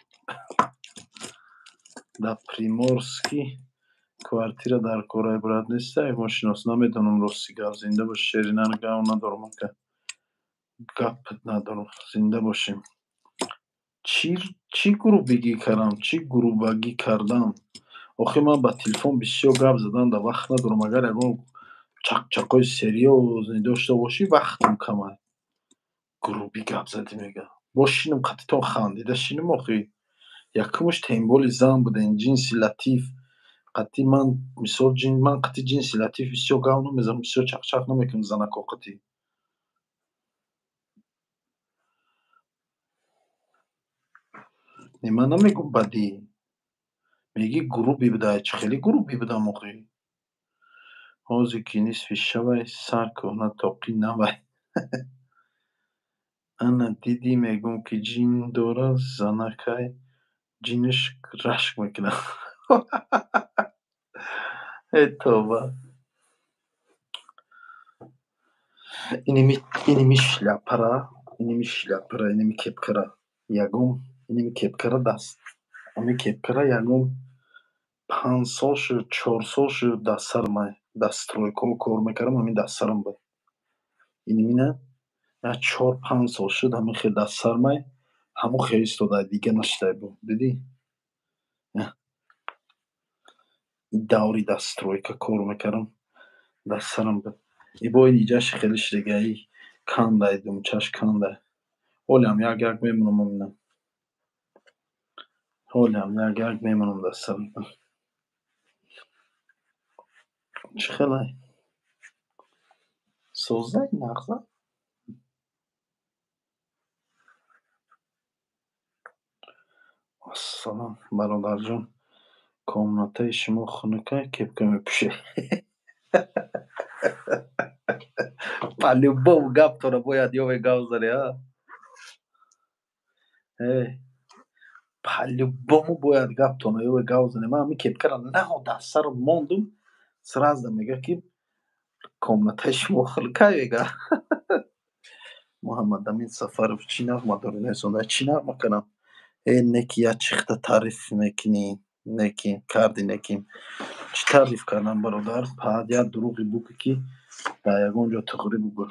Дар Приморский квартира дар кораи брат нестай, мо шинос намедонам, рости гап. Зинда бош, шери нар, гап надорам, ака. Гап надорам. Зинда бошем. Чӣ грубигӣ кардам, чӣ грубагӣ кардам? Охир ман ба телефон бисёр гап задан дар вақт надорам. Агар ягон чақчақои серьёзне дошта бошӣ, вақтам камай. Грубӣ гап задӣ, мега. Бо шинам қатитон хандида шинам охи. Якумш темболи зан будем, ҷинси латиф. Қатъи ман, мисол, ман қатъи ҷинси латиф бисёр гап намезанам, бисёр чақчақ намекунам занако қатъи. Не, ман намегӯм бадӣ. Мегӣ грубӣ будай, чӣ хеле грубӣ будам охи. Ҳозир ки нисфи шавай, сар кӯҳна тоқӣ навай. Ана дидӣ, мегӯм ки ҷин дора занакай, ҷинаш рашк мекунад. Э тавба. Иними шляпара, иними шляпара, иними кепкара. Ягон иними кепкара даст. Ами кепкара ягон 5 сол шуд, 4 сол шуд дар сарам, дар стройкаҳо кор мекардам, ҳамин дар сарам буд. Иними на 4-5 сол шуд, ҳамин хел дар сармай, ҳамон хел истода, дига нашудай буд. Дидӣ? Даври дар стройка кор мекардам, дар сарам буд. Ибо ин иҷаш хеле шидагаи кандай, думчаш кандай. Ҳолиам як як мемонам амина. Ҳолиам як як мемонам дар саратон. Чӣ хелай? Созай, нағза? Ассалом, бародарҷон. Комнатаи шумо хунукай, кепка мепӯшед. По-любому гаптона бояд ёве гап зане, а? Э, по-любому бояд гаптона ёве гап зане. Ман ҳамин кепкаро наҳо дар сарам мондум, сразу мега ки комнатаи шумо хунукай мега. Муҳаммадамин Сафаров чӣ нағма дорӣ нависонда? Чӣ нағма кунам? Э, неки як чихта таъриф мекунӣ, неки карди неки. Чӣ таъриф кардам, бародар? Фақат як дурӯғи бугӯ, ки дар ягон ҷо туғрӣ бугӯ.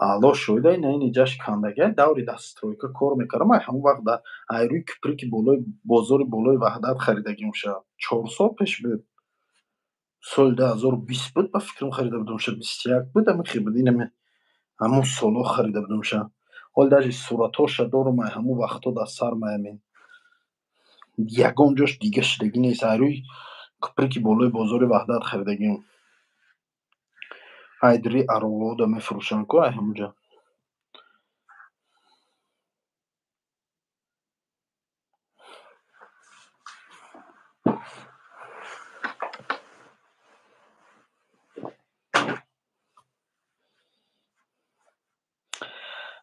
Алло шоҳида, ина ин иҷаш кандагиай, даври дар стройка кор мекардам, ай ҳамон вақт дар ай рӯи кӯприки болои бозори болои Ваҳдат харидагим ша. 4 сол пеш буд. Соли 2020 буд, ба фикрам, харида будам ша, 21 буд, ҳамин хел буд, инаме ҳамон солҳо харида будам ша. Ҳол даже суратҳоша дорам, ай ҳамон вақтҳо дар сар маямин. Ягон ҷош дига шидагӣ нест, ай рӯи кӯприки болои бозори Ваҳдат харидагим. Ай дури аровода мефурӯшанд ку, ай ҳамонҷа.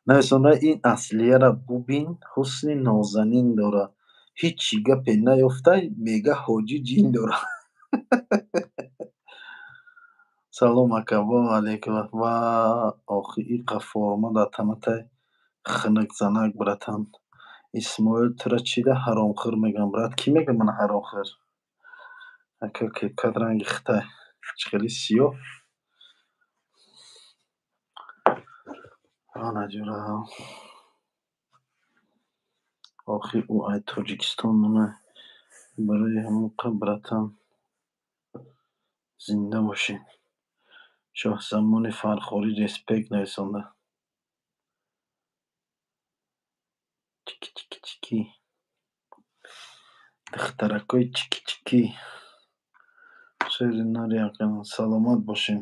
Нависонда, ин аслияра бубин, ҳусни нозанин дорад. Ҳичи гапе наёфтай, мега ҳоҷӣ ҷин дорад. Салом, ака, ва алайкум. Ва охи иқа форма дар танатай хунук занак, братан. Исмоил, тура чида ҳаромхӯр мегӯянд, брат? Кӣ мега мана ҳаромхӯр? Ака, кепкат ранги хитай. Чӣ хели сиёҳ. Ана ҷура. Охи ӯ ай Тоҷикистон монай. Барои ҳамон қа, братан. Зинда бошед. Шоҳзамони Фархорӣ респект нависонда. Чики чики чики. Духтаракои чики чики. Шери нари ака, саломат бошед.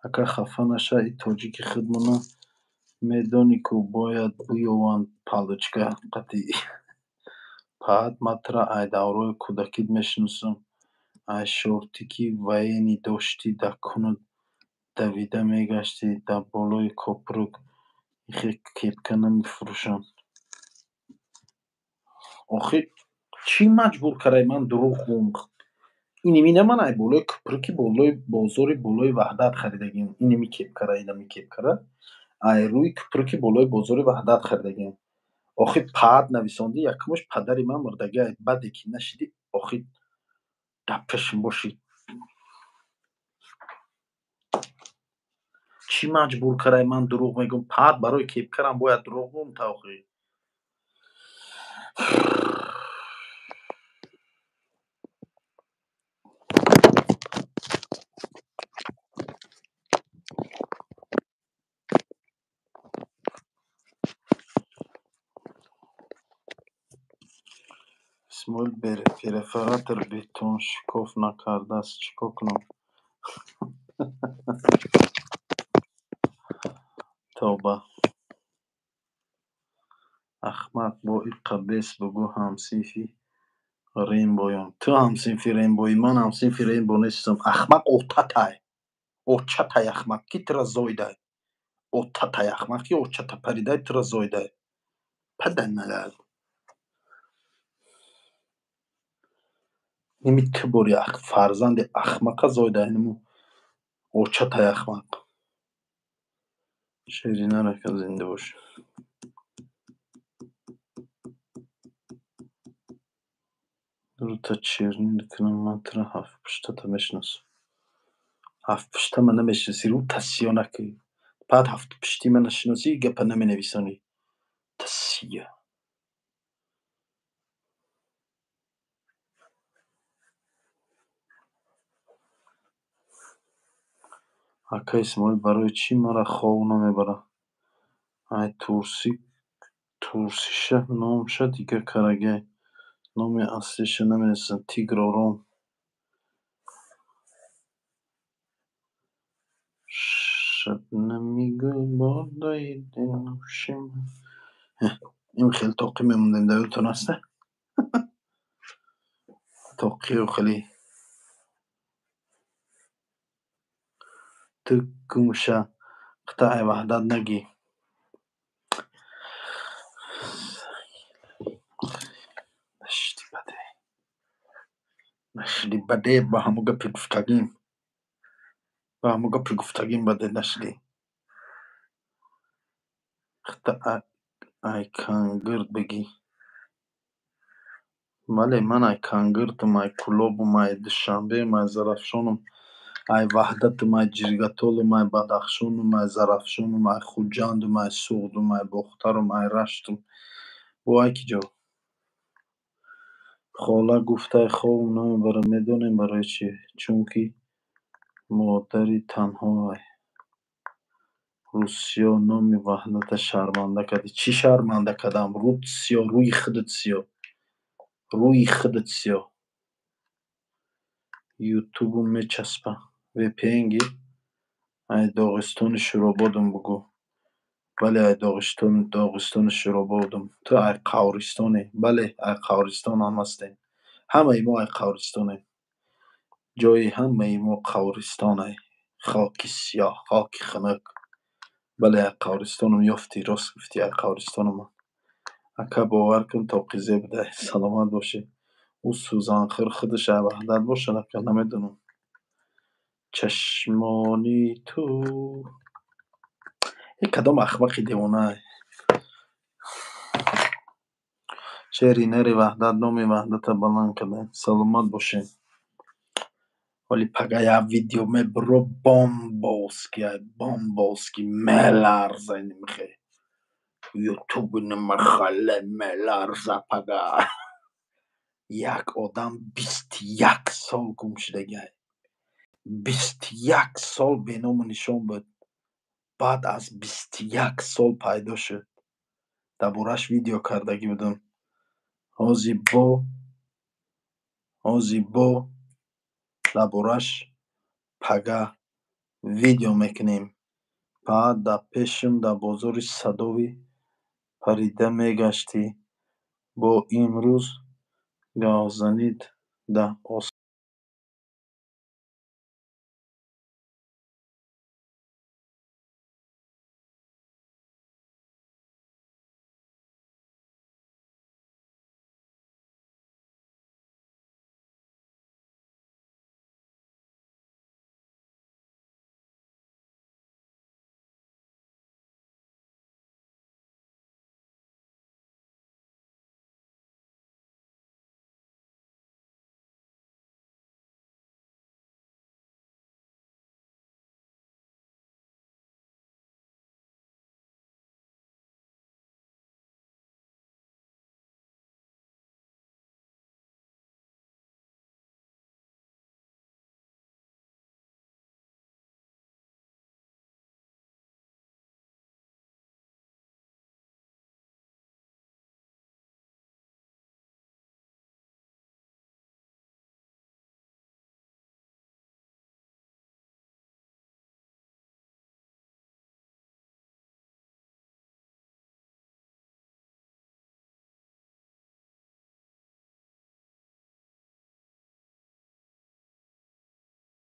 Ака, хафа наша, и тоҷики худмона медонӣ ку, бояд биёванд палочка қатъӣ. Паҳат, ман тура ай даврои кӯдакит мешиносам. Ай шортики военный доштӣ, дар кунут давида мегаштӣ дар болои копрук. Ихе кепка намефурӯшанд. Охи чӣ маҷбур кардай ман дурӯғ гӯм? Иними ман ай болои кӯпруки болои бозори болои Ваҳдат харидагим. Иними кепкара, инами кепкара ай рӯи кӯпруки болои бозори Ваҳдат харидагим. Охи паҳат нависондӣ, якумаш падари ман мурдагиай, баъде ки нашидӣ, охи дар пешам бошӣ. Чӣ маҷбур кардай ман дурӯғ мегӯм? Паҳат барои кепкарам бояд дурӯғ гӯм та охи? Исмоил, перфоратор бетоншикоф накардааст, чӣ кор кунам? Тавба. Ахмақ, бо иққа бес бугӯ, ҳамсинфи Рембоям. Ту ҳамсинфи Рембоӣ, ман ҳамсинфи Рембо нестам. Ахмақ, отатай. Очатай, ахмақ, ки тура зоидай? Отатай, ахмақ, ки очата паридай, тура зоидай. Падар. Ними ту бори фарзанди ахмақа зоидай, ниму очатай, ахмақ. Шери нарака, зинда бош. Рута чернил кунам, ман тура ҳафтпуштата мешиносам. Ҳафтпушта ман намешиносӣ, рута сиё накӣ. Баъд ҳафтпуштӣ мана шиносӣ, гапа наменависонӣ. Та сия. Ака Исмоил, барои чӣ мара хов намебарад? Ай турсиша номша дигар карагай. Номи аслиша намедонистам. Тигр ором. Шабнами гулбодаи дилнӯши ман. Ин хеле тоқӣ мемондем, дар ёдтон ҳаста? Тоқию хеле. Ту гумша, қита ай Ваҳдат нагӣ. Нашди баде. Нашди баде, ба ҳамо гапи гуфтагим. Ба ҳамо гапи гуфтагим баде нашди. Қита ай Кангирд бигӣ. Бале, ман ай Кангирдам, ай Кӯлобам, ай Душанбеам, ай Зарафшонам, ай Ваҳдатам, ай Ҷиргатолам, ай Бадахшонам, ай Зарафшонам, ай Хуҷандам, ай Суғдам, ай Бохтарам, ай Раштам. Бо ай ки ҷо? Хола гуфтай хобам намебарад. Медонем барои чӣ? Чунки модари танҳоай. Русиё номи Ваҳдата шарманда кардӣ. Чӣ шарманда кардам? Рӯт сиёҳ, рӯи худат сиёҳ. Рӯи худат сиёҳ. Ютубум мечаспа. VPN гир. Ай Доғистони Шӯрободам бугӯ. Бале, ай Доғистони Шӯрободам. Ту ай Қавристонӣ. Бале, ай Қавристон ҳам ҳастем. Ҳамаи мо ай Қавристонем. Ҷои ҳамаи мо Қавристонай. Хоки сиёҳ, хоки хунук. Бале, ай Қавристонам ёфтӣ, рост гуфтӣ, ай Қавристонам. Ака, бовар кун, тоқизӣ будай. Саломат бошӣ. Ӯ сӯзанхӯр худаш ай Ваҳдат бошад, ака, намедонам. Чашмони ту. Э кадом ахмақи девонае? Шеъри нари Ваҳдат номи Ваҳдата баланд карда. Саломат бошед. Ҳоли пага як видео мебуро бомбовский, ай бомбовский меларза нимихе. Ютуби нимахале меларза пага. Як одам 21 сол гум шудагиай. 21 сол беному нишон буд. Баъд аз 21 сол пайдо шуд. Дар борааш видео кардагӣ будам. Ҳозир бо дар борааш пага видео мекунем. Баъд дар пешам дар бозори Садовӣ парида мегаштӣ. Бо имрӯз гавзанид дар